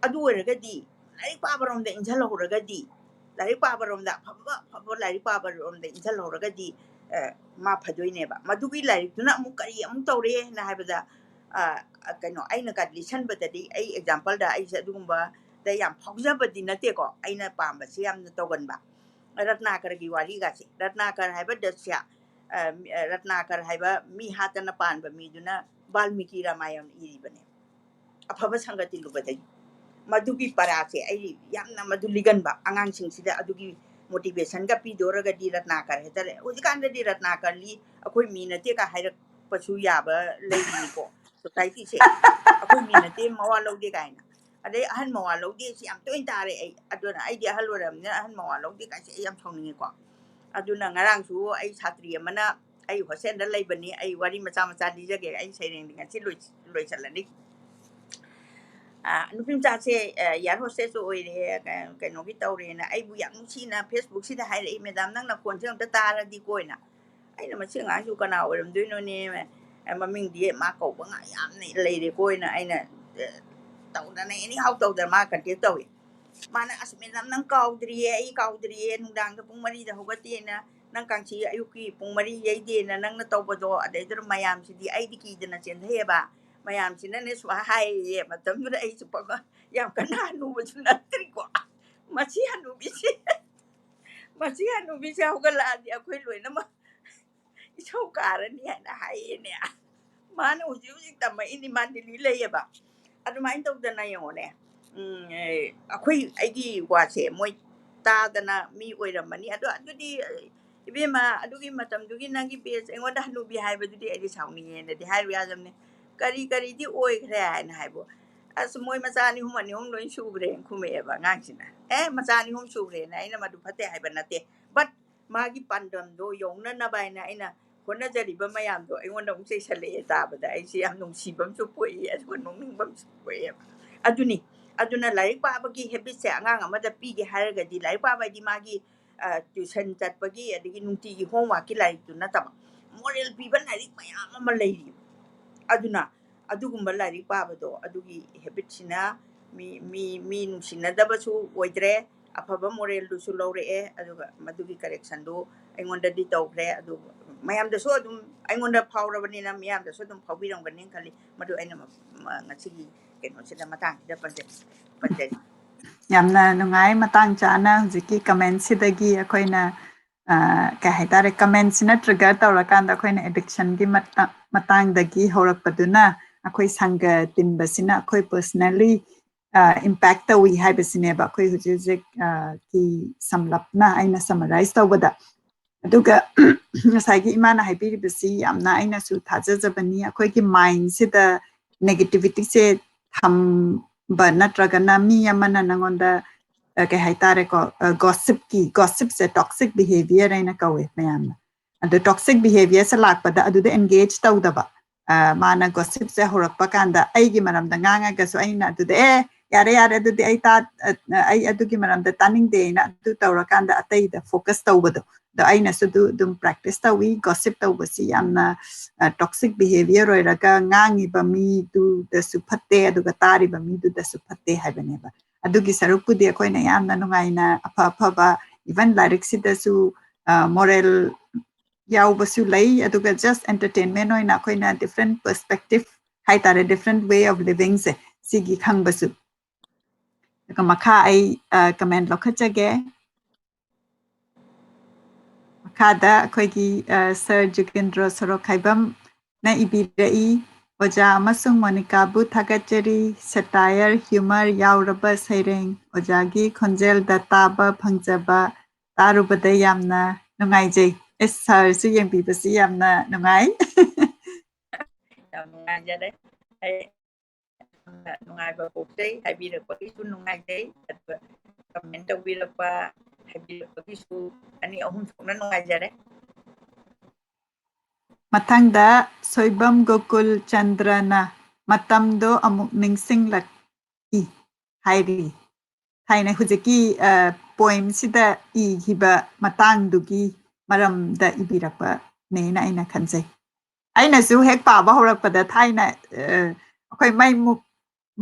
ꯑꯗꯨ ꯑꯣꯏꯔꯒꯗꯤ ꯂꯥꯏꯔꯤꯛ ꯄꯥꯕꯔꯣꯝꯗ ꯏꯟꯁꯤꯜꯍꯧꯔꯒꯗꯤ, ꯂꯥꯏꯔꯤꯛ ꯄꯥꯕꯔꯣꯝꯗ, ꯑꯐꯕ ꯑꯐꯕ ꯂꯥꯏꯔꯤꯛ ꯄꯥꯕꯔꯣꯝꯗ ꯏꯟꯁꯤꯜꯍꯧꯔꯒꯗꯤ, ꯑ, ꯃꯥ ꯐꯗꯣꯏꯅꯦꯕ꯫ ꯃꯗꯨꯒꯤ ꯂꯥꯏꯔꯤꯛꯇꯨꯅ ꯑꯃꯨꯛ ꯀꯔꯤ ꯑꯃꯨꯛ ꯇꯧꯔꯦꯅ ꯍꯥꯏꯕꯗ, ꯑ, ꯑ, ꯀꯩꯅꯣ, ꯑꯩꯅ ꯀ-, ꯂꯤꯁꯟꯕꯗꯗꯤ, ꯑꯩ exampleꯗ ꯑꯩꯁꯦ ꯑꯗꯨꯒꯨꯝꯕꯗ ꯌꯥꯝ ꯐꯥꯎꯖꯕꯗꯤ ꯅꯠꯇꯦꯀꯣ, ꯑꯩꯅ ꯄꯥꯝꯕꯁꯦ ꯌꯥꯝꯅ ꯇꯧꯒꯟꯕ꯫ ꯔꯠꯅꯥꯀꯔꯒꯤ ꯋꯥꯔꯤꯒꯁꯦ, ꯔꯠꯅꯥꯀꯔ ꯍꯥꯏꯕ ꯗꯁ꯭ꯌꯥ, ꯑ, ꯃꯤ-, ꯑ, ꯔꯠꯅꯥꯀꯔ ꯍꯥꯏꯕ ꯃꯤ ꯍꯥꯠꯇꯅ ꯄꯥꯟꯕ ꯃꯤꯗꯨꯅ ꯕꯥꯜꯃꯤꯀꯤ ꯔꯥꯃꯥꯌꯟ ꯏꯔꯤꯕꯅꯦ꯫ ꯑꯐꯕ ꯁꯪꯒ ꯇꯤꯜꯂꯨꯕꯗꯒꯤ꯫ ꯃꯗꯨꯒꯤ ꯄꯔꯥꯁꯦ ꯑꯩ ꯌꯥꯝꯅ ꯃꯗꯨ ꯂꯤꯒꯟꯕ, ꯑꯉꯥꯡꯁꯤꯡꯁꯤꯗ ꯑꯗꯨꯒꯤ motivationꯒ ꯄꯤꯗꯣꯔꯒꯗꯤ ꯔꯠꯅꯥꯀꯔ ꯍꯦꯛꯇ ꯂꯩ꯫ ꯍꯧꯖꯤꯛꯀꯥꯟꯗꯗꯤ ꯔꯠꯅꯥꯀꯔꯂꯤ ꯑꯩꯈꯣꯏ ꯃꯤ ꯅꯠꯇꯦꯒ ꯍꯥꯏꯔꯛꯄꯁꯨ ꯌꯥꯕ ꯂꯩꯔꯤꯅꯤꯀꯣ societyꯁꯦ꯫ "ꯑꯩꯈꯣꯏ ꯃꯤ ꯅꯠꯇꯦ, ꯃꯋꯥ ꯂꯧꯗꯦ" ꯀꯥꯏꯅ꯫ ꯑꯗꯩ "ꯑꯍꯟ ꯃꯋꯥ ꯂꯧꯗꯦ" ꯁꯤ ꯌꯥꯝ ꯇꯣꯏꯅ ꯇꯥꯔꯦ ꯑꯩ꯫ ꯑꯗꯨꯅ ꯑꯩꯗꯤ ꯑꯍꯜ ꯑꯣꯏꯔꯕꯅꯤꯅ "ꯑꯍꯟ ꯃꯋꯥ ꯂꯧꯗꯦ" ꯀꯥꯏꯁꯦ ꯑꯩ ꯌꯥꯝ ꯁꯥꯎꯅꯤꯡꯉꯦꯀꯣ꯫ ꯑꯗꯨꯅ ꯉꯔꯥꯡꯁꯨ ꯑꯩ ꯁꯥꯇ꯭ꯔꯤ ꯑꯃꯅ, ꯑꯩ hostelꯗ ꯂꯩꯕꯅꯤ, ꯑꯩ ꯋꯥꯔꯤ ꯃꯆꯥ ꯃꯆꯥ ꯂꯤꯖꯒꯦ, ꯑꯩ ꯁꯩꯔꯦꯡꯗꯤ ꯉꯁꯤ ꯂꯣꯏ-, ꯂꯣꯏꯁꯜꯂꯅꯤ꯫ ꯑ, ꯅꯨꯄꯤ ꯃꯆꯥꯁꯦ, ꯑ, air hostess ꯑꯣꯏꯔꯦ, ꯀ-, ꯀꯩꯅꯣꯒꯤ ꯇꯧꯔꯦꯅ ꯑꯩꯕꯨ ꯌꯥꯝ ꯅꯨꯡꯁꯤꯅ Facebookꯁꯤꯗ ꯍꯥꯏꯔꯛꯏ, "Madam, ꯅꯪ ꯅꯈꯣꯟꯁꯦ ꯑꯝꯇ ꯇꯥꯔꯗꯤꯀꯣꯅ"꯫ ꯑꯩꯅ "ꯃꯁꯤ ꯑꯉꯥꯡꯁꯤꯕꯨ ꯀꯅꯥ ꯑꯣꯏꯔꯝꯗꯣꯏꯅꯣꯅꯦ? ꯑ, ꯃꯃꯤꯡꯗꯤ ꯃꯥ ꯀꯧꯕ ꯉꯥ ꯌꯥꯝꯅ ꯂꯩꯔꯦꯀꯣꯅ" ꯑꯩꯅ, ꯑ, ꯇꯧꯗꯅ, anyhow ꯇꯧꯗꯅ ꯃꯥ contact ꯇꯧꯏ꯫ ꯃꯥꯅ, "ꯑꯁ, Madam, ꯅꯪ ꯀꯥꯎꯗ꯭ꯔꯤꯌꯦ, ꯑꯩ ꯀꯥꯎꯗ꯭ꯔꯤꯌꯦ, ꯅꯨꯡꯗꯥꯡꯗ ꯄꯨꯡ ꯃꯔꯤꯗ ꯍꯧꯒꯠꯇꯦꯅ, ꯅꯪ ꯀꯥꯡꯁꯤ ꯑꯌꯨꯛꯀꯤ ꯄꯨꯡ ꯃꯔꯤ ꯌꯩꯗꯦꯅ ꯅꯪꯅ ꯇꯧꯕꯗꯣ", ꯑꯗꯩꯗꯨꯗ ꯃꯌꯥꯝꯁꯤꯗꯤ ꯑꯩꯗꯤ ꯀꯤꯗꯅ ꯆꯦꯟꯊꯩꯑꯕ꯫ ꯃꯌꯥꯝꯁꯤꯅꯅꯦ ꯁꯨꯃꯥꯏꯅ ꯍꯥꯏꯌꯦ, ꯃꯇꯝꯗꯨꯗ ꯑꯩꯁꯨ ꯄꯥꯈꯠ-, ꯌꯥꯝ ꯀꯟꯅ ꯍꯅꯨꯕꯁꯨ ꯅꯠꯇ꯭ꯔꯤꯀꯣ꯫ "ꯃꯁꯤ ꯍꯅꯨꯕꯤꯁꯦ, ꯃꯁꯤ ꯍꯅꯨꯕꯤꯁꯦ ꯍꯧꯒꯠꯂꯛꯑꯗꯤ ꯑꯩꯈꯣꯏ ꯂꯣꯏꯅꯃꯛ ꯏꯁꯧ ꯀꯥꯔꯅꯤ" ꯍꯥꯏꯅ ꯍꯥꯏꯌꯦꯅꯦ꯫ ꯃꯥꯅ ꯍꯧꯖꯤꯛ ꯍꯧꯖꯤꯛ ꯇꯝꯃꯛꯏꯅꯤ, ꯃꯥ ꯗꯤꯜꯂꯤ ꯂꯩꯌꯦꯕ꯫ ꯑꯗꯨꯃꯥꯏꯅ ꯇꯧꯗꯅ ꯌꯦꯡꯉꯣꯅꯦ, ꯎꯝ, ꯑꯦ, ꯑꯩꯈꯣꯏ, ꯑꯩꯒꯤ ꯋꯥꯁꯦ ꯃꯣꯏ ꯇꯥꯗꯅ ꯃꯤ ꯑꯣꯏꯔꯝꯃꯅꯤ꯫ ꯑꯗꯣ ꯑꯗꯨꯗꯤ, ꯑꯦ, ꯏꯕꯦꯝꯃ, ꯑꯗꯨꯒꯤ ꯃꯇꯝꯗꯨꯒꯤ ꯅꯪꯒꯤ batch ꯑꯩꯉꯣꯟꯗ ꯍꯅꯨꯕꯤ ꯍꯥꯏꯕꯗꯨꯗꯤ ꯑꯩꯗꯤ ꯁꯥꯎꯅꯤꯡꯉꯦꯅꯗꯤ ꯍꯥꯏꯔꯨ ꯌꯥꯗꯕꯅꯦ꯫ ꯀꯔꯤ ꯀꯔꯤꯗꯤ ꯑꯣꯏꯈ꯭ꯔꯦ ꯍꯥꯏꯅ ꯍꯥꯏꯕꯨ, ꯑꯁ, ꯃꯣꯏ ꯃꯆꯥ ꯑꯅꯤ ꯑꯍꯨꯝ, ꯑꯅꯤ ꯑꯍꯨꯝ ꯂꯣꯏ ꯁꯨꯈ꯭ꯔꯦꯅ ꯈꯨꯝꯃꯛꯑꯦꯕ ꯑꯉꯥꯡꯁꯤꯅ꯫ ꯑꯦ, ꯃꯆꯥ ꯑꯅꯤ ꯑꯍꯨꯝ ꯁꯨꯈ꯭ꯔꯦꯅ ꯑꯩꯅ ꯃꯗꯨ ꯐꯠꯇꯦ ꯍꯥꯏꯕ ꯅꯠꯇꯦ, but ꯃꯥꯒꯤ ꯄꯥꯟꯗꯝꯗꯣ ꯌꯧꯅꯅꯕ ꯍꯥꯏꯅ ꯑꯩꯅ ꯍꯣꯠꯅꯖꯔꯤꯕ ꯃꯌꯥꯝꯗꯣ ꯑꯩꯉꯣꯟꯗ ꯑꯃꯨꯛ ꯆꯩꯁꯜꯂꯛꯑꯦ ꯇꯥꯕꯗ꯫ ꯑꯩꯁꯦ ꯌꯥꯝ ꯅꯨꯡꯁꯤꯕ ꯑꯃꯁꯨ ꯄꯣꯛꯏ, ꯑꯗꯨꯒ ꯅꯣꯛꯅꯤꯡꯕ ꯑꯃꯁꯨ ꯄꯣꯛꯑꯦꯕ꯫ ꯑꯗꯨꯅꯤ, ꯑꯗꯨꯅ ꯂꯥꯏꯔꯤꯛ ꯄꯥꯕꯒꯤ habitꯁꯦ ꯑꯉꯥꯡ ꯑꯃꯗ ꯄꯤꯒꯦ ꯍꯥꯏꯔꯒꯗꯤ, ꯂꯥꯏꯔꯤꯛ ꯄꯥꯕ ꯍꯥꯏꯗꯤ ꯃꯥꯒꯤ, ꯑ, tuition ꯆꯠꯄꯒꯤ ꯑꯗꯒꯤ ꯅꯨꯡꯇꯤꯒꯤ homeworkꯀꯤ ꯂꯥꯏꯔꯤꯛꯇꯨ ꯅꯠꯇꯕ, moral ꯄꯤꯕ ꯂꯥꯏꯔꯤꯛ ꯃꯌꯥꯝ ꯑꯃ ꯂꯩꯔꯤ꯫ ꯑꯗꯨꯅ ꯑꯗꯨꯒꯨꯝꯕ ꯂꯥꯏꯔꯤꯛ ꯄꯥꯕꯗꯣ, ꯑꯗꯨꯒꯤ habitꯁꯤꯅ ꯃꯤ, ꯃꯤ, ꯃꯤ ꯅꯨꯡꯁꯤꯅꯗꯕꯁꯨ ꯑꯣꯏꯗ꯭ꯔꯦ, ꯑꯐꯕ moralꯗꯨꯁꯨ ꯂꯧꯔꯛꯑꯦ, ꯑꯗꯨꯒ ꯃꯗꯨꯒꯤ correctionꯗꯨ ꯑꯩꯉꯣꯟꯗꯗꯤ ꯇꯧꯈ꯭ꯔꯦ꯫ ꯑꯗꯨ ꯃꯌꯥꯝꯗꯁꯨ ꯑꯗꯨꯝ, ꯑꯩꯉꯣꯟꯗ ꯐꯥꯎꯔꯕꯅꯤꯅ ꯃꯤꯌꯥꯝꯗꯁꯨ ꯑꯗꯨꯝ ꯐꯥꯎꯕꯤꯔꯝꯒꯅꯤ ꯈꯜꯂꯤ꯫ ꯃꯗꯨ ꯑꯩꯅ ꯃ-, ꯃ-, ꯉꯁꯤꯒꯤ ꯀꯩꯅꯣꯁꯤꯗ, ꯃꯇꯥꯡꯁꯤꯗ ꯄꯟꯖ-, ꯄꯟꯖꯔꯤ꯫ ꯌꯥꯝꯅ ꯅꯨꯡꯉꯥꯏ꯫ ꯃꯇꯥꯡ ꯆꯥꯅ ꯍꯧꯖꯤꯛꯀꯤ commentꯁꯤꯗꯒꯤ ꯑꯩꯈꯣꯏꯅ, ꯑ, ꯀꯩ ꯍꯥꯏꯇꯥꯔꯦ, commentꯁꯤꯅ trigger ꯇꯧꯔꯀꯥꯟꯗ ꯑꯩꯈꯣꯏꯅ addictionꯒꯤ ꯃꯇꯥ-, ꯃꯇꯥꯡꯗꯒꯤ ꯍꯧꯔꯛꯄꯗꯨꯅ ꯑꯩꯈꯣꯏ ꯁꯪꯒ ꯇꯤꯟꯕꯁꯤꯅ ꯑꯩꯈꯣꯏ personally, ꯑ, impact ꯇꯧꯏ ꯍꯥꯏꯕꯁꯤꯅꯦꯕ ꯑꯩꯈꯣꯏ ꯍꯧꯖꯤꯛ ꯍꯧꯖꯤꯛ, ꯑ, ꯀꯤ ꯁꯝꯂꯞꯅ ꯑꯩꯅ summarize ꯇꯧꯕꯗ꯫ ꯑꯗꯨꯒ ꯉꯁꯥꯏꯒꯤ ꯏꯃꯥꯅ ꯍꯥꯏꯕꯤꯔꯤꯕꯁꯤ ꯌꯥꯝꯅ ꯑꯩꯅꯁꯨ ꯊꯥꯖꯖꯕꯅꯤ꯫ ꯑꯩꯈꯣꯏꯒꯤ mindꯁꯤꯗ negativityꯁꯦ ꯊꯝꯕ, ꯅꯠꯇ꯭ꯔꯒꯅ ꯃꯤ ꯑꯃꯅ ꯅꯉꯣꯟꯗ, ꯑ, ꯀꯩ ꯍꯥꯏꯇꯥꯔꯦꯀꯣ, ꯑ, gossipꯀꯤ, gossipꯁꯦ toxic behavior ꯍꯥꯏꯅ ꯀꯧꯋꯦ ꯃꯌꯥꯝꯅ꯫ ꯑꯗꯣ toxic behaviorꯁꯦ ꯂꯥꯛꯄꯗ ꯑꯗꯨꯗ engage ꯇꯧꯗꯕ, ꯑ, ꯃꯥꯅ gossipꯁꯦ ꯍꯧꯔꯛꯄ ꯀꯥꯟꯗ ꯑꯩꯒꯤ ꯃꯔꯝꯗ ꯉꯥꯡꯉꯒꯁꯨ ꯑꯩꯅ ꯑꯗꯨꯗ, "ꯑꯦ, ꯌꯥꯔꯦ, ꯌꯥꯔꯦ, ꯑꯗꯨꯗꯤ ꯑꯩ ꯇꯥ-, ꯑ, ꯑꯩ ꯑꯗꯨꯒꯤ ꯃꯔꯝꯗ ꯇꯥꯅꯤꯡꯗꯦꯅ" ꯑꯗꯨ ꯇꯧꯔꯀꯥꯟꯗ ꯑꯇꯩꯗ focus ꯇꯧꯕꯗꯣ꯫ ꯑꯗꯣ ꯑꯩꯅꯁꯨ ꯑꯗꯨ ꯑꯗꯨꯝ practice ꯇꯧꯏ꯫ Gossip ꯇꯧꯕꯁꯤ ꯌꯥꯝꯅ, ꯑ, toxic behavior ꯑꯣꯏꯔꯒ ꯉꯥꯡꯉꯤꯕ ꯃꯤꯗꯨꯗꯁꯨ ꯐꯠꯇꯦ, ꯑꯗꯨꯒ ꯇꯥꯔꯤꯕ ꯃꯤꯗꯨꯗꯁꯨ ꯐꯠꯇꯦ ꯍꯥꯏꯕꯅꯦꯕ꯫ ꯑꯗꯨꯒꯤ ꯁꯔꯨꯛꯄꯨꯗꯤ ꯑꯩꯈꯣꯏꯅ ꯌꯥꯝꯅ ꯅꯨꯡꯉꯥꯏꯅ ꯑꯐ ꯑꯐꯕ, even ꯂꯥꯏꯔꯤꯛꯁꯤꯗꯁꯨ, ꯑ, moral ꯌꯥꯎꯕꯁꯨ ꯂꯩ, ꯑꯗꯨꯒ just entertainment ꯑꯣꯏꯅ ꯑꯩꯈꯣꯏꯅ different perspective ꯍꯥꯏꯇꯥꯔꯦ, different way of livingꯁꯦ, ꯁꯤꯒꯤ ꯈꯪꯕꯁꯨ꯫ ꯑꯗꯨꯒ ꯃꯈꯥ ꯑꯩ, ꯑ, comment ꯂꯧꯈꯠꯆꯒꯦ꯫ ꯃꯈꯥꯗ ꯑꯩꯈꯣꯏꯒꯤ, ꯑ, Sir ꯖꯨꯒꯦꯟꯗ꯭ꯔ ꯁꯣꯔꯣꯛꯈꯥꯏꯕꯝꯅ ꯏꯕꯤꯔꯛꯏ, "ꯑꯣꯖꯥ ꯑꯃꯁꯨꯡ ꯃꯣꯅꯤꯀꯥꯕꯨ ꯊꯥꯒꯠꯆꯔꯤ꯫ Satire, humor ꯌꯥꯎꯔꯕ ꯁꯩꯔꯦꯡ ꯑꯣꯖꯥꯒꯤ ꯈꯣꯟꯖꯦꯜꯗ ꯇꯥꯕ ꯐꯪꯖꯕ ꯇꯥꯔꯨꯕꯗ ꯌꯥꯝꯅ ꯅꯨꯡꯉꯥꯏꯖꯩ꯫" ꯑꯦꯁ, sirꯁꯨ ꯌꯦꯡꯕꯤꯕꯁꯤ ꯌꯥꯝꯅ ꯅꯨꯡꯉꯥꯏ꯫ ꯌꯥꯝ ꯅꯨꯡꯉꯥꯏ꯫ ꯅꯨꯡꯉꯥꯏꯖꯔꯦ꯫ ꯑꯩ ꯌꯥꯝꯅ ꯅꯨꯡꯉꯥꯏꯕ ꯄꯣꯛꯆꯩ꯫ ꯍꯥꯏꯕꯤꯔꯛꯄꯒꯤꯁꯨ ꯅꯨꯡꯉꯥꯏꯖꯩ꯫ ꯑꯗꯨꯒ comment ꯇꯧꯕꯤꯔꯛꯄ, ꯍꯥꯏꯕꯤꯔꯛꯄꯒꯤꯁꯨ ꯑꯅꯤ ꯑꯍꯨꯝ ꯊꯣꯛꯅ ꯅꯨꯡꯉꯥꯏꯖꯔꯦ꯫ ꯃꯊꯪꯗ ꯁꯣꯏꯕꯝ ꯒꯣꯀꯨꯜ ꯆꯟꯗ꯭ꯔꯅ "ꯃꯇꯝꯗꯣ ꯑꯃꯨꯛ ꯅꯤꯡꯁꯤꯡꯂꯛꯏ" ꯍꯥꯏꯔꯤ꯫ ꯊꯥꯏꯅ ꯍꯧꯖꯤꯛꯀꯤ, ꯑ, poem ꯁꯤꯗ ꯏꯈꯤꯕ ꯃꯇꯥꯡꯗꯨꯒꯤ ꯃꯔꯝꯗ ꯏꯕꯤꯔꯛꯄꯅꯦꯅ ꯑꯩꯅ ꯈꯟꯖꯩ꯫ ꯑꯩꯅꯁꯨ ꯍꯦꯛ ꯄꯥꯕ ꯍꯧꯔꯛꯄꯗ ꯊꯥꯏꯅ, ꯑ, ꯑꯩꯈꯣꯏ ꯃꯩ ꯃꯨ-,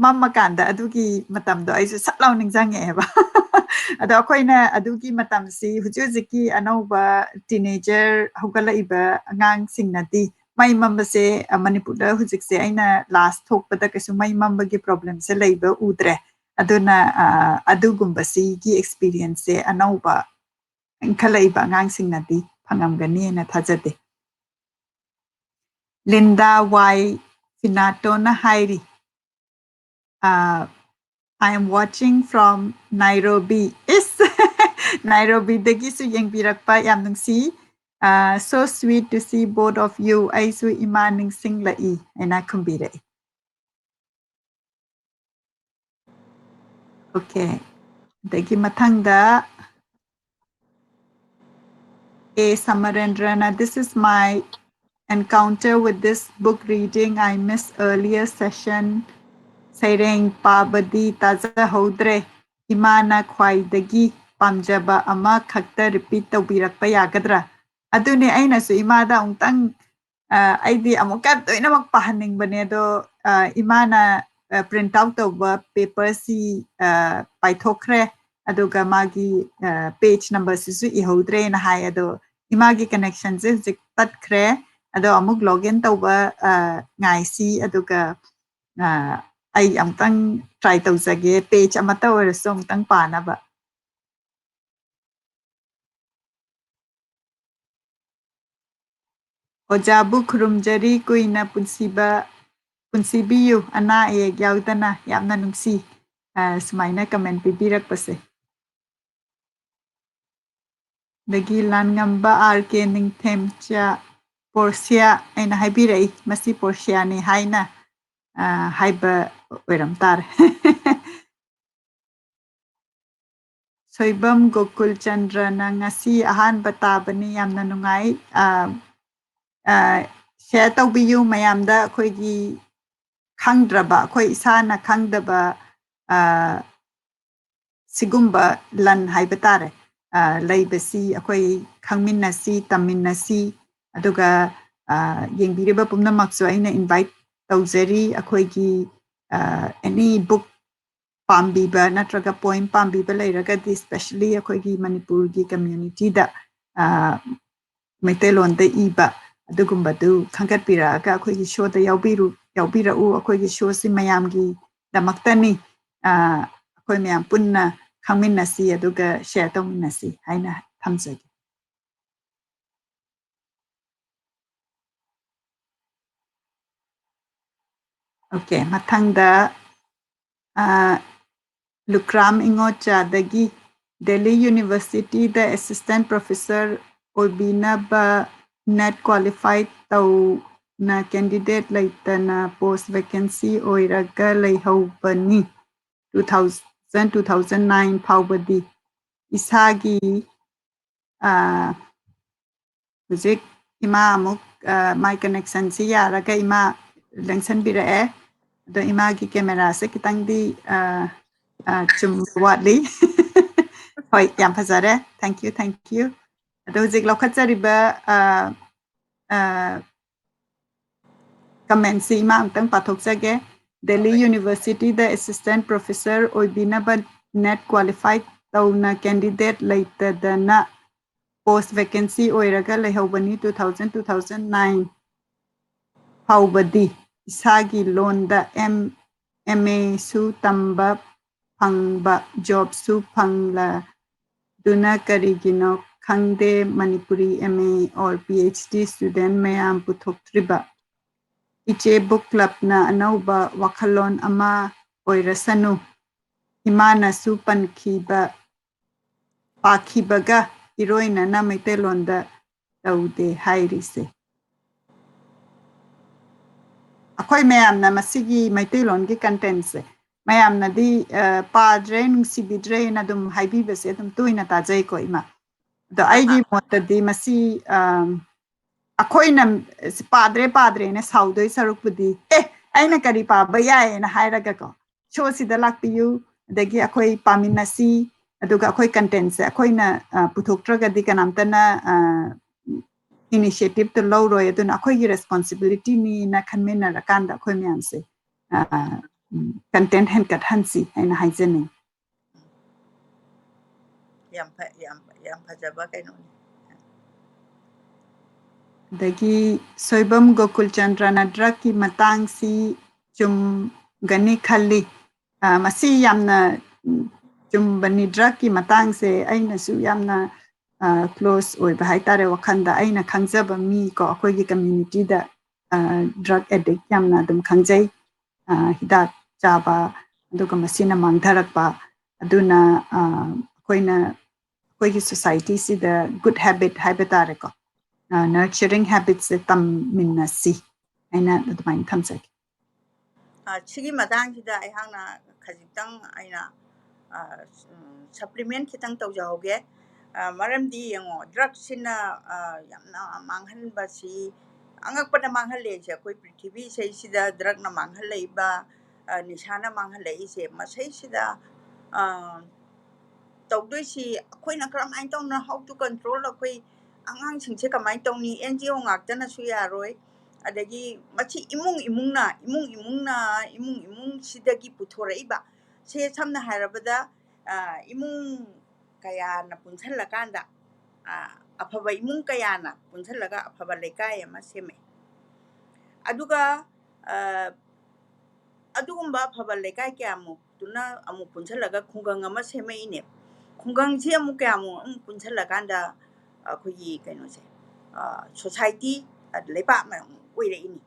ꯃꯝꯃꯀꯥꯟꯗ ꯑꯗꯨꯒꯤ ꯃꯇꯝꯗꯣ ꯑꯩꯁꯨ ꯁꯠ ꯂꯥꯎ ꯅꯤꯡꯁꯤꯡꯉꯛꯑꯦꯕ꯫ ꯑꯗꯣ ꯑꯩꯈꯣꯏꯅ ꯑꯗꯨꯒꯤ ꯃꯇꯝꯁꯤ ꯍꯧꯖꯤꯛ ꯍꯧꯖꯤꯛꯀꯤ ꯑꯅꯧꯕ teenager ꯍꯧꯒꯠꯂꯛꯏꯕ ꯑꯉꯥꯡꯁꯤꯡꯅꯗꯤ ꯃꯩ ꯃꯝꯕꯁꯦ, ꯑ, ꯃꯅꯤꯄꯨꯔꯗ ꯍꯧꯖꯤꯛꯁꯦ ꯑꯩꯅ last ꯊꯣꯛꯄꯗ ꯀꯩꯁꯨ ꯃꯩ ꯃꯝꯕꯒꯤ problem ꯁꯦ ꯂꯩꯕ ꯎꯗ꯭ꯔꯦ꯫ ꯑꯗꯨꯅ, ꯑ, ꯑꯗꯨꯒꯨꯝꯕꯁꯤꯒꯤ experience ꯁꯦ ꯑꯅꯧꯕ ꯏꯟꯈꯠꯂꯛꯏꯕ ꯑꯉꯥꯡꯁꯤꯡꯅꯗꯤ ꯐꯪꯉꯝꯒꯅꯤꯅ ꯊꯥꯖꯗꯦ꯫ ꯂꯤꯟꯗꯥ ꯋꯥꯏ ꯐꯤꯅꯥꯇꯣꯅ ꯍꯥꯏꯔꯤ, ꯑ, "I am watching from Nairobi." ꯏꯁ! ꯅꯥꯏꯔꯣꯕꯤꯗꯒꯤꯁꯨ ꯌꯦꯡꯕꯤꯔꯛꯄ, ꯌꯥꯝ ꯅꯨꯡꯁꯤ꯫ ꯑ, "So sweet to see both of you." ꯑꯩꯁꯨ ꯏꯃꯥ ꯅꯤꯡꯁꯤꯡꯂꯛꯏ ꯍꯥꯏꯅ ꯈꯨꯝꯕꯤꯔꯛꯏ꯫ Okay. ꯑꯗꯒꯤ ꯃꯊꯪꯗ ꯑꯦ ꯁꯃꯔꯦꯟꯗ꯭ꯔꯅ, "This is my encounter with this book reading. I miss earlier session." "ꯁꯩꯔꯦꯡ ꯄꯥꯕꯗꯤ ꯇꯥꯖꯍꯧꯗ꯭ꯔꯦ꯫ ꯏꯃꯥꯅ ꯈ꯭ꯋꯥꯏꯗꯒꯤ ꯄꯥꯝꯖꯕ ꯑꯃꯈꯛꯇ repeat ꯇꯧꯕꯤꯔꯛꯄ ꯌꯥꯒꯗ꯭ꯔꯥ?" ꯑꯗꯨꯅꯦ ꯑꯩꯅꯁꯨ ꯏꯃꯥꯗ ꯑꯃꯨꯛꯇꯪ, ꯑ, ꯑꯩꯗꯤ ꯑꯃꯨꯛꯀ ꯂꯣꯏꯅꯃꯛ ꯄꯥꯍꯟꯅꯤꯡꯕꯅꯦ, ꯑꯗꯣ, ꯑ, ꯏꯃꯥꯅ, ꯑ, print out ꯇꯧꯕ paper ꯁꯤ, ꯑ, ꯄꯥꯏꯊꯣꯛꯈ꯭ꯔꯦ꯫ ꯑꯗꯨꯒ ꯃꯥꯒꯤ, ꯑ, page number ꯁꯤꯁꯨ ꯏꯍꯧꯗ꯭ꯔꯦꯅ ꯍꯥꯏ꯫ ꯑꯗꯣ ꯏꯃꯥꯒꯤ connection ꯁꯦ ꯍꯧꯖꯤꯛ ꯇꯠꯈ꯭ꯔꯦ꯫ ꯑꯗꯣ ꯑꯃꯨꯛ log in ꯇꯧꯕ, ꯑ, ꯉꯥꯏꯁꯤ꯫ ꯑꯗꯨꯒ, ꯑ, ꯑꯩ ꯑꯃꯨꯛꯇꯪ try ꯇꯧꯖꯒꯦ, page ꯑꯃꯠꯇ ꯑꯣꯏꯔꯁꯨ ꯑꯃꯨꯛꯇꯪ ꯄꯥꯅꯕ꯫ "ꯑꯣꯖꯥꯕꯨ ꯈꯨꯔꯨꯝꯖꯔꯤ, ꯀꯨꯏꯅ ꯄꯨꯟꯁꯤꯕ, ꯄꯨꯟꯁꯤꯕꯤꯌꯨ, ꯑꯅꯥ ꯑꯌꯦꯛ ꯌꯥꯎꯗꯅ, ꯌꯥꯝꯅ ꯅꯨꯡꯁꯤ", ꯑ, ꯁꯨꯃꯥꯏꯅ comment ꯄꯤꯕꯤꯔꯛꯄꯁꯦ꯫ ꯑꯗꯒꯤ ꯂꯥꯟꯉꯝꯕ ꯑꯥꯔ ꯀꯦ ꯅꯤꯡꯊꯦꯝꯆꯥ, ꯄꯣꯔꯁꯤꯌꯥ ꯑꯩꯅ ꯍꯥꯏꯕꯤꯔꯛꯏ, ꯃꯁꯤ ꯄꯣꯔꯁꯤꯌꯥꯅꯤ ꯍꯥꯏꯅ, ꯑ, ꯍꯥꯏꯕ ꯑꯣꯏꯔꯝ ꯇꯥꯔꯦ꯫ ꯁꯣꯏꯕꯝ ꯒꯣꯀꯨꯜ ꯆꯟꯗ꯭ꯔꯅ ꯉꯁꯤ ꯑꯍꯥꯟꯕ ꯇꯥꯕꯅꯤ, ꯌꯥꯝꯅ ꯅꯨꯡꯉꯥꯏ꯫ ꯑ, ꯑ, share ꯇꯧꯕꯤꯌꯨ ꯃꯌꯥꯝꯗ, ꯑꯩꯈꯣꯏꯒꯤ ꯈꯪꯗ꯭ꯔꯕ, ꯑꯩꯈꯣꯏ ꯏꯁꯥꯅ ꯈꯪꯗꯕ, ꯑ, ꯁꯤꯒꯨꯝꯕ ꯂꯟ ꯍꯥꯏꯕ ꯇꯥꯔꯦ, ꯑ, ꯂꯩꯕꯁꯤ ꯑꯩꯈꯣꯏ ꯈꯪꯃꯤꯟꯅꯁꯤ, ꯇꯝꯃꯤꯟꯅꯁꯤ꯫ ꯑꯗꯨꯒ, ꯑ, ꯌꯦꯡꯕꯤꯔꯤꯕ ꯄꯨꯝꯅꯃꯛꯁꯨ ꯑꯩꯅ invite ꯇꯧꯖꯔꯤ꯫ ꯑꯩꯈꯣꯏꯒꯤ, ꯑ, any book ꯄꯥꯝꯕꯤꯕ ꯅꯠꯇ꯭ꯔꯒ poem ꯄꯥꯝꯕꯤꯕ ꯂꯩꯔꯒꯗꯤ, especially ꯑꯩꯈꯣꯏꯒꯤ ꯃꯅꯤꯄꯨꯔꯒꯤ communityꯗ, ꯑ, ꯃꯩꯇꯩꯂꯣꯟꯗ ꯏꯕ ꯑꯗꯨꯒꯨꯝꯕꯗꯨ ꯈꯟꯒꯠꯄꯤꯔꯛꯑꯒ ꯑꯩꯈꯣꯏꯒꯤ showꯗ ꯌꯥꯎꯕꯤꯔꯨ-, ꯌꯥꯎꯕꯤꯔꯛꯎ꯫ ꯑꯩꯈꯣꯏꯒꯤ showꯁꯤ ꯃꯌꯥꯝꯒꯤꯗꯃꯛꯇꯅꯤ꯫ ꯑ, ꯑꯩꯈꯣꯏ ꯃꯌꯥꯝ ꯄꯨꯟꯅ ꯈꯪꯃꯤꯟꯅꯁꯤ ꯑꯗꯨꯒ share ꯇꯧꯃꯤꯟꯅꯁꯤ ꯍꯥꯏꯅ ꯊꯝꯖꯒꯦ꯫ Okay, ꯃꯊꯪꯗ, ꯑ, ꯂꯨꯀ꯭ꯔꯥꯝ ꯏꯉꯣꯆꯥꯗꯒꯤ, ꯗꯦꯜꯂꯤ ꯌꯨꯅꯤꯚꯔꯁꯤꯇꯤꯗ assistant professor ꯑꯣꯏꯕꯤꯅꯕ NET qualify ꯇꯧꯅ candidate ꯂꯩꯇꯅ post vacancy ꯑꯣꯏꯔꯒ ꯂꯩꯍꯧꯕꯅꯤ꯫ Two thousand, two thousand nine ꯐꯥꯎꯕꯗꯤ ꯏꯁꯥꯒꯤ, ꯑ, ꯍꯧꯖꯤꯛ ꯏꯃꯥ ꯑꯃꯨꯛ, ꯑ, my connectionꯁꯤ ꯌꯥꯔꯒ ꯏꯃꯥ ꯂꯦꯡꯁꯟꯕꯤꯔꯛꯑꯦ꯫ ꯑꯗꯣ ꯏꯃꯥꯒꯤ cameraꯁꯦ ꯈꯤꯇꯪꯗꯤ, ꯑ, ꯑ, ꯆꯨꯝꯕ ꯋꯥꯠꯂꯤ꯫ ꯍꯣꯏ, ꯌꯥꯝ ꯐꯖꯔꯦ꯫ Thank you, thank you꯫ ꯑꯗꯣ ꯍꯧꯖꯤꯛ ꯂꯧꯈꯠꯆꯔꯤꯕ, ꯑ, ꯑ, commentꯁꯤ ꯏꯃꯥ ꯑꯃꯨꯛꯇꯪ ꯄꯥꯊꯣꯛꯆꯒꯦ꯫ ꯗꯦꯜꯂꯤ ꯌꯨꯅꯤꯚꯔꯁꯤꯇꯤꯗ assistant professor ꯑꯣꯏꯕꯤꯅꯕ NET qualify ꯇꯧꯅ candidate ꯂꯩꯇꯗꯅ post vacancy ꯑꯣꯏꯔꯒ ꯂꯩꯍꯧꯕꯅꯤ꯫ Two thousand, two thousand nine ꯐꯥꯎꯕꯗꯤ ꯏꯁꯥꯒꯤ ꯂꯣꯟꯗ M, MAꯁꯨ ꯇꯝꯕ ꯐꯪꯕ, jobꯁꯨ ꯐꯪꯂꯗꯨꯅ ꯀꯔꯤꯒꯤꯅꯣ ꯈꯪꯗꯦ Manipuri MA or PhD student ꯃꯌꯥꯝ ꯄꯨꯊꯣꯛꯇ꯭ꯔꯤꯕ꯫ ꯏꯆꯦ book clubꯅ ꯑꯅꯧꯕ ꯋꯥꯈꯜꯂꯣꯟ ꯑꯃ ꯑꯣꯏꯔꯁꯅꯨ꯫ ꯏꯃꯥꯅꯁꯨ ꯄꯟꯈꯤꯕ, ꯄꯥꯈꯤꯕꯒ ꯏꯔꯣꯏꯅꯅ ꯃꯩꯇꯩꯂꯣꯟꯗ ꯇꯧꯗꯦ ꯍꯥꯏꯔꯤꯁꯦ꯫ ꯑꯩꯈꯣꯏ ꯃꯌꯥꯝꯅ ꯃꯁꯤꯒꯤ ꯃꯩꯇꯩꯂꯣꯟꯒꯤ ꯀꯟꯇꯦꯟꯁꯦ ꯃꯌꯥꯝꯅꯗꯤ ꯑ, ꯄꯥꯗ꯭ꯔꯦ, ꯅꯨꯡꯁꯤꯕꯤꯗ꯭ꯔꯦꯅ ꯑꯗꯨꯝ ꯍꯥꯏꯕꯤꯕꯁꯦ ꯑꯗꯨꯝ ꯇꯣꯏꯅ ꯇꯥꯖꯩꯀꯣ, ꯏꯃꯥ꯫ ꯑꯗꯣ ꯑꯩꯒꯤ ꯃꯣꯠꯇꯗꯤ ꯃꯁꯤ ꯑꯝ, ꯑꯩꯈꯣꯏꯅ ꯄꯥꯗ꯭ꯔꯦ ꯄꯥꯗ꯭ꯔꯦꯅ ꯁꯥꯎꯗꯣꯏ ꯁꯔꯨꯛꯄꯨꯗꯤ, ꯑꯦ, ꯑꯩꯅ ꯀꯔꯤ ꯄꯥꯕ ꯌꯥꯏꯌꯦꯅ ꯍꯥꯏꯔꯒꯀꯣ, ꯁꯣꯁꯤꯗ ꯂꯥꯛꯄꯤꯌꯨ, ꯑꯗꯒꯤ ꯑꯩꯈꯣꯏ ꯄꯥꯃꯤꯟꯅꯁꯤ, ꯑꯗꯨꯒ ꯑꯩꯈꯣꯏ ꯀꯟꯇꯦꯟꯁꯦ ꯑꯩꯈꯣꯏꯅ ꯑ, ꯄꯨꯊꯣꯛꯇ꯭ꯔꯒꯗꯤ ꯀꯅꯥꯝꯇꯅ ꯏꯅꯤꯁꯤꯌꯦꯇꯤꯞꯇꯣ ꯂꯧꯔꯣꯏ꯫ ꯑꯗꯨꯅ ꯑꯩꯈꯣꯏꯒꯤ ꯔꯦꯁꯄꯣꯟꯁꯤꯕꯤꯂꯤꯇꯤꯅꯤꯅ ꯈꯟꯃꯤꯟꯅꯔꯀꯥꯟꯗ ꯑꯩꯈꯣꯏ ꯃꯌꯥꯝꯁꯦ ꯀꯟꯇꯦꯟ ꯍꯦꯟꯒꯠꯍꯟꯁꯤ ꯍꯥꯏꯅ ꯍꯥꯏꯖꯅꯤꯡꯉꯤ꯫ ꯌꯥꯝ ꯐ- ꯌꯥꯝ ꯌꯥꯝ ꯐꯖꯕ ꯀꯩꯅꯣꯅꯤ꯫ ꯑꯗꯒꯤ ꯁꯣꯏꯕꯝ ꯒꯣꯀꯨꯜꯆꯟꯗ꯭ꯔꯅ ꯗ꯭ꯔꯛꯀꯤ ꯃꯇꯥꯡꯁꯤ ꯆꯨꯝꯒꯅꯤ ꯈꯜꯂꯤ꯫ ꯑ, ꯃꯁꯤ ꯌꯥꯝꯅ ꯎꯝ, ꯆꯨꯝꯕꯅꯤ꯫ ꯗ꯭ꯔꯛꯀꯤ ꯃꯇꯥꯡꯁꯦ ꯑꯩꯅꯁꯨ ꯌꯥꯝꯅ ꯀ꯭ꯂꯣꯁ ꯑꯣꯏꯕ ꯍꯥꯏꯇꯥꯔꯦ, ꯋꯥꯈꯜꯗ ꯑꯩꯅ ꯈꯪꯖꯕ ꯃꯤ ꯀꯣ, ꯑꯩꯈꯣꯏꯒꯤ ꯀꯝꯃ꯭ꯌꯨꯅꯤꯇꯤꯗ ꯗ꯭ꯔꯛ ꯑꯦꯗꯤꯛ ꯌꯥꯝꯅ ꯑꯗꯨꯝ ꯈꯪꯖꯩ꯫ ꯑ, ꯍꯤꯗꯥꯛ ꯆꯥꯕ, ꯑꯗꯨꯒ ꯃꯁꯤꯅ ꯃꯥꯡꯊꯔꯛꯄ꯫ ꯑꯗꯨꯅ ꯑ, ꯑꯩꯈꯣꯏꯅ ꯑꯩꯈꯣꯏꯒꯤ ꯁꯣꯁꯥꯏꯇꯤꯁꯤꯗ ꯒꯨꯗ ꯍꯦꯕꯤꯠ ꯍꯥꯏꯕ ꯇꯥꯔꯦꯀꯣ, ꯅꯔꯆꯔꯤꯡ ꯍꯦꯕꯤꯠꯁꯦ ꯇꯝꯃꯤꯟꯅꯁꯤ ꯍꯥꯏꯅ ꯑꯗꯨꯃꯥꯏꯅ ꯊꯝꯖꯒꯦ꯫ ꯑ, ꯁꯤꯒꯤ ꯃꯇꯥꯡꯁꯤꯗ ꯑꯩꯍꯥꯛꯅ ꯈꯖꯤꯛꯇꯪ ꯑꯩꯅ ꯁꯄ꯭ꯂꯤꯃꯦꯟ ꯈꯤꯇꯪ ꯇꯧꯖꯍꯧꯒꯦ꯫ ꯑ, ꯃꯔꯝꯗꯤ ꯌꯦꯡꯉꯣ, ꯗ꯭ꯔꯛꯁꯤꯅ ꯑ, ꯌꯥꯝꯅ ꯃꯥꯡꯍꯟꯕꯁꯤ, ꯑꯉꯛꯄꯗ ꯃꯥꯡꯍꯜꯂꯦꯁꯦ꯫ ꯑꯩꯈꯣꯏ ꯄ꯭ꯔꯤꯊꯤꯕꯤ ꯏꯁꯩꯁꯤꯗ ꯗ꯭ꯔꯛꯅ ꯃꯥꯡꯍꯜꯂꯛꯏꯕ, ꯑ, ꯅꯤꯁꯥꯅ ꯃꯥꯡꯍꯜꯂꯛꯏꯁꯦ, ꯃꯁꯩꯁꯤꯗ ꯑ, ꯇꯧꯗꯣꯏꯁꯤ ꯑꯩꯈꯣꯏꯅ ꯀꯔꯝꯍꯥꯏꯅ ꯇꯧꯅ, how to control, ꯑꯩꯈꯣꯏ ꯑꯉꯥꯡꯁꯤꯡꯁꯦ ꯀꯃꯥꯏꯅ ꯇꯧꯅꯤ? ꯑꯦꯟ ꯖꯤ ꯑꯣ ꯉꯥꯛꯇꯅꯁꯨ ꯌꯥꯔꯣꯏ꯫ ꯑꯗꯒꯤ ꯃꯁꯤ ꯏꯃꯨꯡ ꯏꯃꯨꯡꯅ, ꯏꯃꯨꯡ ꯏꯃꯨꯡꯅ, ꯏꯃꯨꯡ ꯏꯃꯨꯡꯁꯤꯗꯒꯤ ꯄꯨꯊꯣꯔꯛꯏꯕ꯫ ꯁꯦ ꯁꯝꯅ ꯍꯥꯏꯔꯕꯗ, ꯑ, ꯏꯃꯨꯡ ꯀꯌꯥꯅ ꯄꯨꯟꯁꯤꯜꯂꯀꯥꯟꯗ, ꯑ, ꯑꯐꯕ ꯏꯃꯨꯡ ꯀꯌꯥꯅ ꯄꯨꯟꯁꯤꯜꯂꯒ ꯑꯐꯕ ꯂꯩꯀꯥꯏ ꯑꯃ ꯁꯦꯝꯃꯛꯑꯦ꯫ ꯑꯗꯨꯒ ꯑ, ꯑꯗꯨꯒꯨꯝꯕ ꯑꯐꯕ ꯂꯩꯀꯥꯏ ꯀꯌꯥꯃꯨꯛꯇꯨꯅ ꯑꯃꯨꯛ ꯄꯨꯟꯁꯤꯜꯂꯒ ꯈꯨꯡꯒꯪ ꯑꯃ ꯁꯦꯝꯃꯛꯏꯅꯦ꯫ ꯈꯨꯡꯒꯪꯁꯤ ꯑꯃꯨꯛ ꯀꯌꯥꯃꯨꯛ ꯑꯃꯨꯛ ꯄꯨꯟꯁꯤꯜꯂꯀꯥꯟꯗ ꯑꯩꯈꯣꯏꯒꯤ ꯀꯩꯅꯣꯁꯦ, ꯑ, ꯁꯣꯁꯥꯏꯇꯤ, ꯑ, ꯂꯩꯕꯥꯛ ꯑꯃ ꯑꯃꯨꯛ ꯑꯣꯏꯔꯛꯏꯅꯤ꯫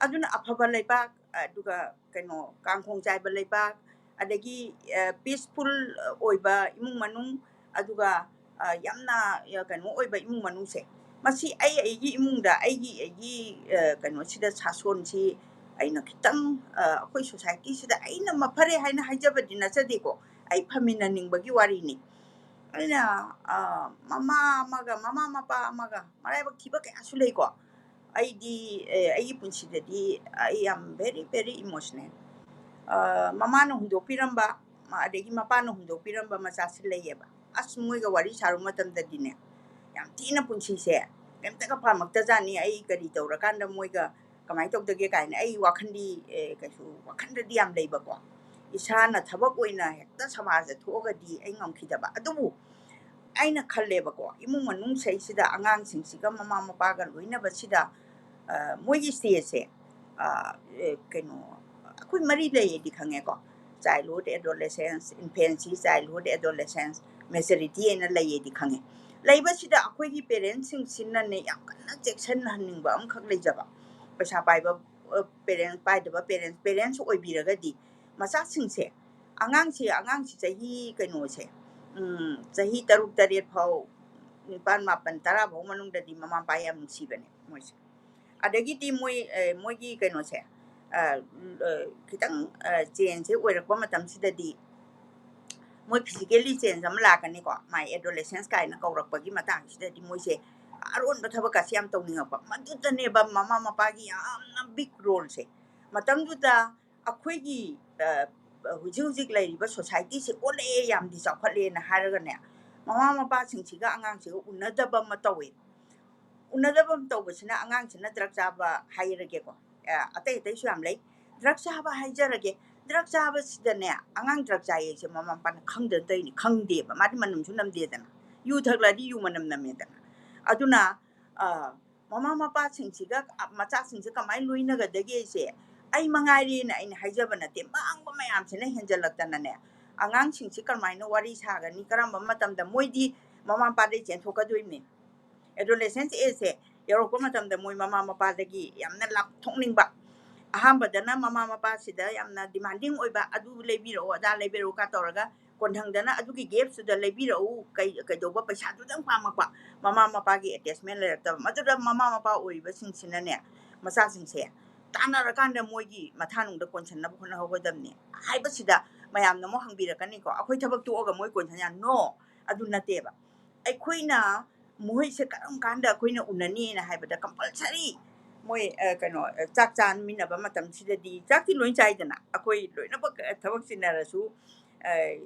ꯑꯗꯨꯅ ꯑꯐꯕ ꯂꯩꯕꯥꯛ, ꯑꯗꯨꯒ ꯀꯩꯅꯣ, ꯀꯥꯡꯈꯣꯡ ꯆꯥꯏꯕ ꯂꯩꯕꯥꯛ, ꯑꯗꯒꯤ ꯄꯤꯁꯐꯨꯜ ꯑꯣꯏꯕ ꯏꯃꯨꯡ ꯃꯅꯨꯡ, ꯑꯗꯨꯒ ꯑ, ꯌꯥꯝꯅ, ꯑ, ꯀꯩꯅꯣ ꯑꯣꯏꯕ ꯏꯃꯨꯡ ꯃꯅꯨꯡꯁꯦ, ꯃꯁꯤ ꯑꯩ ꯑꯩꯒꯤ ꯏꯃꯨꯡꯗ, ꯑꯩꯒꯤ ꯑꯩꯒꯤ ꯑ, ꯀꯩꯅꯣꯁꯤꯗ, ꯁꯥꯁꯣꯟꯁꯤ ꯑꯩꯅ ꯈꯤꯇꯪ ꯑꯩꯈꯣꯏ ꯁꯣꯁꯥꯏꯇꯤꯁꯤꯗ ꯑꯩꯅ ꯃꯐꯔꯦ ꯍꯥꯏꯅ ꯍꯥꯏꯖꯕꯗꯤ ꯅꯠꯆꯗꯦꯀꯣ, ꯑꯩ ꯐꯃꯤꯟꯅꯅꯤꯡꯕꯒꯤ ꯋꯥꯔꯤꯅꯤ꯫ ꯑꯩꯅ ꯃꯃꯥ ꯑꯃꯒ ꯃꯃꯥ ꯃꯄꯥ ꯑꯃꯒ ꯃꯔꯥꯏꯕꯛ ꯊꯤꯕ ꯀꯌꯥꯁꯨ ꯂꯩꯀꯣ꯫ ꯑꯩꯗꯤ ꯑꯩꯒꯤ ꯄꯨꯟꯁꯤꯗꯗꯤ ꯑꯩ ꯌꯥꯝ very very emotional꯫ ꯃꯃꯥꯅ ꯍꯨꯟꯗꯣꯛꯄꯤꯔꯝꯕ, ꯑꯗꯒꯤ ꯃꯄꯥꯅ ꯍꯨꯟꯗꯣꯛꯄꯤꯔꯝꯕ ꯃꯆꯥꯁꯨ ꯂꯩꯌꯦꯕ꯫ ꯑꯁ, ꯃꯣꯏꯒ ꯋꯥꯔꯤ ꯁꯥꯔꯨ ꯃꯇꯝꯗꯗꯤꯅꯦ, ꯌꯥꯝ ꯊꯤꯅ ꯄꯨꯟꯁꯤꯁꯦ ꯀꯩꯝꯇꯒ ꯄꯥꯝꯃꯛꯇꯖꯥꯠꯅꯤ꯫ ꯑꯩ ꯀꯔꯤ ꯇꯧꯔꯀꯥꯟꯗ ꯃꯣꯏꯒ ꯀꯃꯥꯏꯅ ꯇꯧꯗꯒꯦ ꯀꯥꯏꯅ ꯑꯩ ꯋꯥꯈꯜꯗꯤ ꯀꯩꯁꯨ ꯋꯥꯈꯜꯗꯗꯤ ꯌꯥꯝ ꯂꯩꯕꯀꯣ꯫ ꯏꯁꯥꯅ ꯊꯕꯛ ꯑꯣꯏꯅ ꯍꯦꯛꯇ ꯁꯃꯥꯖꯗ ꯊꯣꯛꯑꯒꯗꯤ ꯑꯩ ꯉꯝꯈꯤꯗꯕ꯫ ꯑꯗꯨꯕꯨ ꯑꯩꯅ ꯈꯜꯂꯦꯕꯀꯣ, ꯏꯃꯨꯡ ꯃꯅꯨꯡꯁꯤꯗꯩꯁꯤꯗ ꯑꯉꯥꯡꯁꯤꯡꯁꯤꯒ ꯃꯃꯥ ꯃꯄꯥꯒ ꯂꯣꯏꯅꯕꯁꯤꯗ ꯃꯣꯏꯒꯤ ꯁ꯭ꯇꯦꯖꯁꯦ ꯀꯩꯅꯣ, ꯑꯩꯈꯣꯏ ꯃꯔꯤ ꯂꯩꯌꯦꯗꯤ ꯈꯪꯉꯦꯀꯣ꯫ Childhood, adolescence, infancy, childhood, adolescence, maturity ꯍꯥꯏꯅ ꯂꯩꯌꯦꯗꯤ ꯈꯪꯉꯦ꯫ ꯂꯩꯕꯁꯤꯗ ꯑꯩꯈꯣꯏꯒꯤ ꯄꯦꯔꯦꯟꯁꯁꯤꯡꯁꯤꯅꯅꯦ ꯌꯥꯝ ꯀꯟꯅ ꯆꯦꯛꯁꯤꯟꯍꯟꯅꯤꯡꯕ ꯑꯃꯈꯛ ꯂꯩꯖꯕ꯫ ꯄꯩꯁꯥ ꯄꯥꯏꯕ ꯄꯦꯔꯦꯟꯁ, ꯄꯥꯏꯗꯕ ꯄꯦꯔꯦꯟꯁ, ꯄꯦꯔꯦꯟꯁ ꯑꯣꯏꯕꯤꯔꯒꯗꯤ ꯃꯆꯥꯁꯤꯡꯁꯦ, ꯑꯉꯥꯡꯁꯦ, ꯑꯉꯥꯡꯁꯤ ꯆꯍꯤ ꯀꯩꯅꯣꯁꯦ, ꯆꯍꯤ ꯇꯔꯨꯛ ꯇꯔꯦꯠ ꯐꯥꯎ, ꯅꯤꯄꯥꯟ ꯃꯥꯄꯟ ꯇꯔꯥ ꯐꯥꯎ ꯃꯅꯨꯡꯗꯗꯤ ꯃꯃꯥ ꯃꯄꯥ ꯌꯥꯝ ꯅꯨꯡꯁꯤꯕꯅꯦ ꯃꯣꯏꯁꯦ꯫ ꯑꯗꯒꯤꯗꯤ ꯃꯣꯏ ꯃꯣꯏꯒꯤ ꯀꯩꯅꯣꯁꯦ, ꯈꯤꯇꯪ ꯆꯦꯟꯖꯁꯦ ꯑꯣꯏꯔꯛꯄ ꯃꯇꯝꯁꯤꯗꯗꯤ ꯃꯣꯏ physically change ꯑꯃ ꯂꯥꯛꯀꯅꯤꯀꯣ꯫ My adolescence ꯀꯥꯏꯅ ꯀꯧꯔꯛꯄꯒꯤ ꯃꯇꯥꯡꯁꯤꯗꯗꯤ ꯃꯣꯏꯁꯦ ꯑꯔꯣꯟꯕ ꯊꯕꯛꯀꯁꯦ ꯌꯥꯝ ꯇꯧꯅꯤꯡꯉꯛꯄ꯫ ꯃꯗꯨꯗꯅꯦꯕ ꯃꯃꯥ ꯃꯄꯥꯒꯤ ꯌꯥꯝꯅ big roleꯁꯦ꯫ ꯃꯇꯝꯗꯨꯗ ꯑꯩꯈꯣꯏꯒꯤ ꯍꯧꯖꯤꯛ ꯍꯧꯖꯤꯛ ꯂꯩꯔꯤꯕ ꯁꯣꯁꯥꯏꯇꯤꯁꯦ ꯑꯣꯜꯂꯛꯑꯦ, ꯌꯥꯝꯗꯤ ꯆꯥꯎꯈꯠꯂꯦꯅ ꯍꯥꯏꯔꯒꯅꯦ, ꯃꯃꯥ ꯃꯄꯥꯁꯤꯡꯁꯤꯒ ꯑꯉꯥꯡꯁꯤꯒ ꯎꯅꯗꯕ ꯑꯃ ꯇꯧꯋꯦ꯫ ꯎꯅꯗꯕ ꯑꯃ ꯇꯧꯕꯁꯤꯅ ꯑꯉꯥꯡꯁꯤꯅ ꯗ꯭ꯔꯛ ꯆꯥꯕ ꯍꯥꯏꯔꯒꯦꯀꯣ, ꯑꯇꯩ ꯑꯇꯩꯁꯨ ꯌꯥꯝ ꯂꯩ꯫ ꯗ꯭ꯔꯛ ꯆꯥꯕ ꯍꯥꯏꯖꯔꯒꯦ, ꯗ꯭ꯔꯛ ꯆꯥꯕꯁꯤꯗꯅꯦ, ꯑꯉꯥꯡ ꯗ꯭ꯔꯛ ꯆꯥꯏꯌꯦꯁꯦ ꯃꯃꯥ ꯃꯄꯥꯅ ꯈꯪꯗꯅ ꯇꯧꯔꯤꯅꯤ, ꯈꯪꯗꯦꯕ, ꯃꯥꯗꯤ ꯃꯅꯝꯁꯨ ꯅꯝꯗꯦꯗꯅ꯫ ꯌꯨ ꯊꯛꯂꯗꯤ ꯌꯨ ꯃꯅꯝ ꯅꯝꯃꯦꯗꯅ꯫ ꯑꯗꯨꯅ ꯃꯃꯥ ꯃꯄꯥꯁꯤꯡꯁꯤꯒ ꯃꯆꯥꯁꯤꯡꯁꯦ ꯀꯃꯥꯏꯅ ꯂꯣꯏꯅꯒꯗꯒꯦꯁꯦ ꯑꯩ ꯃꯉꯥꯏꯔꯦꯅ ꯑꯩꯅ ꯍꯥꯏꯖꯕ ꯅꯠꯇꯦ꯫ ꯃꯥꯡꯕ ꯃꯌꯥꯝꯁꯤꯅ ꯍꯦꯟꯖꯜꯂꯛꯇꯅꯅꯦ, ꯑꯉꯥꯡꯁꯤꯡꯁꯤ ꯀꯔꯝꯍꯥꯏꯅ ꯋꯥꯔꯤ ꯁꯥꯒꯅꯤ? ꯀꯔꯝꯕ ꯃꯇꯝꯗ? ꯃꯣꯏꯗꯤ ꯃꯃꯥ ꯃꯄꯥꯗꯩ ꯆꯦꯟꯊꯣꯛꯀꯗꯣꯏꯅꯦ꯫ Adolescence ageꯁꯦ ꯌꯧꯔꯛꯄ ꯃꯇꯝꯗ ꯃꯣꯏ ꯃꯃꯥ ꯃꯄꯥꯗꯒꯤ ꯌꯥꯝꯅ ꯂꯥꯞꯊꯣꯛꯅꯤꯡꯕ꯫ ꯑꯍꯥꯟꯕꯗꯅ ꯃꯃꯥ ꯃꯄꯥꯁꯤꯗ ꯌꯥꯝꯅ demanding ꯑꯣꯏꯕ, "ꯑꯗꯨ ꯂꯩꯕꯤꯔꯛꯑꯣ, ꯑꯗꯥ ꯂꯩꯕꯤꯔꯛꯑꯣ" ꯀ ꯇꯧꯔꯒ, ꯀꯣꯟꯊꯪꯗꯅ ꯑꯗꯨꯒꯤ gapꯁꯤꯗ ꯂꯩꯕꯤꯔꯛꯎ, ꯀꯩ-, ꯀꯩꯗꯧꯕ, ꯄꯩꯁꯥꯗꯨꯗꯪ ꯄꯥꯝꯃꯛꯄ, ꯃꯃꯥ ꯃꯄꯥꯒꯤ attachment ꯂꯩꯔꯛꯇꯕ꯫ ꯃꯗꯨꯗ ꯃꯃꯥ ꯃꯄꯥ ꯑꯣꯏꯔꯤꯕꯁꯤꯡꯁꯤꯅꯅꯦ, ꯃꯆꯥꯁꯤꯡꯁꯦ ꯇꯥꯟꯅꯔꯀꯥꯟꯗ ꯃꯣꯏꯒꯤ ꯃꯊꯥꯅꯨꯡꯗ ꯀꯣꯟꯁꯟꯅꯕ ꯍꯣꯠꯅꯍꯧꯒꯗꯕꯅꯤ ꯍꯥꯏꯕꯁꯤꯗ ꯃꯌꯥꯝꯅ ꯑꯃꯨꯛ ꯍꯪꯕꯤꯔꯛꯀꯅꯤꯀꯣ, "ꯑꯩꯈꯣꯏ ꯊꯕꯛ ꯇꯣꯛꯑꯒ ꯃꯣꯏ ꯀꯣꯟꯁꯟ ꯌꯥ-?" No, ꯑꯗꯨ ꯅꯠꯇꯦꯕ꯫ ꯑꯩꯈꯣꯏꯅ ꯃꯈꯣꯏꯁꯦ ꯀꯔꯝ ꯀꯥꯟꯗ ꯑꯩꯈꯣꯏꯅ ꯎꯅꯅꯤꯅ ꯍꯥꯏꯕꯗ, compulsory ꯃꯣꯏ, ꯑ, ꯀꯩꯅꯣ, ꯑ, ꯆꯥꯛ ꯆꯥꯃꯤꯟꯅꯕ ꯃꯇꯝꯁꯤꯗꯗꯤ ꯆꯥꯛꯇꯤ ꯂꯣꯏ ꯆꯥꯏꯗꯅ, ꯑꯩꯈꯣꯏ ꯂꯣꯏꯅꯃꯛ, ꯑ, ꯊꯕꯛ ꯆꯤꯟꯅꯔꯁꯨ, ꯑ,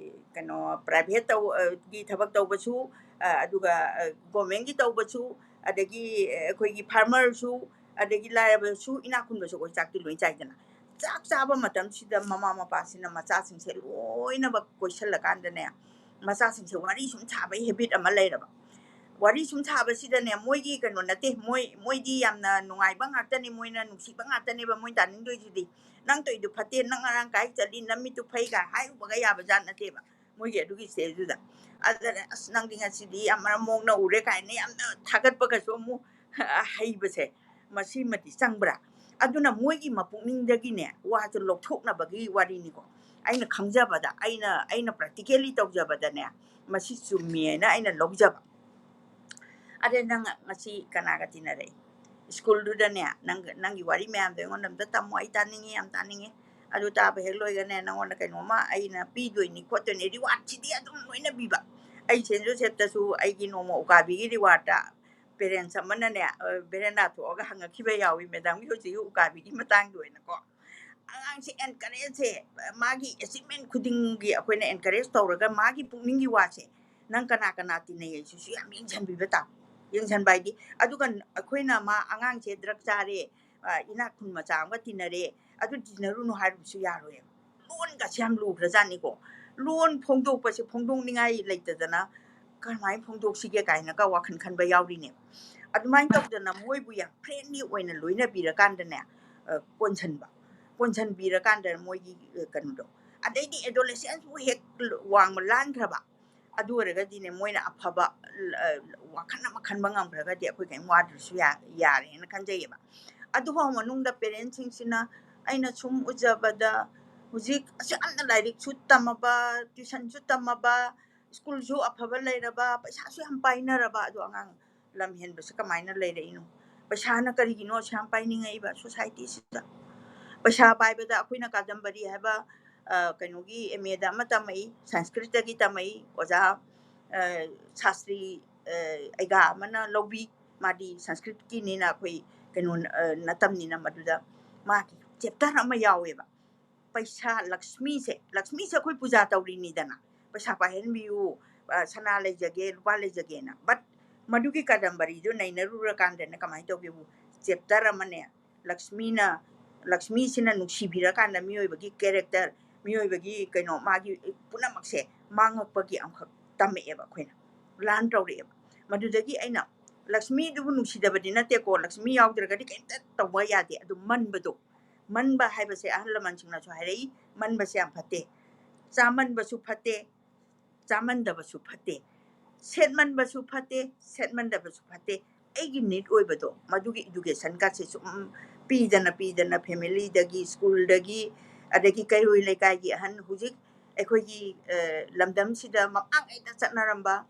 ꯀꯩꯅꯣ, private ꯇꯧ-, ꯑ, ꯒꯤ ꯊꯕꯛ ꯇꯧꯕꯁꯨ, ꯑ, ꯑꯗꯨꯒ, ꯑ, government ꯀꯤ ꯇꯧꯕꯁꯨ, ꯑꯗꯒꯤ, ꯑ, ꯑꯩꯈꯣꯏꯒꯤ farmer ꯁꯨ, ꯑꯗꯒꯤ ꯂꯥꯏꯔꯕꯁꯨ, ꯏꯅꯥꯛ ꯈꯨꯟꯕꯁꯨ ꯑꯩꯈꯣꯏ ꯆꯥꯛꯇꯤ ꯂꯣꯏ ꯆꯥꯏꯗꯅ꯫ ꯆꯥꯛ ꯆꯥꯕ ꯃꯇꯝꯁꯤꯗ ꯃꯃꯥ ꯃꯄꯥꯁꯤꯅ ꯃꯆꯥꯁꯤꯡꯁꯦ ꯂꯣꯏꯅꯃꯛ ꯀꯣꯏꯁꯜꯂꯀꯥꯟꯗꯅꯦ, ꯃꯆꯥꯁꯤꯡꯁꯦ ꯋꯥꯔꯤ ꯁꯨꯝ ꯁꯥꯕꯒꯤ habit ꯑꯃ ꯂꯩꯔꯕ꯫ ꯋꯥꯔꯤ ꯁꯨꯝ ꯁꯥꯕꯁꯤꯗꯅꯦ, ꯃꯣꯏꯒꯤ ꯀꯩꯅꯣ ꯅꯠꯇꯦ, ꯃꯣꯏ, ꯃꯣꯏꯗꯤ ꯌꯥꯝꯅ ꯅꯨꯡꯉꯥꯏꯕ ꯉꯥꯛꯇꯅꯤ, ꯃꯣꯏꯅ ꯅꯨꯡꯁꯤꯕ ꯉꯥꯛꯇꯅꯦꯕ ꯃꯣꯏ ꯇꯥꯅꯤꯡꯗꯣꯏꯁꯤꯗꯤ꯫ "ꯅꯪ ꯇꯧꯔꯤꯗꯨ ꯐꯠꯇꯦ, ꯅꯪ ꯉꯔꯥꯡ ꯀꯥꯏ ꯆꯠꯂꯤ, ꯅꯃꯤꯠꯇꯨ ꯐꯩ" ꯀꯥꯏ ꯍꯥꯏꯔꯨꯕꯒ ꯌꯥꯕ ꯖꯥꯠ ꯅꯠꯇꯦꯕ ꯃꯣꯏꯒꯤ ꯑꯗꯨꯒꯤ stage ꯗꯨꯗ꯫ ꯑꯗꯨꯅ, "ꯑꯁ, ꯅꯪꯗꯤ ꯉꯁꯤꯗꯤ ꯌꯥꯝ ꯃꯔꯝ ꯃꯣꯛꯅ ꯎꯔꯦ" ꯀꯥꯏꯅ ꯌꯥꯝꯅ ꯊꯥꯒꯠꯄꯒꯁꯨ ꯑꯃꯨꯛ ꯍꯩꯕꯁꯦ, ꯃꯁꯤꯃꯗꯤ ꯆꯪꯕ꯭ꯔꯥ? ꯑꯗꯨꯅ ꯃꯣꯏꯒꯤ ꯃꯄꯨꯛꯅꯤꯡꯗꯒꯤꯅꯦ, ꯋꯥꯁꯦ ꯂꯧꯊꯣꯛꯅꯕꯒꯤ ꯋꯥꯔꯤꯅꯤꯀꯣ꯫ ꯑꯩꯅ ꯈꯪꯖꯕꯗ, ꯑꯩꯅ, ꯑꯩꯅ practically ꯇꯧꯖꯕꯗꯅꯦ, ꯃꯁꯤ ꯆꯨꯝꯃꯤ ꯍꯥꯏꯅ ꯑꯩꯅ ꯂꯧꯖꯕ꯫ "ꯑꯗꯩ ꯅꯪ ꯉꯁꯤ ꯀꯅꯥꯒ ꯇꯤꯟꯅꯔꯛꯏ? ꯁ꯭ꯀꯨꯜꯗꯨꯗꯅꯦ, ꯅꯪ, ꯅꯪꯒꯤ ꯋꯥꯔꯤ ꯃꯌꯥꯝꯗꯣ ꯑꯩꯉꯣꯟꯗ ꯑꯝꯇ ꯇꯝꯃꯣ, ꯑꯩ ꯇꯥꯅꯤꯡꯉꯤ, ꯌꯥꯝ ꯇꯥꯅꯤꯡꯉꯤ꯫ ꯑꯗꯨ ꯇꯥꯕ ꯍꯦꯛ ꯂꯣꯏꯒꯅꯦ, ꯅꯪꯉꯣꯟꯗ ꯀꯩꯅꯣꯝꯃ ꯑꯩꯅ ꯄꯤꯗꯣꯏꯅꯤ ꯈꯣꯠꯇꯣꯏꯅꯤ", reward ꯁꯤꯗꯤ ꯑꯗꯨꯝ ꯂꯣꯏꯅ ꯄꯤꯕ꯫ ꯑꯩ ꯁꯦꯟ ꯖꯣꯁꯦꯞꯇꯁꯨ ꯑꯩꯒꯤ ꯅꯣꯡꯃ ꯎꯀꯥꯕꯤꯒꯤ reward ꯇ parents ꯑꯃꯅꯅꯦ, ꯑ, veranda ꯊꯣꯛꯑꯒ ꯍꯪꯉꯛꯈꯤꯕ ꯌꯥꯎꯏ, "Madam ꯒꯤ ꯍꯧꯖꯤꯛꯀꯤ ꯎꯀꯥꯕꯤꯒꯤ ꯃꯇꯥꯡꯗ ꯑꯣꯏꯅꯀꯣ"꯫ ꯑꯉꯥꯡꯁꯦ encourage ꯁꯦ, ꯃꯥꯒꯤ achievement ꯈꯨꯗꯤꯡꯒꯤ ꯑꯩꯈꯣꯏꯅ encourage ꯇꯧꯔꯒ ꯃꯥꯒꯤ ꯄꯨꯛꯅꯤꯡꯒꯤ ꯋꯥꯁꯦ, "ꯅꯪ ꯀꯅꯥ ꯀꯅꯥ ꯇꯤꯟꯅꯩ?" ꯍꯥꯏꯁꯤꯁꯨ ꯌꯥꯝ ꯌꯦꯡꯁꯤꯟꯕꯤꯕ ꯇꯥꯕ꯫ ꯌꯦꯡꯁꯤꯟꯕ ꯍꯥꯏꯗꯤ, ꯑꯗꯨꯒ ꯑꯩꯈꯣꯏꯅ ꯃꯥ, "ꯑꯉꯥꯡꯁꯦ drug ꯆꯥꯔꯦ, ꯑ, ꯏꯅꯥꯛ ꯈꯨꯟ ꯃꯆꯥ ꯑꯃꯒ ꯇꯤꯟꯅꯔꯦ, ꯑꯗꯨ ꯇꯤꯟꯅꯔꯨꯅꯨ" ꯍꯥꯏꯔꯨꯕꯁꯨ ꯌꯥꯔꯣꯏꯕ꯫ ꯂꯣꯟꯒꯁꯦ ꯌꯥꯝ ꯂꯨꯈ꯭ꯔꯖꯥꯠꯅꯤꯀꯣ꯫ ꯂꯣꯟ ꯐꯣꯡꯗꯣꯛꯄꯁꯦ, ꯐꯣꯡꯗꯣꯛꯅꯤꯡꯉꯥꯏ ꯂꯩꯇꯗꯅ ꯀꯔꯝꯍꯥꯏꯅ ꯐꯣꯡꯗꯣꯛꯁꯤꯒꯦ ꯀꯥꯏꯅꯒ ꯋꯥꯈꯜ ꯈꯟꯕ ꯌꯥꯎꯔꯤꯅꯦꯕ꯫ ꯑꯗꯨꯃꯥꯏꯅ ꯇꯧꯗꯅ ꯃꯣꯏꯕꯨ ꯌꯥꯝ friendly ꯑꯣꯏꯅ ꯂꯣꯏꯅꯕꯤꯔꯀꯥꯟꯗꯅꯦ, ꯑ, ꯀꯣꯟꯁꯟꯕ꯫ ꯀꯣꯟꯁꯟꯕꯤꯔꯀꯥꯟꯗ ꯃꯣꯏꯒꯤ, ꯑ, ꯀꯩꯅꯣꯗꯣ꯫ ꯑꯗꯩꯗꯤ adolescence ꯄꯨ ꯍꯦꯛ ꯋꯥꯡꯃ ꯂꯥꯟꯈ꯭ꯔꯕ, ꯑꯗꯨ ꯑꯣꯏꯔꯒꯗꯤꯅꯦ, ꯃꯣꯏꯅ ꯑꯐꯕ, ꯑ, ꯋꯥꯈꯜ ꯑꯃ ꯈꯟꯕ ꯉꯝꯈ꯭ꯔꯒꯗꯤ ꯑꯩꯈꯣꯏ ꯀꯔꯤꯝ ꯋꯥꯗ꯭ꯔꯁꯨ ꯌꯥ-, ꯌꯥꯔꯦꯅ ꯈꯟꯖꯩꯌꯦꯕ꯫ ꯑꯗꯨꯐꯥꯎ ꯃꯅꯨꯡꯗ parent ꯁꯤꯡꯁꯤꯅ, ꯑꯩꯅ ꯁꯨꯝ ꯎꯖꯕꯗ, ꯍꯧꯖꯤꯛ ꯑꯁꯨꯛ ꯌꯥꯝꯅ ꯂꯥꯏꯔꯤꯛꯁꯨ ꯇꯝꯃꯕ, tuition ꯁꯨ ꯇꯝꯃꯕ, ꯁ꯭ꯀꯨꯜꯁꯨ ꯑꯐꯕ ꯂꯩꯔꯕ, ꯄꯩꯁꯥꯁꯨ ꯌꯥꯝ ꯄꯥꯏꯅꯔꯕ, ꯑꯗꯣ ꯑꯉꯥꯡ ꯂꯝ ꯍꯦꯟꯕꯁꯦ ꯀꯃꯥꯏꯅ ꯂꯩꯔꯛꯏꯅꯣ? ꯄꯩꯁꯥꯅ ꯀꯔꯤꯒꯤꯅꯣ ꯑꯁꯨꯛ ꯌꯥꯝ ꯄꯥꯏꯅꯤꯡꯉꯛꯏꯕ ꯁꯣꯁꯥꯏꯇꯤꯁꯤꯗ? ꯄꯩꯁꯥ ꯄꯥꯏꯕꯗ ꯑꯩꯈꯣꯏꯅ ꯀꯥꯗꯝꯕꯔꯤ ꯍꯥꯏꯕ, ꯑ, ꯀꯩꯅꯣꯒꯤ ꯑꯦꯝ ꯑꯦꯗ ꯑꯃ ꯇꯝꯃꯛꯏ, ꯁꯪꯁꯀ꯭ꯔꯤꯠꯇꯒꯤ ꯇꯝꯃꯛꯏ, ꯑꯣꯖꯥ, ꯑ, ꯁꯥꯁꯇ꯭ꯔꯤ, ꯑ, ꯑꯩꯒꯥ ꯑꯃꯅ ꯂꯧꯕꯤ꯫ ꯃꯥꯗꯤ ꯁꯪꯁꯀ꯭ꯔꯤꯠꯀꯤꯅꯤꯅ ꯑꯩꯈꯣꯏ ꯀꯩꯅꯣ, ꯑ, ꯅꯠꯇꯕꯅꯤꯅ ꯃꯗꯨꯗ ꯃꯥꯒꯤ ꯆꯦꯞꯇꯔ ꯑꯃ ꯌꯥꯎꯋꯦꯕ꯫ ꯄꯩꯁꯥ, ꯂꯛꯁꯃꯤꯁꯦ, ꯂꯛꯁꯃꯤꯁꯦ ꯑꯩꯈꯣꯏ ꯄꯨꯖꯥ ꯇꯧꯔꯤꯅꯤꯗꯅ, ꯄꯩꯁꯥ ꯄꯥꯏꯍꯟꯕꯤꯌꯨ, ꯑ, ꯁꯅꯥ ꯂꯩꯖꯒꯦ, ꯂꯨꯄꯥ ꯂꯩꯖꯒꯦꯅ꯫ But ꯃꯗꯨꯒꯤ ꯀꯥꯗꯝꯕꯔꯤꯗꯨ ꯅꯩꯅꯔꯨꯔꯀꯥꯟꯗꯅ ꯀꯃꯥꯏꯅ ꯇꯧꯒꯦꯕꯨ, ꯆꯦꯞꯇꯔ ꯑꯃꯅꯦ, ꯂꯛꯁꯃꯤꯅ, ꯂꯛꯁꯃꯤꯁꯤꯅ ꯅꯨꯡꯁꯤꯕꯤꯔꯀꯥꯟꯗ ꯃꯤꯑꯣꯏꯕꯒꯤ ꯀꯦꯔꯦꯛꯇꯔ, ꯃꯤꯑꯣꯏꯕꯒꯤ ꯀꯩꯅꯣ, ꯃꯥꯒꯤ ꯄꯨꯝꯅꯃꯛꯁꯦ ꯃꯥꯡꯉꯛꯄꯒꯤ ꯑꯃꯈꯛ ꯇꯝꯃꯛꯑꯦꯕ ꯑꯩꯈꯣꯏꯅ, ꯂꯔꯟ ꯇꯧꯔꯛꯑꯦꯕ꯫ ꯃꯗꯨꯗꯒꯤ ꯑꯩꯅ, ꯂꯛꯁꯃꯤꯗꯨꯕꯨ ꯅꯨꯡꯁꯤꯗꯕꯗꯤ ꯅꯠꯇꯦꯀꯣ, ꯂꯛꯁꯃꯤ ꯌꯥꯎꯗ꯭ꯔꯒꯗꯤ ꯀꯩꯝꯇ ꯇꯧꯕ ꯌꯥꯗꯦ, ꯑꯗꯨ ꯃꯟꯕꯗꯣ, ꯃꯟꯕ ꯍꯥꯏꯕꯁꯦ ꯑꯍꯜ ꯂꯃꯟꯁꯤꯡꯅꯁꯨ ꯍꯥꯏꯔꯛꯏ, ꯃꯟꯕꯁꯦ ꯌꯥꯝ ꯐꯠꯇꯦ, ꯆꯥꯃꯟꯕꯁꯨ ꯐꯠꯇꯦ, ꯆꯥꯃꯟꯗꯕꯁꯨ ꯐꯠꯇꯦ, ꯁꯦꯠꯃꯟꯕꯁꯨ ꯐꯠꯇꯦ, ꯁꯦꯠꯃꯟꯗꯕꯁꯨ ꯐꯠꯇꯦ꯫ ꯑꯩꯒꯤ ꯅꯤꯠ ꯑꯣꯏꯕꯗꯣ, ꯃꯗꯨꯒꯤ ꯏꯗꯨꯀꯦꯁꯟꯒꯁꯦ ꯁꯨꯝ ꯄꯤꯗꯅ ꯄꯤꯗꯅ, ꯐꯦꯃꯤꯂꯤꯗꯒꯤ, ꯁ꯭ꯀꯨꯜꯗꯒꯤ, ꯑꯗꯒꯤ ꯀꯩꯔꯣꯏ ꯂꯩꯀꯥꯏꯒꯤ ꯑꯍꯟ, ꯍꯧꯖꯤꯛ ꯑꯩꯈꯣꯏꯒꯤ, ꯑ, ꯂꯝꯗꯝꯁꯤꯗ ꯃꯄꯥꯡꯒꯩꯗ ꯆꯠꯅꯔꯝꯕ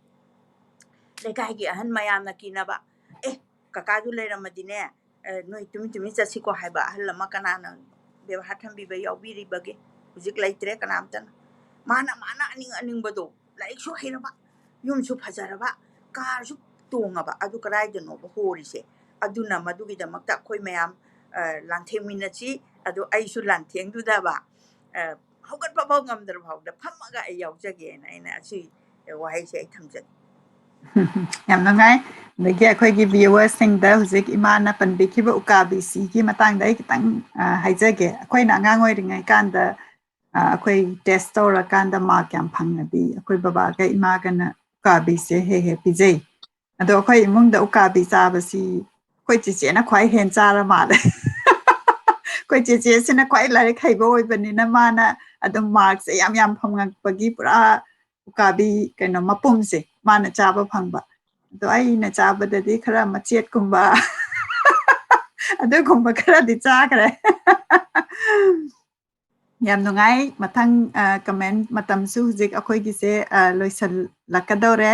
ꯂꯩꯀꯥꯏꯒꯤ ꯑꯍꯟ ꯃꯌꯥꯝꯅ ꯀꯤꯅꯕ, "ꯑꯦ, ꯀꯀꯥꯗꯨ ꯂꯩꯔꯝꯃꯗꯤꯅꯦ, ꯑ, ꯅꯣꯏ ꯇꯨꯃꯤꯟ ꯇꯨꯃꯤꯟ ꯆꯠꯁꯤꯀꯣ" ꯍꯥꯏꯕ ꯑꯍꯜ ꯑꯃ ꯀꯅꯥꯅ ꯕꯦꯕꯥꯔ ꯊꯝꯕꯤꯕ ꯌꯥꯎꯕꯤꯔꯤꯕꯒꯦ? ꯍꯧꯖꯤꯛ ꯂꯩꯇ꯭ꯔꯦ ꯀꯅꯥꯝꯇꯅ꯫ ꯃꯥꯅ, ꯃꯥꯅ ꯑꯅꯤꯡ ꯑꯅꯤꯡꯕꯗꯣ, ꯂꯥꯏꯔꯤꯛꯁꯨ ꯍꯩꯔꯕ, ꯌꯨꯝꯁꯨ ꯐꯖꯔꯕ, ꯀꯥꯔꯁꯨ ꯇꯣꯡꯉꯕ, ꯑꯗꯨ ꯀꯗꯥꯏꯗꯅꯣꯕ ꯍꯣꯔꯤꯁꯦ? ꯑꯗꯨꯅ ꯃꯗꯨꯒꯤꯗꯃꯛꯇ ꯑꯩꯈꯣꯏ ꯃꯌꯥꯝ, ꯑ, ꯂꯥꯟꯊꯦꯡꯃꯤꯟꯅꯁꯤ꯫ ꯑꯗꯣ ꯑꯩꯁꯨ ꯂꯥꯟꯊꯦꯡꯗꯨꯗꯕ, ꯑ, ꯍꯧꯒꯠꯄ ꯐꯥꯎ ꯉꯝꯗ꯭ꯔ ꯐꯥꯎꯗ ꯐꯝꯃꯒ ꯑꯩ ꯌꯥꯎꯖꯒꯦꯅ ꯑꯩꯅ ꯑꯁꯤ ꯋꯥꯍꯩꯁꯦ ꯑꯩ ꯊꯝꯖꯒꯦ꯫ ꯌꯥꯝ ꯅꯨꯡꯉꯥꯏ꯫ ꯑꯗꯒꯤ ꯑꯩꯈꯣꯏꯒꯤ ꯚꯤꯌꯨꯋꯔꯁꯤꯡꯗ ꯍꯧꯖꯤꯛ ꯏꯃꯥꯅ ꯄꯟꯕꯤꯈꯤꯕ ꯎꯀꯥꯕꯤꯁꯤꯒꯤ ꯃꯇꯥꯡꯗ ꯑꯩ ꯈꯤꯇꯪ, ꯑ, ꯍꯥꯏꯖꯒꯦ꯫ ꯑꯩꯈꯣꯏꯅ ꯑꯉꯥꯡ ꯑꯣꯏꯔꯤꯉꯩ ꯀꯥꯟꯗ, ꯑ, ꯑꯩꯈꯣꯏ ꯇꯦꯁ ꯇꯧꯔꯀꯥꯟꯗ ꯃꯥꯔꯛ ꯌꯥꯝ ꯐꯪꯉꯗꯤ ꯑꯩꯈꯣꯏ ꯕꯕꯥꯒ ꯏꯃꯥꯒꯅ ꯎꯀꯥꯕꯤꯁꯦ ꯍꯦꯛ ꯍꯦꯛ ꯄꯤꯖꯩ꯫ ꯑꯗꯣ ꯑꯩꯈꯣꯏ ꯏꯃꯨꯡꯗ ꯎꯀꯥꯕꯤ ꯆꯥꯕꯁꯤ ꯑꯩꯈꯣꯏ ꯆꯦꯆꯦꯅ ꯈ꯭ꯋꯥꯏ ꯍꯦꯟ ꯆꯥꯔ ꯃꯥꯜꯂꯦ꯫ ꯑꯩꯈꯣꯏ ꯆꯦꯆꯦꯁꯤꯅ ꯈ꯭ꯋꯥꯏ ꯂꯥꯏꯔꯤꯛ ꯍꯩꯕ ꯑꯣꯏꯕꯅꯤꯅ ꯃꯥꯅ ꯑꯗꯨꯝ ꯃꯥꯔꯛꯁꯦ ꯌꯥꯝ ꯌꯥꯝ ꯐꯪꯉꯛꯄꯒꯤ ꯄꯨꯔꯥ ꯎꯀꯥꯕꯤ ꯀꯩꯅꯣ ꯃꯄꯨꯝꯁꯦ ꯃꯥꯅ ꯆꯥꯕ ꯐꯪꯕ꯫ ꯑꯗꯣ ꯑꯩꯅ ꯆꯥꯕꯗꯗꯤ ꯈꯔ ꯃꯆꯦꯠꯀꯨꯝꯕ ꯑꯗꯨꯒꯨꯝꯕ ꯈꯔꯗꯤ ꯆꯥꯈ꯭ꯔꯦ꯫ ꯌꯥꯝ ꯅꯨꯡꯉꯥꯏ꯫ ꯃꯊꯪ, ꯑ, ꯀꯃꯦꯟ ꯃꯇꯝꯁꯨ ꯍꯧꯖꯤꯛ ꯑꯩꯈꯣꯏꯒꯤꯁꯦ, ꯑ, ꯂꯣꯏꯁꯤꯜꯂꯛꯀꯗꯧꯔꯦ꯫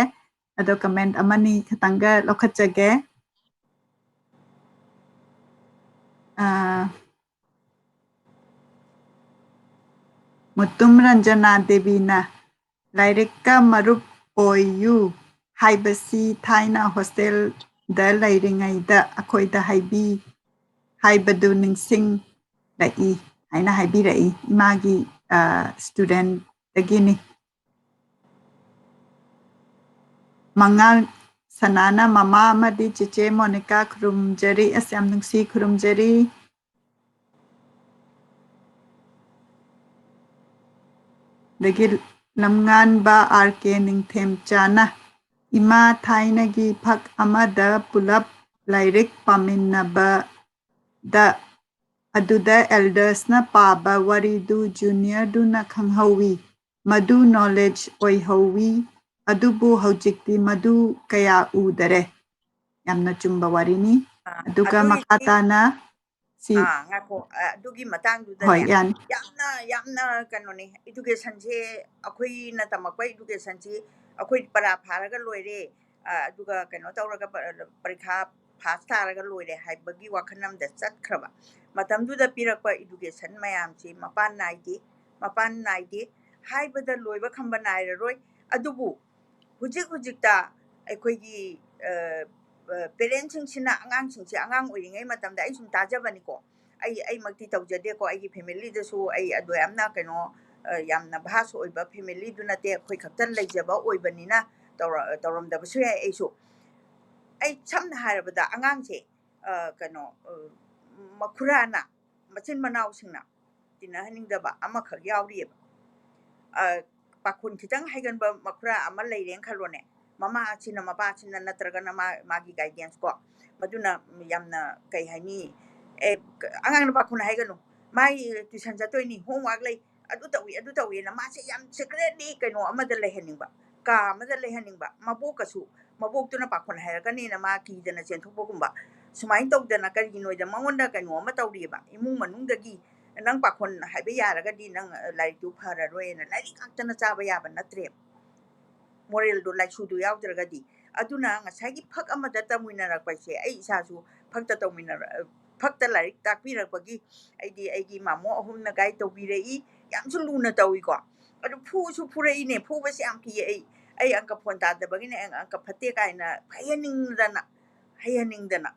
ꯑꯗꯣ ꯀꯃꯦꯟ ꯑꯃꯅꯤ ꯈꯛꯇꯪꯒ ꯂꯧꯈꯠꯆꯒꯦ꯫ ꯑꯥ, ꯃꯨꯇꯨꯝ ꯔꯟꯖꯅꯥ ꯗꯦꯕꯤꯅ "ꯂꯥꯏꯔꯤꯛꯀ ꯃꯔꯨꯞ ꯑꯣꯏꯌꯨ" ꯍꯥꯏꯕꯁꯤ ꯊꯥꯏꯅ ꯍꯣꯁꯇꯦꯜꯗ ꯂꯩꯔꯤꯉꯩꯗ ꯑꯩꯈꯣꯏꯗ ꯍꯥꯏꯕꯤ, ꯍꯥꯏꯕꯗꯨ ꯅꯤꯡꯁꯤꯡꯂꯛꯏ ꯍꯥꯏꯅ ꯍꯥꯏꯕꯤꯔꯛꯏ꯫ ꯏꯃꯥꯒꯤ, ꯑ, ꯁ꯭ꯇꯨꯗꯦꯟꯠꯇꯒꯤꯅꯤ꯫ ꯃꯉꯥꯜ ꯁꯅꯥꯅ "ꯃꯃꯥ ꯑꯃꯗꯤ ꯆꯦꯆꯦ ꯃꯣꯅꯤꯀꯥ ꯈꯨꯔꯨꯝꯖꯔꯤ", ꯑꯁ, ꯌꯥꯝ ꯅꯨꯡꯁꯤ, ꯈꯨꯔꯨꯝꯖꯔꯤ꯫ ꯑꯗꯒꯤ ꯂꯝꯉꯥꯟꯕ ꯑꯥꯔ ꯀꯦ ꯅꯤꯡꯊꯦꯝꯆꯥꯅ "ꯏꯃꯥ, ꯊꯥꯏꯅꯒꯤ ꯐꯛ ꯑꯃꯗ ꯄꯨꯂꯞ ꯂꯥꯏꯔꯤꯛ ꯄꯥꯃꯤꯟꯅꯕꯗ, ꯑꯗꯨꯗ ꯑꯦꯜꯗꯔꯁꯅ ꯄꯥꯕ ꯋꯥꯔꯤꯗꯨ ꯖꯨꯅꯤꯌꯔꯗꯨꯅ ꯈꯪꯍꯧꯋꯤ꯫ ꯃꯗꯨ ꯅꯣꯂꯦꯖ ꯑꯣꯏꯍꯧꯋꯤ꯫ ꯑꯗꯨꯕꯨ ꯍꯧꯖꯤꯛꯇꯤ ꯃꯗꯨ ꯀꯌꯥ ꯎꯗꯔꯦ꯫ ꯌꯥꯝꯅ ꯆꯨꯝꯕ ꯋꯥꯔꯤꯅꯤ꯫ ꯑꯥ, ꯑꯗꯨꯒ ꯑꯗꯨꯒꯤ ꯃꯈꯥ ꯇꯥꯅ ꯁꯤ ꯑꯥ, ꯉꯥꯏꯈꯣ, ꯑ, ꯑꯗꯨꯒꯤ ꯃꯇꯥꯡꯗꯨꯗꯅꯦ, ꯍꯣꯏ, ꯌꯥꯅꯤ꯫ ꯌꯥꯝꯅ, ꯌꯥꯝꯅ ꯀꯩꯅꯣꯅꯤ, ꯏꯗꯨꯀꯦꯁꯟꯁꯦ, ꯑꯩꯈꯣꯏꯅ ꯇꯝꯃꯛꯄ ꯏꯗꯨꯀꯦꯁꯟꯁꯤ ꯑꯩꯈꯣꯏ ꯄꯔꯥ ꯐꯥꯔꯒ ꯂꯣꯏꯔꯦ, ꯑ, ꯑꯗꯨꯒ ꯀꯩꯅꯣ ꯇꯧꯔꯒ ꯄ-, ꯄꯔꯤꯈꯥ ꯐꯥꯁ ꯇꯥꯔꯒ ꯂꯣꯏꯔꯦ ꯍꯥꯏꯕꯒꯤ ꯋꯥꯈꯜ ꯑꯃꯗ ꯆꯠꯈ꯭ꯔꯕ꯫ ꯃꯇꯝꯗꯨꯗ ꯄꯤꯔꯛꯄ ꯏꯗꯨꯀꯦꯁꯟ ꯃꯌꯥꯝꯁꯤ ꯃꯄꯥꯟ ꯅꯥꯏꯗꯦ, ꯃꯄꯥꯟ ꯅꯥꯏꯗꯦ ꯍꯥꯏꯕꯗ ꯂꯣꯏꯕ ꯈꯝꯕ ꯅꯥꯏꯔꯔꯣꯏ꯫ ꯑꯗꯨꯕꯨ ꯍꯧꯖꯤꯛ ꯍꯧꯖꯤꯛꯇ ꯑꯩꯈꯣꯏꯒꯤ, ꯑ, ꯑ, ꯄꯦꯔꯦꯟꯁꯁꯤꯡꯁꯤꯅ ꯑꯉꯥꯡꯁꯤꯡꯁꯦ ꯑꯉꯥꯡ ꯑꯣꯏꯔꯤꯉꯩ ꯃꯇꯝꯗ, ꯑꯩ ꯁꯨꯝ ꯇꯥꯖꯕꯅꯤꯀꯣ, ꯑꯩ, ꯑꯩꯃꯛꯇꯤ ꯇꯧꯖꯗꯦꯀꯣ, ꯑꯩꯒꯤ ꯐꯦꯃꯤꯂꯤꯗꯁꯨ ꯑꯩ ꯑꯗꯨ ꯌꯥꯝꯅ ꯀꯩꯅꯣ, ꯑ, ꯌꯥꯝꯅ ꯚꯥꯁ ꯑꯣꯏꯕ ꯐꯦꯃꯤꯂꯤꯗꯨ ꯅꯠꯇꯦ, ꯑꯩꯈꯣꯏ ꯈꯛꯇ ꯂꯩꯖꯕ ꯑꯣꯏꯕꯅꯤꯅ ꯇꯧꯔ-, ꯇꯧꯔꯝꯗꯕꯁꯨ ꯌꯥꯏ꯫ ꯑꯩꯁꯨ, ꯑꯩ ꯁꯝꯅ ꯍꯥꯏꯔꯕꯗ ꯑꯉꯥꯡꯁꯦ, ꯑ, ꯀꯩꯅꯣ, ꯑ, ꯃꯈꯨꯔꯥꯅ, ꯃꯆꯤꯟ ꯃꯅꯥꯎꯁꯤꯡꯅ ꯇꯤꯟꯅꯍꯟꯅꯤꯡꯗꯕ ꯑꯃꯈꯛ ꯌꯥꯎꯔꯤꯑꯕ꯫ ꯑ, ꯄꯥꯈꯣꯟ ꯈꯤꯇꯪ ꯍꯩꯒꯟꯕ ꯃꯈꯨꯔꯥ ꯑꯃ ꯂꯩꯔꯦꯅ ꯈꯜꯂꯣꯅꯦ, ꯃꯃꯥꯁꯤꯅ, ꯃꯄꯥꯁꯤꯅ ꯅꯠꯇ꯭ꯔꯒꯅ ꯃꯥ-, ꯃꯥꯒꯤ ꯒꯥꯏꯗꯦꯟꯁ ꯀꯣ, ꯃꯗꯨꯅ ꯌꯥꯝꯅ, ꯀꯩ ꯍꯥꯏꯅꯤ, "ꯑꯦ, ꯑꯉꯥꯡꯅ ꯄꯥꯈꯣꯟ ꯍꯩꯒꯅꯨ, ꯃꯥꯒꯤ ꯇ꯭ꯌꯨꯁꯟ ꯆꯠꯇꯣꯏꯅꯤ, ꯍꯣꯝꯋꯥꯔꯛ ꯂꯩ, ꯑꯗꯨ ꯇꯧꯏ, ꯑꯗꯨ ꯇꯧꯏꯅ" ꯃꯥꯁꯦ ꯌꯥꯝ ꯁꯤꯀ꯭ꯔꯦꯠꯂꯤ ꯀꯩꯅꯣ ꯑꯃꯗ ꯂꯩꯍꯟꯅꯤꯡꯕ, ꯀꯥ ꯑꯃꯗ ꯂꯩꯍꯟꯅꯤꯡꯕ꯫ ꯃꯕꯣꯛꯀꯁꯨ, ꯃꯕꯣꯛꯇꯨꯅ ꯄꯥꯈꯣꯟ ꯍꯩꯔꯛꯀꯅꯤꯅ ꯃꯥ ꯀꯤꯗꯅ ꯆꯦꯟꯊꯣꯛꯄꯒꯨꯝꯕ, ꯁꯨꯃꯥꯏꯅ ꯇꯧꯗꯅ ꯀꯔꯤꯒꯤꯅꯣꯗ ꯃꯉꯣꯟꯗ ꯀꯩꯅꯣ ꯑꯃ ꯇꯧꯔꯤꯑꯕ, ꯏꯃꯨꯡ ꯃꯅꯨꯡꯗꯒꯤ "ꯅꯪ ꯄꯥꯈꯣꯟ ꯍꯥꯏꯕ ꯌꯥꯔꯒꯗꯤ ꯅꯪ, ꯑ, ꯂꯥꯏꯔꯤꯛꯇꯨ ꯐꯔꯔꯣꯏꯅ", ꯂꯥꯏꯔꯤꯛ ꯉꯥꯛꯇꯅ ꯆꯥꯕ ꯌꯥꯕ ꯅꯠꯇ꯭ꯔꯦꯕ꯫ ꯃꯣꯔꯦꯜꯗꯣ, ꯂꯥꯏꯁꯨꯗꯣ ꯌꯥꯎꯗ꯭ꯔꯒꯗꯤ꯫ ꯑꯗꯨꯅ ꯉꯁꯥꯏꯒꯤ ꯐꯛ ꯑꯃꯗ ꯇꯧꯃꯤꯟꯅꯔꯛꯄꯁꯦ, ꯑꯩ ꯏꯁꯥꯁꯨ ꯐꯛꯇ ꯇꯧꯃꯤꯟꯅꯔ-, ꯑ, ꯐꯛꯇ ꯂꯥꯏꯔꯤꯛ ꯇꯥꯛꯄꯤꯔꯛꯄꯒꯤ ꯑꯩꯗꯤ ꯑꯩꯒꯤ ꯃꯥꯃꯣ ꯑꯍꯨꯝꯅ ꯒꯥꯏꯗ ꯇꯧꯕꯤꯔꯛꯏ꯫ ꯌꯥꯝꯁꯨ ꯂꯨꯅ ꯇꯧꯏꯀꯣ꯫ ꯑꯗꯨ ꯐꯨꯁꯨ ꯐꯨꯔꯛꯏꯅꯦ, ꯐꯨꯕꯁꯦ ꯌꯥꯝ ꯀꯤꯌꯦ꯫ ꯑꯩ ꯑꯩ ꯑꯪꯀ ꯐꯣꯟ ꯇꯥꯗꯕꯒꯤꯅꯦ, ꯑꯩ ꯑꯪꯀ ꯐꯠꯇꯦ ꯀꯥꯏꯅ ꯍꯩꯍꯟꯅꯤꯡꯗꯅ, ꯍꯩꯍꯟꯅꯤꯡꯗꯅ꯫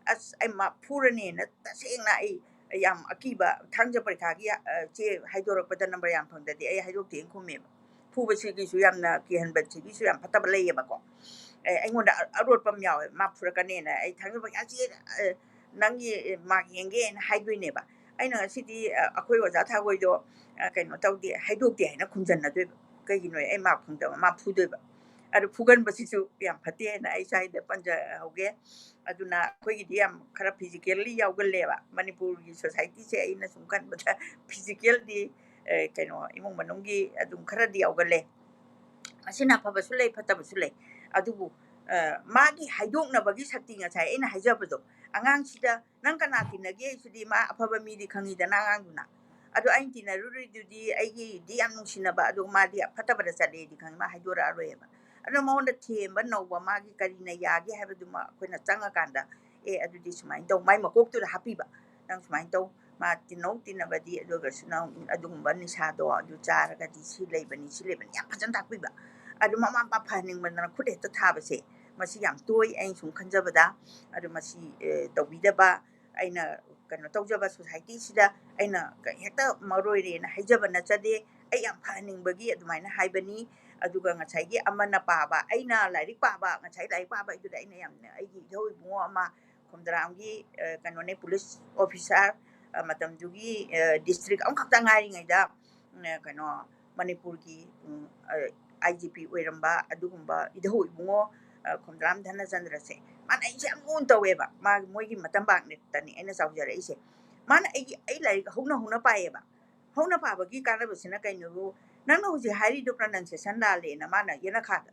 ꯑꯁ, ꯑꯩ ꯃꯥ ꯐꯨꯔꯅꯦꯅ ꯇꯁꯦꯡꯅ ꯑꯩ ꯌꯥꯝ ꯑꯀꯤꯕ꯫ ꯊꯥꯡꯖ ꯄꯔꯤꯈꯥꯒꯤ, ꯑ, ꯆꯦ ꯍꯥꯏꯗꯣꯔꯛꯄꯗ ꯅꯝꯕꯔ ꯌꯥꯝ ꯐꯪꯗꯗꯤ ꯑꯩ ꯍꯥꯏꯗꯣꯛꯇꯦꯅ ꯈꯨꯝꯃꯦꯕ꯫ ꯐꯨꯕꯁꯤꯒꯤꯁꯨ ꯌꯥꯝꯅ ꯀꯤꯍꯟꯕꯁꯤꯒꯤꯁꯨ ꯌꯥꯝ ꯐꯠꯇꯕ ꯂꯩꯌꯦꯕꯀꯣ꯫ ꯑꯦ, ꯑꯩꯉꯣꯟꯗ ꯑ-, ꯑꯔꯣꯠꯄ ꯑꯃ ꯌꯥꯎꯋꯦ, ꯃꯥ ꯐꯨꯔꯛꯀꯅꯦꯅ꯫ ꯑꯩ ꯊꯥꯡꯖ ꯄꯔꯤꯈꯥ, "ꯆꯦ, ꯑ, ꯅꯪꯒꯤ ꯃꯥꯔꯛ ꯌꯦꯡꯒꯦꯅ" ꯍꯥꯏꯗꯣꯏꯅꯦꯕ꯫ ꯑꯩꯅ ꯉꯁꯤꯗꯤ, ꯑ, ꯑꯩꯈꯣꯏ ꯑꯣꯖꯥ ꯊꯥꯒꯣꯏꯗꯣ, ꯑ, ꯀꯩꯅꯣ ꯇꯧꯗꯦ, ꯍꯥꯏꯗꯣꯛꯇꯦ ꯍꯥꯏꯅ ꯈꯨꯝꯖꯟꯅꯗꯣꯏꯕ꯫ ꯀꯩꯒꯤꯅꯣ? ꯑꯩ ꯃꯥꯔꯛ ꯐꯪꯗꯕ, ꯃꯥ ꯐꯨꯗꯣꯏꯕ꯫ ꯑꯗꯨ ꯐꯨꯒꯟꯕꯁꯤꯁꯨ ꯌꯥꯝ ꯐꯠꯇꯦ ꯍꯥꯏꯅ ꯑꯩ ꯁ꯭ꯋꯥꯏꯗ ꯄꯟꯖꯍꯧꯒꯦ꯫ ꯑꯗꯨꯅ ꯑꯩꯈꯣꯏꯒꯤꯗꯤ ꯌꯥꯝ ꯈꯔ physically ꯌꯥꯎꯒꯜꯂꯦꯕ꯫ ꯃꯅꯤꯄꯨꯔꯒꯤ societyꯁꯦ ꯑꯩꯅ ꯁꯨꯝ ꯈꯟꯕꯗ physicalꯗꯤ, ꯑ, ꯀꯩꯅꯣ, ꯏꯃꯨꯡ ꯃꯅꯨꯡꯒꯤ ꯑꯗꯨꯝ ꯈꯔꯗꯤ ꯌꯥꯎꯒꯜꯂꯦ꯫ ꯑꯁꯤꯅ ꯑꯐꯕꯁꯨ ꯂꯩ, ꯐꯠꯇꯕꯁꯨ ꯂꯩ꯫ ꯑꯗꯨꯕꯨ, ꯑ, ꯃꯥꯒꯤ ꯍꯥꯏꯗꯣꯛꯅꯕꯒꯤ ꯁꯛꯇꯤ, ꯉꯁꯥꯏ ꯑꯩꯅ ꯍꯥꯏꯖꯕꯗꯣ, ꯑꯉꯥꯡꯁꯤꯗ "ꯅꯪ ꯀꯅꯥ ꯇꯤꯟꯅꯒꯦ?" ꯍꯥꯏꯁꯤꯗꯤ ꯃꯥ ꯑꯐꯕ ꯃꯤꯗꯤ ꯈꯪꯉꯤꯗꯅ ꯑꯉꯥꯡꯗꯨꯅ꯫ ꯑꯗꯣ ꯑꯩꯅ ꯇꯤꯟꯅꯔꯨꯔꯤꯗꯨꯗꯤ ꯑꯩꯒꯤꯗꯤ ꯌꯥꯝ ꯅꯨꯡꯁꯤꯅꯕ, ꯑꯗꯨꯒ ꯃꯥꯗꯤ ꯐꯠꯇꯕꯗ ꯆꯠꯂꯦꯗꯤ ꯈꯪꯉꯤ, ꯃꯥ ꯍꯥꯏꯗꯣꯔꯛꯑꯔꯣꯏꯕ꯫ ꯑꯗꯣ ꯃꯉꯣꯟꯗ ꯊꯦꯝꯕ ꯅꯧꯕ, ꯃꯥꯒꯤ ꯀꯔꯤꯅ ꯌꯥꯒꯦ ꯍꯥꯏꯕꯗꯨꯃ ꯑꯩꯈꯣꯏꯅ ꯆꯪꯉꯀꯥꯟꯗ, "ꯑꯦ, ꯑꯗꯨꯗꯤ ꯁꯨꯃꯥꯏꯅ ꯇꯧ", ꯃꯥꯏ ꯃꯀꯣꯛꯇꯨꯗ ꯍꯥꯞꯄꯤꯕ꯫ "ꯅꯪ ꯁꯨꯃꯥꯏꯅ ꯇꯧ, ꯃꯥ ꯇꯤꯟꯅꯧ, ꯇꯤꯟꯅꯕꯗꯤ, ꯑꯗꯨꯒꯁꯨ ꯅꯪ ꯑꯗꯨꯒꯨꯝꯕ ꯅꯤꯁꯥꯗꯣ ꯑꯗꯨ ꯆꯥꯔꯒꯗꯤ ꯁꯤ ꯂꯩꯕꯅꯤ, ꯁꯤ ꯂꯩꯕꯅꯤ", ꯌꯥꯝ ꯐꯖꯅ ꯇꯥꯛꯄꯤꯕ꯫ ꯑꯗꯨ ꯃꯃꯥ ꯃꯄꯥ ꯐꯍꯟꯅꯤꯡꯃꯟꯗꯅ ꯈꯨꯠ ꯍꯦꯛꯇ ꯊꯥꯕꯁꯦ, ꯃꯁꯤ ꯌꯥꯝ ꯇꯣꯏ꯫ ꯑꯩꯅ ꯁꯨꯝ ꯈꯟꯖꯕꯗ, ꯑꯗꯨ ꯃꯁꯤ, ꯑꯦ, ꯇꯧꯕꯤꯗꯕ, ꯑꯩꯅ ꯀꯩꯅꯣ ꯇꯧꯖꯕ societyꯁꯤꯗ ꯑꯩꯅ ꯀ-, ꯍꯦꯛꯇ ꯃꯔꯣꯏꯔꯦꯅ ꯍꯥꯏꯖꯕ ꯅꯠꯆꯗꯦ꯫ ꯑꯩ ꯌꯥꯝ ꯐꯍꯟꯅꯤꯡꯕꯒꯤ ꯑꯗꯨꯃꯥꯏꯅ ꯍꯥꯏꯕꯅꯤ꯫ ꯑꯗꯨꯒ ꯉꯁꯥꯏꯒꯤ ꯑꯃꯅ ꯄꯥꯕ, ꯑꯩꯅ ꯂꯥꯏꯔꯤꯛ ꯄꯥꯕ, ꯉꯁꯥꯏ ꯂꯥꯏꯔꯤꯛ ꯄꯥꯕ ꯍꯥꯏꯗꯨꯗ ꯑꯩꯅ ꯌꯥꯝꯅ, ꯑꯩꯒꯤ ꯏꯙꯧ ꯏꯕꯨꯡꯉꯣ ꯑꯃ ꯈꯣꯝꯗ꯭ꯔꯥꯝꯒꯤ, ꯑ, ꯀꯩꯅꯣꯅꯦ, police officer, ꯑ, ꯃꯇꯝꯗꯨꯒꯤ, ꯑ, district ꯑꯃꯈꯛꯇ ꯉꯥꯏꯔꯤꯉꯩꯗ, ꯎꯝ, ꯑ, ꯀꯩꯅꯣ, ꯃꯅꯤꯄꯨꯔꯒꯤ, ꯎꯝ, ꯑ, IGP ꯑꯣꯏꯔꯝꯕ ꯑꯗꯨꯒꯨꯝꯕ ꯏꯙꯧ ꯏꯕꯨꯡꯉꯣ, ꯑ, ꯈꯣꯝꯗ꯭ꯔꯥꯝ ꯙꯅꯆꯟꯗ꯭ꯔꯁꯦ, ꯃꯥꯅ ꯑꯩꯁꯦ ꯌꯥꯝ ꯂꯨꯅ ꯇꯧꯋꯦꯕ꯫ ꯃꯥꯒꯤ, ꯃꯣꯏꯒꯤ ꯃꯇꯝꯕꯥꯛꯅꯦꯇꯅꯤ ꯑꯩꯅ ꯆꯥꯎꯖꯔꯛꯏꯁꯦ꯫ ꯃꯥꯅ ꯑꯩꯒꯤ, ꯑꯩ ꯂꯥꯏꯔꯤꯛ ꯍꯧꯅ ꯍꯧꯅ ꯄꯥꯏꯌꯦꯕ꯫ ꯍꯧꯅ ꯄꯥꯕꯒꯤ ꯀꯥꯟꯅꯕꯁꯤꯅ ꯀꯩꯅꯣꯕꯨ, "ꯅꯪꯅ ꯍꯧꯖꯤꯛ ꯍꯥꯏꯔꯤꯗꯣ pronunciation ꯂꯥꯜꯂꯦꯅ" ꯃꯥꯅ ꯌꯦꯅꯈꯥꯗ,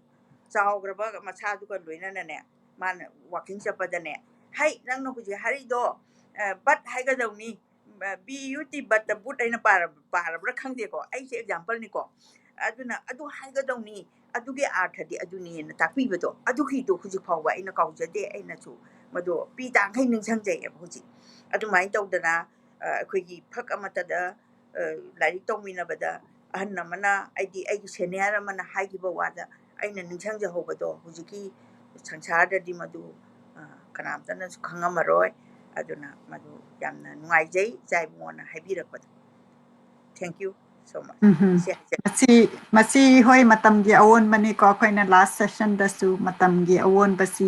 ꯆꯥꯎꯈ꯭ꯔꯕ ꯃꯁꯥꯗꯨꯒ ꯂꯣꯏꯅꯅꯅꯦ, ꯃꯥꯅ walking ꯆꯠꯄꯗꯅꯦ, "ꯍꯩ, ꯅꯪꯅ ꯍꯧꯖꯤꯛ ꯍꯥꯏꯔꯤꯗꯣ, ꯑ, but ꯍꯥꯏꯒꯗꯧꯅꯤ, ꯑ, B U T, but the boot" ꯍꯥꯏꯅ ꯄꯥꯔꯕ-, ꯄꯥꯔꯕ꯭ꯔꯥ ꯈꯪꯗꯦꯀꯣ, ꯑꯩꯁꯦ exampleꯅꯤꯀꯣ꯫ ꯑꯗꯨꯅ ꯑꯗꯨ ꯍꯥꯏꯒꯗꯧꯅꯤ, ꯑꯗꯨꯒꯤ ꯑꯥꯔꯊꯗꯤ ꯑꯗꯨꯅꯤꯅ ꯇꯥꯛꯄꯤꯕꯗꯣ, ꯑꯗꯨꯒꯤꯗꯣ ꯍꯧꯖꯤꯛ ꯐꯥꯎꯕ ꯑꯩꯅ ꯀꯥꯎꯖꯗꯦ꯫ ꯑꯩꯅꯁꯨ ꯃꯗꯨ ꯄꯤ ꯇꯥꯡꯈꯩ ꯅꯤꯡꯁꯤꯡꯖꯩꯑꯕ ꯍꯧꯖꯤꯛ꯫ ꯑꯗꯨꯃꯥꯏꯅ ꯇꯧꯗꯅ, ꯑ, ꯑꯩꯈꯣꯏꯒꯤ ꯐꯛ ꯑꯃꯠꯇꯗ, ꯑ, ꯂꯥꯏꯔꯤꯛ ꯇꯧꯃꯤꯟꯅꯕꯗ ꯑꯍꯟ ꯑꯃꯅ, ꯑꯩꯗꯤ ꯑꯩꯒꯤ ꯁꯦꯅꯤꯌꯔ ꯑꯃꯅ ꯍꯥꯏꯈꯤꯕ ꯋꯥꯗ ꯑꯩꯅ ꯅꯤꯡꯁꯤꯡꯖꯍꯧꯕꯗꯣ ꯍꯧꯖꯤꯛꯀꯤ ꯁꯪꯁꯥꯔꯗꯗꯤ ꯃꯗꯨ, ꯑ, ꯀꯅꯥꯝꯇꯅꯁꯨ ꯈꯪꯉꯝꯃꯔꯣꯏ꯫ ꯑꯗꯨꯅ ꯃꯗꯨ ꯌꯥꯝꯅ ꯅꯨꯡꯉꯥꯏꯖꯩ ꯏꯆꯥ ꯏꯕꯨꯡꯉꯣꯅ ꯍꯥꯏꯕꯤꯔꯛꯄꯗꯣ꯫ Thank you so much꯫ ꯎꯝꯍꯨꯝ꯫ ꯁꯤ ꯍꯥꯏꯖꯔꯦ꯫ ꯃꯁꯤ, ꯃꯁꯤ ꯍꯣꯏ, ꯃꯇꯝꯒꯤ ꯑꯑꯣꯟꯕꯅꯤꯀꯣ꯫ ꯑꯩꯈꯣꯏꯅ ꯂꯥꯁ ꯁꯦꯁꯟꯗꯁꯨ ꯃꯇꯝꯒꯤ ꯑꯑꯣꯟꯕꯁꯤ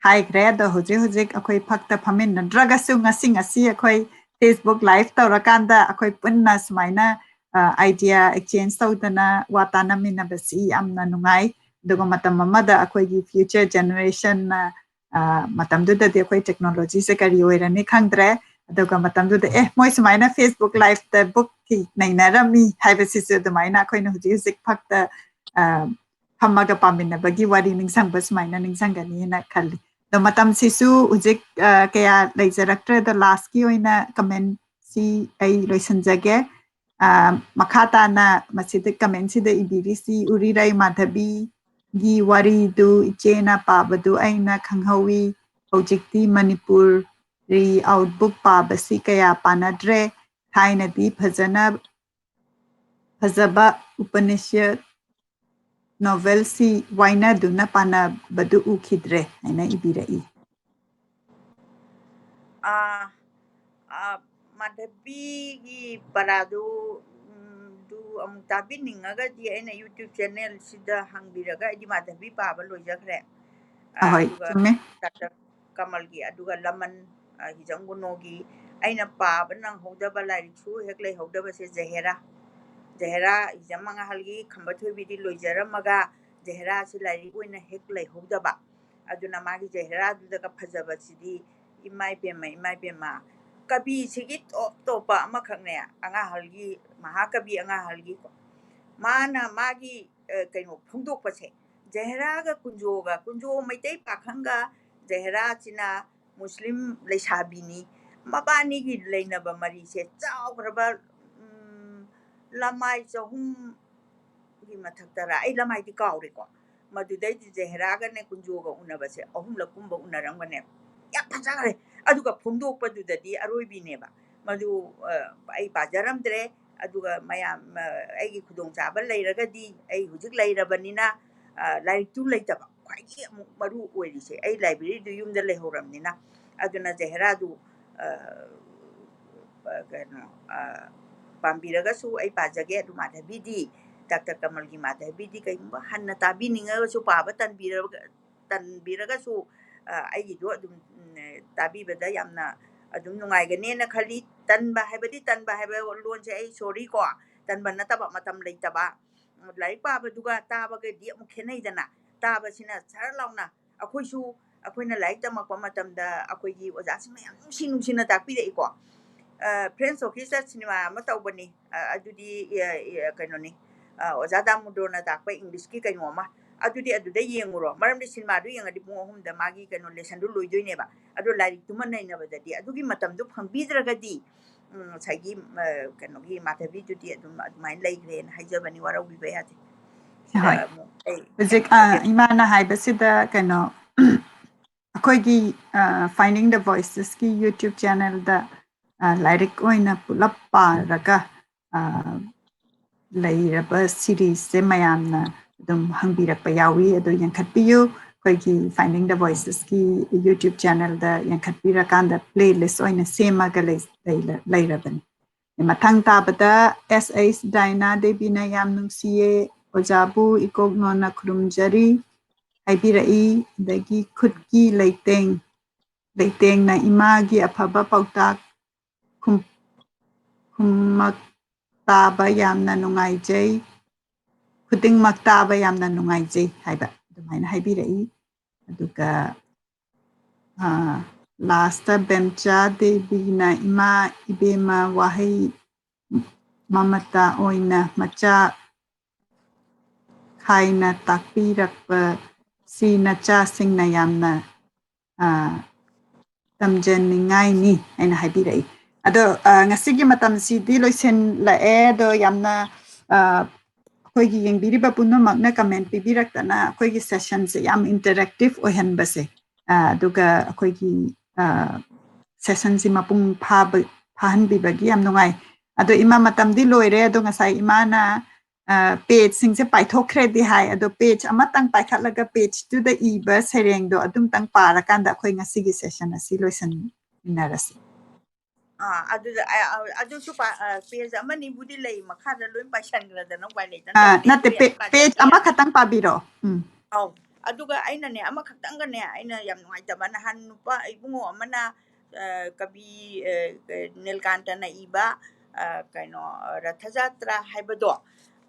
ꯍꯥꯏꯈ꯭ꯔꯦ꯫ ꯑꯗꯣ ꯍꯧꯖꯤꯛ ꯍꯧꯖꯤꯛ ꯑꯩꯈꯣꯏ ꯐꯛꯇ ꯐꯝꯃꯤꯟꯅꯗ꯭ꯔꯒꯁꯨ ꯉꯁꯤ, ꯉꯁꯤ ꯑꯩꯈꯣꯏ Facebook Live ꯇꯧꯔꯀꯥꯟꯗ ꯑꯩꯈꯣꯏ ꯄꯨꯟꯅ ꯁꯨꯃꯥꯏꯅ, ꯑ, idea exchange ꯇꯧꯗꯅ ꯋꯥ ꯇꯥꯟꯅꯃꯤꯟꯅꯕꯁꯤ ꯌꯥꯝꯅ ꯅꯨꯡꯉꯥꯏ꯫ ꯑꯗꯨꯒ ꯃꯇꯝ ꯑꯃꯗ ꯑꯩꯈꯣꯏꯒꯤ future generationꯅ, ꯑ, ꯃꯇꯝꯗꯨꯗꯗꯤ ꯑꯩꯈꯣꯏ technologyꯁꯦ ꯀꯔꯤ ꯑꯣꯏꯔꯅꯤ ꯈꯪꯗ꯭ꯔꯦ꯫ ꯑꯗꯨꯒ ꯃꯇꯝꯗꯨꯗ, "ꯑꯦ, ꯃꯣꯏ ꯁꯨꯃꯥꯏꯅ Facebook Liveꯇ bookꯀꯤ ꯅꯩꯅꯔꯝꯃꯤ" ꯍꯥꯏꯕꯁꯤꯁꯨ ꯑꯗꯨꯃꯥꯏꯅ ꯑꯩꯈꯣꯏꯅ ꯍꯧꯖꯤꯛ ꯍꯧꯖꯤꯛ ꯐꯛꯇ, ꯑ, ꯐꯝꯃꯒ ꯄꯥꯃꯤꯟꯅꯕꯒꯤ ꯋꯥꯔꯤ ꯅꯤꯡꯁꯤꯡꯕ ꯁꯨꯃꯥꯏꯅ ꯅꯤꯡꯁꯤꯡꯒꯅꯤꯅ ꯈꯜꯂꯤ꯫ ꯑꯗꯣ ꯃꯇꯝꯁꯤꯁꯨ ꯍꯧꯖꯤꯛ, ꯑ, ꯀꯌꯥ ꯂꯩꯖꯔꯛꯇ꯭ꯔꯦ꯫ ꯑꯗꯣ lastꯀꯤ ꯑꯣꯏꯅ commentꯁꯤ ꯑꯩ ꯂꯣꯏꯁꯤꯟꯖꯒꯦ꯫ ꯑ, ꯃꯈꯥ ꯇꯥꯅ ꯃꯁꯤꯗ commentꯁꯤꯗ ꯏꯕꯤꯔꯤꯁꯤ, "ꯎꯔꯤꯔꯩ ꯃꯥꯙꯕꯤꯒꯤ ꯋꯥꯔꯤꯗꯨ ꯏꯆꯦꯅ ꯄꯥꯕꯗꯨ ꯑꯩꯅ ꯈꯪꯍꯧꯋꯤ꯫ ꯍꯧꯖꯤꯛꯇꯤ ꯃꯅꯤꯄꯨꯔꯤ outbook ꯄꯥꯕꯁꯤ ꯀꯌꯥ ꯄꯥꯅꯗ꯭ꯔꯦ꯫ ꯊꯥꯏꯅꯗꯤ ꯐꯖꯅ, ꯐꯖꯕ ꯎꯄꯅꯤꯁꯠ novelꯁꯤ ꯋꯥꯏꯅꯗꯨꯅ ꯄꯥꯅꯕꯗꯨ ꯎꯈꯤꯗ꯭ꯔꯦ" ꯍꯥꯏꯅ ꯏꯕꯤꯔꯛꯏ꯫ ꯑꯥ, ꯑꯥ, ꯃꯥꯙꯕꯤꯒꯤ ꯄꯔꯥꯗꯨ, ꯎꯝ, ꯗꯨ ꯑꯃꯨꯛ ꯇꯥꯕꯤꯅꯤꯡꯉꯒꯗꯤ ꯑꯩꯅ YouTube channelꯁꯤꯗ ꯍꯪꯕꯤꯔꯒ, ꯑꯩꯗꯤ ꯃꯥꯙꯕꯤ ꯄꯥꯕ ꯂꯣꯏꯖꯈ꯭ꯔꯦ꯫ ꯑꯥ, ꯑꯍꯣꯏ, ꯑꯗꯨꯒ ꯆꯨꯝꯃꯦ꯫ Doctor ꯀꯃꯜꯒꯤ, ꯑꯗꯨꯒ ꯂꯃꯟ, ꯑ, ꯍꯤꯖꯝ ꯒꯨꯅꯣꯒꯤ꯫ ꯑꯩꯅ ꯄꯥꯕ ꯅꯪꯍꯧꯗꯕ ꯂꯥꯏꯔꯤꯛꯁꯨ ꯍꯦꯛ ꯂꯩꯍꯧꯗꯕꯁꯦ ꯖꯍꯦꯔꯥ꯫ ꯖꯍꯦꯔꯥ ꯍꯤꯖꯝ ꯃꯉꯥꯜꯒꯤ ꯈꯝꯕ ꯊꯣꯏꯕꯤꯗꯤ ꯂꯣꯏꯖꯔꯝꯃꯒ ꯖꯍꯦꯔꯥꯁꯤ ꯂꯥꯏꯔꯤꯛ ꯑꯣꯏꯅ ꯍꯦꯛ ꯂꯩꯍꯧꯗꯕ꯫ ꯑꯗꯨꯅ ꯃꯥꯒꯤ ꯖꯍꯦꯔꯥꯗꯨꯗꯒ ꯐꯖꯕꯁꯤꯗꯤ ꯏꯃꯥ ꯏꯕꯦꯝꯃ, ꯏꯃꯥ ꯏꯕꯦꯝꯃ꯫ ꯀꯕꯤꯁꯤꯒꯤ ꯇꯣꯞ ꯇꯣꯞꯄ ꯑꯃꯈꯛꯅꯦ, ꯑꯉꯥꯡꯍꯜꯒꯤ, ꯃꯍꯥꯀꯕꯤ ꯑꯉꯥꯡꯍꯜꯒꯤꯀꯣ꯫ ꯃꯥꯅ ꯃꯥꯒꯤ, ꯑ, ꯀꯩꯅꯣ ꯐꯣꯡꯗꯣꯛꯄꯁꯦ, ꯖꯍꯦꯔꯥꯒ ꯀꯨꯟꯖꯣꯒ, ꯀꯨꯟꯖꯣ ꯃꯩꯇꯩ ꯄꯥꯈꯪꯒ ꯖꯍꯦꯔꯥꯁꯤꯅ ꯃꯨꯁꯂꯤꯝ ꯂꯩꯁꯥꯕꯤꯅꯤ꯫ ꯃꯕꯥꯅꯤꯒꯤ ꯂꯩꯅꯕ ꯃꯔꯤꯁꯦ ꯆꯥꯎꯈ꯭ꯔꯕ, ꯎꯝ, ꯂꯃꯥꯏ ꯆꯍꯨꯝ ꯃꯊꯛꯇꯔꯥ, ꯑꯩ ꯂꯝꯍꯥꯏꯗꯤ ꯀꯥꯎꯔꯦꯀꯣ꯫ ꯃꯗꯨꯗꯩꯗꯤ ꯖꯍꯦꯔꯥꯒꯅꯦ ꯀꯨꯟꯖꯣꯒ ꯎꯅꯕꯁꯦ ꯑꯍꯨꯝꯂꯛ ꯀꯨꯝꯕ ꯎꯅꯔꯝꯒꯅꯦꯕ꯫ ꯌꯥꯝ ꯐꯖꯈ꯭ꯔꯦ꯫ ꯑꯗꯨꯒ ꯐꯣꯡꯗꯣꯛꯄꯗꯨꯗꯗꯤ ꯑꯔꯣꯏꯕꯤꯅꯦꯕ꯫ ꯃꯗꯨ, ꯑ, ꯑꯩ ꯄꯥꯖꯔꯝꯗ꯭ꯔꯦ꯫ ꯑꯗꯨꯒ ꯃꯌꯥꯝ, ꯑ, ꯑꯩꯒꯤ ꯈꯨꯗꯣꯡꯆꯥꯕ ꯂꯩꯔꯒꯗꯤ, ꯑꯩ ꯍꯧꯖꯤꯛ ꯂꯩꯔꯕꯅꯤꯅ, ꯑ, ꯂꯥꯏꯔꯤꯛꯇꯨ ꯂꯩꯇꯕ꯫ ꯈ꯭ꯋꯥꯏꯗꯒꯤ ꯑꯃꯨꯛ ꯃꯔꯨ ꯑꯣꯏꯔꯤꯁꯦ, ꯑꯩ ꯂꯥꯏꯕ꯭ꯔꯦꯔꯤꯗꯨ ꯌꯨꯝꯗ ꯂꯩꯍꯧꯔꯕꯅꯤꯅ꯫ ꯑꯗꯨꯅ ꯖꯍꯦꯔꯥꯗꯨ, ꯑ, ꯑ, ꯀꯩꯅꯣ, ꯑ, ꯄꯥꯝꯕꯤꯔꯒꯁꯨ ꯑꯩ ꯄꯥꯖꯒꯦ꯫ ꯑꯗꯨ ꯃꯥꯙꯕꯤꯗꯤ, ꯗꯥꯛꯇꯔ ꯀꯃꯜꯒꯤ ꯃꯥꯙꯕꯤꯗꯤ ꯀꯩꯒꯨꯝꯕ ꯍꯟꯅ ꯇꯥꯕꯤꯅꯤꯡꯉꯒꯁꯨ, ꯄꯥꯕ ꯇꯟꯕꯤꯔꯒ-, ꯇꯟꯕꯤꯔꯒꯁꯨ, ꯑ, ꯑꯩꯒꯤꯗꯣ ꯑꯗꯨꯝ, ꯎꯝ, ꯇꯥꯕꯤꯕꯗ ꯌꯥꯝꯅ ꯑꯗꯨꯝ ꯅꯨꯡꯉꯥꯏꯒꯅꯦꯅ ꯈꯜꯂꯤ꯫ ꯇꯟꯕ ꯍꯥꯏꯕꯗꯤ, ꯇꯟꯕ ꯍꯥꯏꯕ ꯂꯣꯟꯁꯦ ꯑꯩ sorry ꯀꯣ, ꯇꯟꯕ ꯅꯠꯇꯕ, ꯃꯇꯝ ꯂꯩꯇꯕ꯫ ꯂꯥꯏꯔꯤꯛ ꯄꯥꯕꯗꯨꯒ ꯇꯥꯕꯒꯗꯤ ꯑꯃꯨꯛ ꯈꯦꯠꯅꯩꯗꯅ꯫ ꯇꯥꯕꯁꯤꯅ ꯁꯔ ꯂꯥꯎꯅ ꯑꯩꯈꯣꯏꯁꯨ, ꯑꯩꯈꯣꯏꯅ ꯂꯥꯏꯔꯤꯛ ꯇꯝꯃꯛꯄ ꯃꯇꯝꯗ ꯑꯩꯈꯣꯏꯒꯤ ꯑꯣꯖꯥꯁꯤꯡꯅ ꯌꯥꯝ ꯅꯨꯡꯁꯤ ꯅꯨꯡꯁꯤꯅ ꯇꯥꯛꯄꯤꯔꯛꯏꯀꯣ꯫ ꯑ, French Orchestra cinema ꯑꯃ ꯇꯧꯕꯅꯤ꯫ ꯑ, ꯑꯗꯨꯗꯤ, ꯑ, ꯑ, ꯀꯩꯅꯣꯅꯤ, ꯑ, ꯑꯣꯖꯥ ꯗꯥꯃꯣꯗꯣꯔꯅ ꯇꯥꯛꯄ English ꯀꯤ ꯀꯩꯅꯣ ꯑꯃ꯫ ꯑꯗꯨꯗꯤ ꯑꯗꯨꯗ ꯌꯦꯡꯉꯨꯔꯣ, ꯃꯔꯝꯗꯤ cinema ꯗꯨ ꯌꯦꯡꯉꯗꯤ ꯄꯨꯡ ꯑꯍꯨꯝꯗ ꯃꯥꯒꯤ ꯀꯩꯅꯣ lesson ꯗꯨ ꯂꯣꯏꯗꯣꯏꯅꯦꯕ꯫ ꯑꯗꯣ ꯂꯥꯏꯔꯤꯛꯇꯨꯃ ꯅꯩꯅꯕꯗꯗꯤ ꯑꯗꯨꯒꯤ ꯃꯇꯝꯗꯨ ꯐꯪꯕꯤꯗ꯭ꯔꯒꯗꯤ, ꯎꯝ, ꯉꯁꯥꯏꯒꯤ, ꯑ, ꯀꯩꯅꯣꯒꯤ ꯃꯥꯙꯕꯤꯗꯨꯗꯤ ꯑꯗꯨꯝ ꯑꯗꯨꯃꯥꯏꯅ ꯂꯩꯈ꯭ꯔꯦꯅ ꯍꯥꯏꯖꯕꯅꯤ, ꯋꯥꯔꯧꯕꯤꯕ ꯌꯥꯗꯦ꯫ ꯁꯤꯗ ꯍꯣꯏ꯫ ꯑꯃꯨꯛ ꯑꯩ ꯍꯧꯖꯤꯛ, ꯑ, ꯏꯃꯥꯅ ꯍꯥꯏꯕꯁꯤꯗ ꯀꯩꯅꯣ, ꯑꯩꯈꯣꯏꯒꯤ, ꯑ, Finding the Voices ꯀꯤ YouTube channel ꯗ, ꯑ, ꯂꯥꯏꯔꯤꯛ ꯑꯣꯏꯅ ꯄꯨꯂꯞ ꯄꯥꯔꯒ, ꯑ, ꯂꯩꯔꯕ series ꯁꯦ ꯃꯌꯥꯝꯅ ꯑꯗꯨꯝ ꯍꯪꯕꯤꯔꯛꯄ ꯌꯥꯎꯏ, ꯑꯗꯨ ꯌꯦꯡꯈꯠꯄꯤꯌꯨ꯫ ꯑꯩꯈꯣꯏꯒꯤ Finding the Voices ꯀꯤ YouTube channel ꯗ ꯌꯦꯡꯈꯠꯄꯤꯔꯀꯥꯟꯗ playlist ꯑꯣꯏꯅ ꯁꯦꯝꯃꯒ ꯂꯩ-, ꯂꯩꯔ-, ꯂꯩꯔꯕꯅꯤ꯫ ꯃꯊꯪ ꯇꯥꯕꯗ ꯑꯦꯁ ꯑꯩꯆ ꯗꯥꯏꯅꯥ ꯗꯦꯕꯤꯅ ꯌꯥꯝ ꯅꯨꯡꯁꯤꯌꯦ, ꯑꯣꯖꯥꯕꯨ ꯏꯀꯣꯛ ꯅꯣꯟꯅ ꯈꯨꯔꯨꯝꯖꯔꯤ ꯍꯥꯏꯕꯤꯔꯛꯏ꯫ ꯑꯗꯒꯤ ꯈꯨꯠꯀꯤ ꯂꯩꯇꯦꯡ, ꯂꯩꯇꯦꯡꯅ ꯏꯃꯥꯒꯤ ꯑꯐꯕ ꯄꯥꯎꯇꯥꯛ ꯈꯨꯝ-, ꯈꯨꯝꯃꯛ ꯇꯥꯕ ꯌꯥꯝꯅ ꯅꯨꯡꯉꯥꯏꯖꯩ, ꯈꯨꯗꯤꯡꯃꯛ ꯇꯥꯕ ꯌꯥꯝꯅ ꯅꯨꯡꯉꯥꯏꯖꯩ ꯍꯥꯏꯕ ꯑꯗꯨꯃꯥꯏꯅ ꯍꯥꯏꯕꯤꯔꯛꯏ꯫ ꯑꯗꯨꯒ, ꯑ, last ꯕꯦꯝꯆꯥ ꯗꯦꯕꯤꯅ ꯏꯃꯥ ꯏꯕꯦꯝꯃ ꯋꯥꯍꯩ ꯃꯃꯇ ꯑꯣꯏꯅ ꯃꯆꯥ ꯈꯥꯏꯅ ꯇꯥꯛꯄꯤꯔꯛꯄꯁꯤ ꯅꯆꯥꯁꯤꯡꯅ ꯌꯥꯝꯅ, ꯑ, ꯇꯝꯖꯅꯤꯡꯉꯥꯏꯅꯤ ꯍꯥꯏꯅ ꯍꯥꯏꯕꯤꯔꯛꯏ꯫ ꯑꯗꯣ, ꯑ, ꯉꯁꯤꯒꯤ ꯃꯇꯝꯁꯤꯗꯤ ꯂꯣꯏꯁꯤꯜꯂꯛꯑꯦ꯫ ꯑꯗꯣ ꯌꯥꯝꯅ, ꯑ, ꯑꯩꯈꯣꯏꯒꯤ ꯌꯦꯡꯕꯤꯔꯤꯕ ꯄꯨꯝꯅꯃꯛꯅ comment ꯄꯤꯕꯤꯔꯛꯇꯅ ꯑꯩꯈꯣꯏꯒꯤ sessionꯁꯦ ꯌꯥꯝ interactive ꯑꯣꯏꯍꯟꯕꯁꯦ, ꯑ, ꯑꯗꯨꯒ ꯑꯩꯈꯣꯏꯒꯤ, ꯑ, sessionꯁꯤ ꯃꯄꯨꯡ ꯐꯥꯕ, ꯐꯥꯍꯟꯕꯤꯕꯒꯤ ꯌꯥꯝ ꯅꯨꯡꯉꯥꯏ꯫ ꯑꯗꯣ ꯏꯃꯥ, ꯃꯇꯝꯗꯤ ꯂꯣꯏꯔꯦ꯫ ꯑꯗꯣ ꯉꯁꯥꯏ ꯏꯃꯥꯅ, ꯑ, pageꯁꯤꯡꯁꯦ ꯄꯥꯏꯊꯣꯛꯈ꯭ꯔꯦꯗꯤ ꯍꯥꯏ, ꯑꯗꯣ page ꯑꯃꯇꯪ ꯄꯥꯏꯈꯠꯂꯒ pageꯇꯨꯗ ꯏꯕ ꯁꯩꯔꯦꯡꯗꯣ ꯑꯗꯨꯝꯇꯪ ꯄꯥꯔꯀꯥꯟꯗ ꯑꯩꯈꯣꯏ ꯉꯁꯤꯒꯤ session ꯑꯁꯤ ꯂꯣꯏꯁꯤꯟꯃꯤꯟꯅꯔꯁꯤ꯫ ꯑꯥ, ꯑꯗꯨꯗ, ꯑ, ꯑ, ꯑꯗꯨꯁꯨ ꯄꯥ-, ꯑ, page ꯑꯃꯅꯤꯕꯨꯗꯤ ꯂꯩ, ꯃꯈꯥꯗ ꯂꯣꯏ ꯄꯥꯏꯁꯟꯈ꯭ꯔꯗꯅ ꯎꯄꯥꯏ ꯂꯩꯇꯅ ꯑ, ꯇꯧꯗꯦ, ꯅꯠꯇꯦ, ꯑꯩꯈꯣꯏ ꯄꯦ-, ꯌꯥꯝ ꯄꯦꯖ ꯀꯥꯖꯔꯛꯀꯦ꯫ ꯑꯃꯈꯛꯇꯪ ꯄꯥꯕꯤꯔꯣ꯫ ꯎꯝ꯫ ꯑꯧ, ꯑꯗꯨꯒ ꯑꯩꯅꯅꯦ, ꯑꯃꯈꯛꯇꯪꯒꯅꯦ, ꯑꯩꯅ ꯌꯥꯝ ꯅꯨꯡꯉꯥꯏꯇꯕ, ꯅꯍꯥꯟ ꯅꯨꯄꯥ ꯏꯕꯨꯡꯉꯣ ꯑꯃꯅ, ꯑ, ꯀꯕꯤ, ꯑ, ꯅꯤꯜꯀꯥꯟꯇꯅ ꯏꯕ, ꯑ, ꯀꯩꯅꯣ, ꯑ, ꯔꯊ ꯖꯥꯇ꯭ꯔꯥ ꯍꯥꯏꯕꯗꯣ,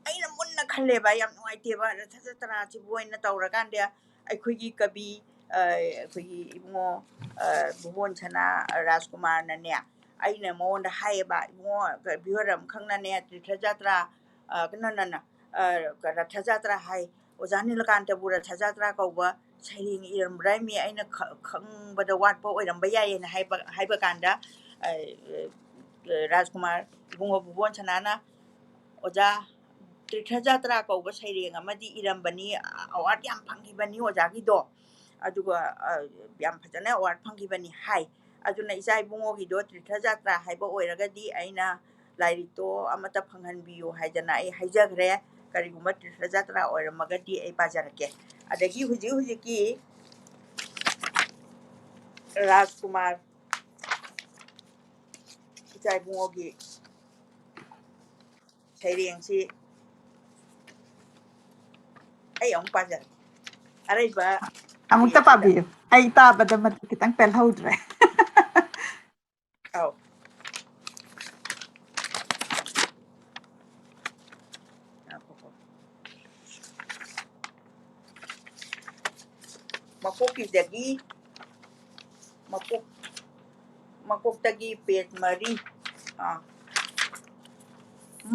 ꯑꯩꯅ ꯃꯨꯟꯅ ꯈꯜꯂꯦꯕ, ꯌꯥꯝ ꯅꯨꯡꯉꯥꯏꯇꯦꯕ, ꯔꯊ ꯖꯥꯇ꯭ꯔꯥꯁꯤꯕꯨ ꯑꯣꯏꯅ ꯇꯧꯔꯀꯥꯟꯗ ꯑꯩꯈꯣꯏꯒꯤ ꯀꯕꯤ, ꯑ, ꯑꯩꯈꯣꯏꯒꯤ ꯏꯕꯨꯡꯉꯣ, ꯑ, ꯚꯨꯕꯣꯟ ꯁꯅꯥ ꯔꯥꯖꯀꯨꯃꯥꯔꯅꯅꯦ, ꯑꯩꯅ ꯃꯉꯣꯟꯗ ꯍꯥꯏꯌꯦꯕ, "ꯏꯕꯨꯡꯉꯣ, ꯕꯤꯍꯣꯔꯝ ꯈꯪꯅꯅꯦ, ꯇꯤꯔꯊ ꯖꯥꯇ꯭ꯔꯥ, ꯑ, ꯀꯩꯅꯣ, ꯅ, ꯅ, ꯑ, ꯔꯊ ꯖꯥꯇ꯭ꯔꯥ ꯍꯥꯏ, ꯑꯣꯖꯥ ꯅꯤꯂꯀꯥꯟꯇꯕꯨ ꯔꯊ ꯖꯥꯇ꯭ꯔꯥ ꯀꯧꯕ ꯁꯩꯔꯦꯡ ꯏꯔꯝꯕ꯭ꯔꯥ ꯃꯤ? ꯑꯩꯅ ꯈ-, ꯈꯪꯕꯗ ꯋꯥꯠꯄ ꯑꯣꯏꯔꯝꯕ ꯌꯥꯏꯌꯦꯅ" ꯍꯥꯏꯕ, ꯍꯥꯏꯕ ꯀꯥꯟꯗ, ꯑ, ꯔꯥꯖꯀꯨꯃꯥꯔ ꯏꯕꯨꯡꯉꯣ ꯚꯨꯕꯣꯟ ꯁꯅꯥꯅ, "ꯑꯣꯖꯥ, ꯇꯤꯔꯊ ꯖꯥꯇ꯭ꯔꯥ ꯀꯧꯕ ꯁꯩꯔꯦꯡ ꯑꯃꯗꯤ ꯏꯔꯝꯕꯅꯤ, award ꯌꯥꯝ ꯐꯪꯈꯤꯕꯅꯤ ꯑꯣꯖꯥꯒꯤꯗꯣ, ꯑꯗꯨꯒ, ꯑ, ꯌꯥꯝ ꯐꯖꯅ award ꯐꯪꯈꯤꯕꯅꯤ" ꯍꯥꯏ꯫ ꯑꯗꯨꯅ ꯏꯆꯥ ꯏꯕꯨꯡꯉꯣꯒꯤꯗꯣ ꯇꯤꯔꯊ ꯖꯥꯇ꯭ꯔꯥ ꯍꯥꯏꯕ ꯑꯣꯏꯔꯒꯗꯤ ꯑꯩꯅ ꯂꯥꯏꯔꯤꯛꯇꯣ ꯑꯃꯠꯇ ꯐꯪꯍꯟꯕꯤꯌꯨ ꯍꯥꯏꯗꯅ ꯑꯩ ꯍꯥꯏꯖꯈ꯭ꯔꯦ꯫ ꯀꯔꯤꯒꯨꯝꯕ ꯇꯤꯔꯊ ꯖꯥꯇ꯭ꯔꯥ ꯑꯣꯏꯔꯝꯃꯒꯗꯤ ꯑꯩ ꯄꯥꯖꯔꯛꯀꯦ꯫ ꯑꯗꯒꯤ ꯍꯧꯖꯤꯛ ꯍꯧꯖꯤꯛꯀꯤ ꯔꯥꯖꯀꯨꯃꯥꯔ ꯏꯆꯥ ꯏꯕꯨꯡꯉꯣꯒꯤ ꯁꯩꯔꯦꯡꯁꯤ ꯑꯩ ꯑꯃꯨꯛ ꯄꯥꯖꯔꯛꯀꯦ꯫ ꯑꯔꯩꯕ ꯑꯃꯨꯛꯇ ꯄꯦꯖꯇ꯫ ꯄꯥꯕꯤꯌꯨ꯫ ꯑꯩ ꯇꯥꯕꯗ ꯃꯇꯝ ꯈꯤꯇꯪ ꯄꯦꯜꯍꯧꯗ꯭ꯔꯦ꯫ ꯑꯧ꯫ ꯉꯥꯏꯈꯣꯀꯣ꯫ ꯃꯀꯣꯛꯀꯤꯗꯒꯤ, ꯃꯀꯣꯛ, ꯃꯀꯣꯛꯇꯒꯤ page ꯃꯔꯤ꯫ ꯑꯥ꯫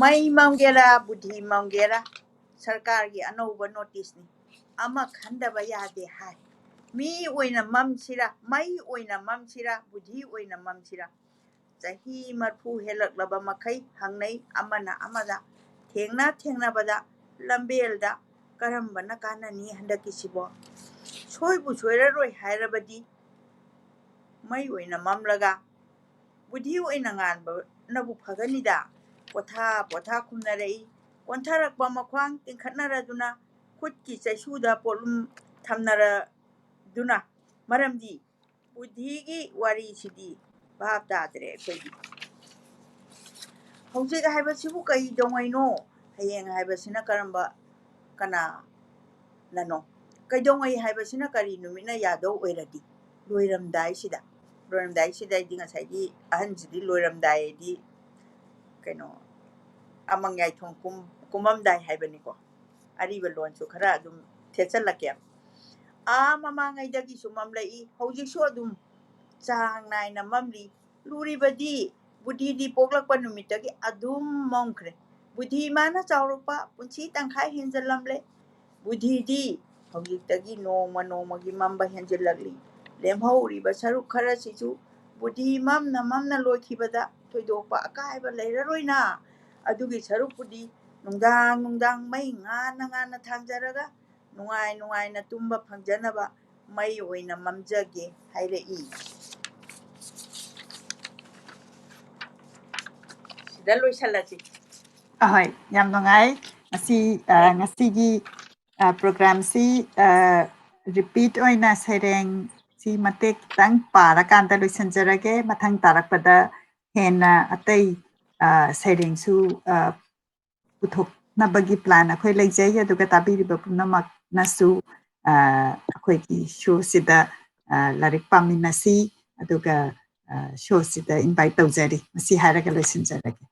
ꯃꯩ ꯃꯝꯒꯦꯔꯥ, ꯕꯨꯙꯤ ꯃꯝꯒꯦꯔꯥ, ꯁꯔꯀꯥꯔꯒꯤ ꯑꯅꯧꯕ noticeꯅꯤ꯫ ꯑꯃ ꯈꯟꯗꯕ ꯌꯥꯗꯦ ꯍꯥꯏ꯫ ꯃꯤ ꯑꯣꯏꯅ ꯃꯝꯁꯤꯔꯥ, ꯃꯩ ꯑꯣꯏꯅ ꯃꯝꯁꯤꯔꯥ, ꯕꯨꯙꯤ ꯑꯣꯏꯅ ꯃꯝꯁꯤꯔꯥ? ꯆꯍꯤ ꯃꯔꯐꯨ ꯍꯦꯜꯂꯛꯂꯕ ꯃꯈꯩ ꯍꯪꯅꯩ ꯑꯃꯅ ꯑꯃꯗ, ꯊꯦꯡꯅ ꯊꯦꯡꯅꯕꯗ ꯂꯝꯕꯦꯜꯗ ꯀꯔꯝꯕꯅ ꯀꯥꯟꯅꯅꯤ ꯍꯟꯗꯛꯀꯤꯁꯤꯕꯣ? ꯁꯣꯏꯕꯨ ꯁꯣꯏꯔꯔꯣꯏ ꯍꯥꯏꯔꯕꯗꯤ ꯃꯩ ꯑꯣꯏꯅ ꯃꯝꯂꯒ ꯕꯨꯙꯤ ꯑꯣꯏꯅ ꯉꯥꯟꯕꯅꯕꯨ ꯐꯒꯅꯤꯗ꯫ ꯄꯣꯊꯥ ꯄꯣꯊꯥ ꯈꯨꯝꯅꯔꯛꯏ꯫ ꯀꯣꯟꯊꯔꯛꯄ ꯃꯈ꯭ꯋꯥꯡ ꯇꯤꯡꯈꯠꯅꯔꯗꯨꯅ ꯈꯨꯠꯀꯤ ꯆꯩꯁꯨꯗ ꯄꯣꯠꯂꯨꯝ ꯊꯝꯅꯔꯗꯨꯅ꯫ ꯃꯔꯝꯗꯤ ꯕꯨꯙꯤꯒꯤ ꯋꯥꯔꯤꯁꯤꯗꯤ ꯚꯥꯞ ꯇꯥꯗ꯭ꯔꯦ ꯑꯩꯈꯣꯏꯒꯤ꯫ ꯍꯧꯖꯤꯛ ꯍꯥꯏꯕꯁꯤꯕꯨ ꯀꯩꯗꯧꯉꯩꯅꯣ? ꯍꯌꯦꯡ ꯍꯥꯏꯕꯁꯤꯅ ꯀꯔꯝꯕ ꯀꯅꯥꯅꯅꯣ? ꯀꯩꯗꯧꯉꯩ ꯍꯥꯏꯕꯁꯤꯅ ꯀꯔꯤ ꯅꯨꯃꯤꯠꯅ ꯌꯥꯗꯧ ꯑꯣꯏꯔꯗꯤ? ꯂꯣꯏꯔꯝꯗꯥꯏꯁꯤꯗ꯫ ꯂꯣꯏꯔꯝꯗꯥꯏꯁꯤꯗ ꯑꯩꯗꯤ ꯉꯁꯥꯏꯒꯤ ꯑꯍꯟꯁꯤꯗꯤ ꯂꯣꯏꯔꯝꯗꯥꯏꯗꯤ ꯀꯩꯅꯣ, ꯑꯃꯪ ꯌꯥꯏꯊꯣꯡ ꯀꯨꯝ-, ꯀꯨꯝꯃꯝꯗꯥꯏ ꯍꯥꯏꯕꯅꯤꯀꯣ꯫ ꯑꯔꯤꯕ ꯂꯣꯟꯁꯨ ꯈꯔ ꯑꯗꯨꯝ ꯊꯦꯠꯆꯜꯂꯛꯀꯦ꯫ ꯑꯥ ꯃꯃꯥꯡꯉꯩꯗꯒꯤꯁꯨ ꯃꯝꯂꯛꯏ, ꯍꯧꯖꯤꯛꯁꯨ ꯑꯗꯨꯝ ꯆꯥꯡ ꯅꯥꯏꯅ ꯃꯝꯂꯤ꯫ ꯂꯨꯔꯤꯕꯗꯤ ꯕꯨꯙꯤꯗꯤ ꯄꯣꯛꯂꯛꯄ ꯅꯨꯃꯤꯠꯇꯒꯤ ꯑꯗꯨꯝ ꯃꯝꯈ꯭ꯔꯦ꯫ ꯕꯨꯙꯤ ꯏꯃꯥꯅ ꯆꯥꯎꯔꯛꯄ ꯄꯨꯟꯁꯤ ꯇꯪꯈꯥꯏ ꯍꯦꯟꯖꯜꯂꯝꯂꯦ꯫ ꯕꯨꯙꯤꯗꯤ ꯍꯧꯖꯤꯛꯇꯒꯤ ꯅꯣꯡꯃ ꯅꯣꯡꯃꯒꯤ ꯃꯝꯕ ꯍꯦꯟꯖꯤꯜꯂꯛꯂꯤ꯫ ꯂꯦꯝꯍꯧꯔꯤꯕ ꯁꯔꯨꯛ ꯈꯔꯁꯤꯁꯨ ꯕꯨꯙꯤ ꯃꯝꯅ ꯃꯝꯅ ꯂꯣꯏꯈꯤꯕꯗ ꯊꯣꯏꯗꯣꯛꯄ ꯑꯀꯥꯏꯕ ꯂꯩꯔꯔꯣꯏꯅ꯫ ꯑꯗꯨꯒꯤ ꯁꯔꯨꯛꯄꯨꯗꯤ ꯅꯨꯡꯗꯥꯡ ꯅꯨꯡꯗꯥꯡ ꯃꯩ ꯉꯥꯟꯅ ꯉꯥꯟꯅ ꯊꯥꯟꯖꯔꯒ ꯅꯨꯡꯉꯥꯏ ꯅꯨꯡꯉꯥꯏꯅ ꯇꯨꯝꯕ ꯐꯪꯖꯅꯕ ꯃꯩ ꯑꯣꯏꯅ ꯃꯝꯖꯒꯦ ꯍꯥꯏꯔꯛꯏ꯫ ꯁꯤꯗ ꯂꯣꯏꯁꯜꯂꯁꯤ꯫ ꯑꯍꯣꯏ, ꯌꯥꯝ ꯅꯨꯡꯉꯥꯏ꯫ ꯉꯁꯤ, ꯑ, ꯉꯁꯤꯒꯤ, ꯑ, programꯁꯤ, ꯑ, repeat ꯑꯣꯏꯅ ꯁꯩꯔꯦꯡ ꯁꯤ ꯃꯇꯦꯛ ꯈꯤꯇꯪ ꯄꯥꯔꯀꯥꯟꯗ ꯂꯣꯏꯁꯤꯟꯖꯔꯒꯦ꯫ ꯃꯊꯪ ꯇꯥꯔꯛꯄꯗ ꯍꯦꯟꯅ ꯑꯇꯩ, ꯑ, ꯁꯩꯔꯦꯡꯁꯨ, ꯑ, ꯄꯨꯊꯣꯛꯅꯕꯒꯤ plan ꯑꯩꯈꯣꯏ ꯂꯩꯖꯩ꯫ ꯑꯗꯨꯒ ꯇꯥꯕꯤꯔꯤꯕ ꯄꯨꯝꯅꯃꯛꯅꯁꯨ, ꯑ, ꯑꯩꯈꯣꯏꯒꯤ showꯁꯤꯗ, ꯑ, ꯂꯥꯏꯔꯤꯛ ꯄꯥꯃꯤꯟꯅꯁꯤ꯫ ꯑꯗꯨꯒ, ꯑ, showꯁꯤꯗ invite ꯇꯧꯖꯔꯤ꯫ ꯃꯁꯤ ꯍꯥꯏꯔꯒ ꯂꯣꯏꯁꯤꯟꯖꯔꯒꯦ꯫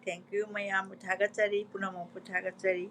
Thank you, ꯃꯌꯥꯝꯕꯨ ꯊꯥꯒꯠꯆꯔꯤ, ꯄꯨꯝꯅꯃꯛꯄꯨ ꯊꯥꯒꯠꯆꯔꯤ꯫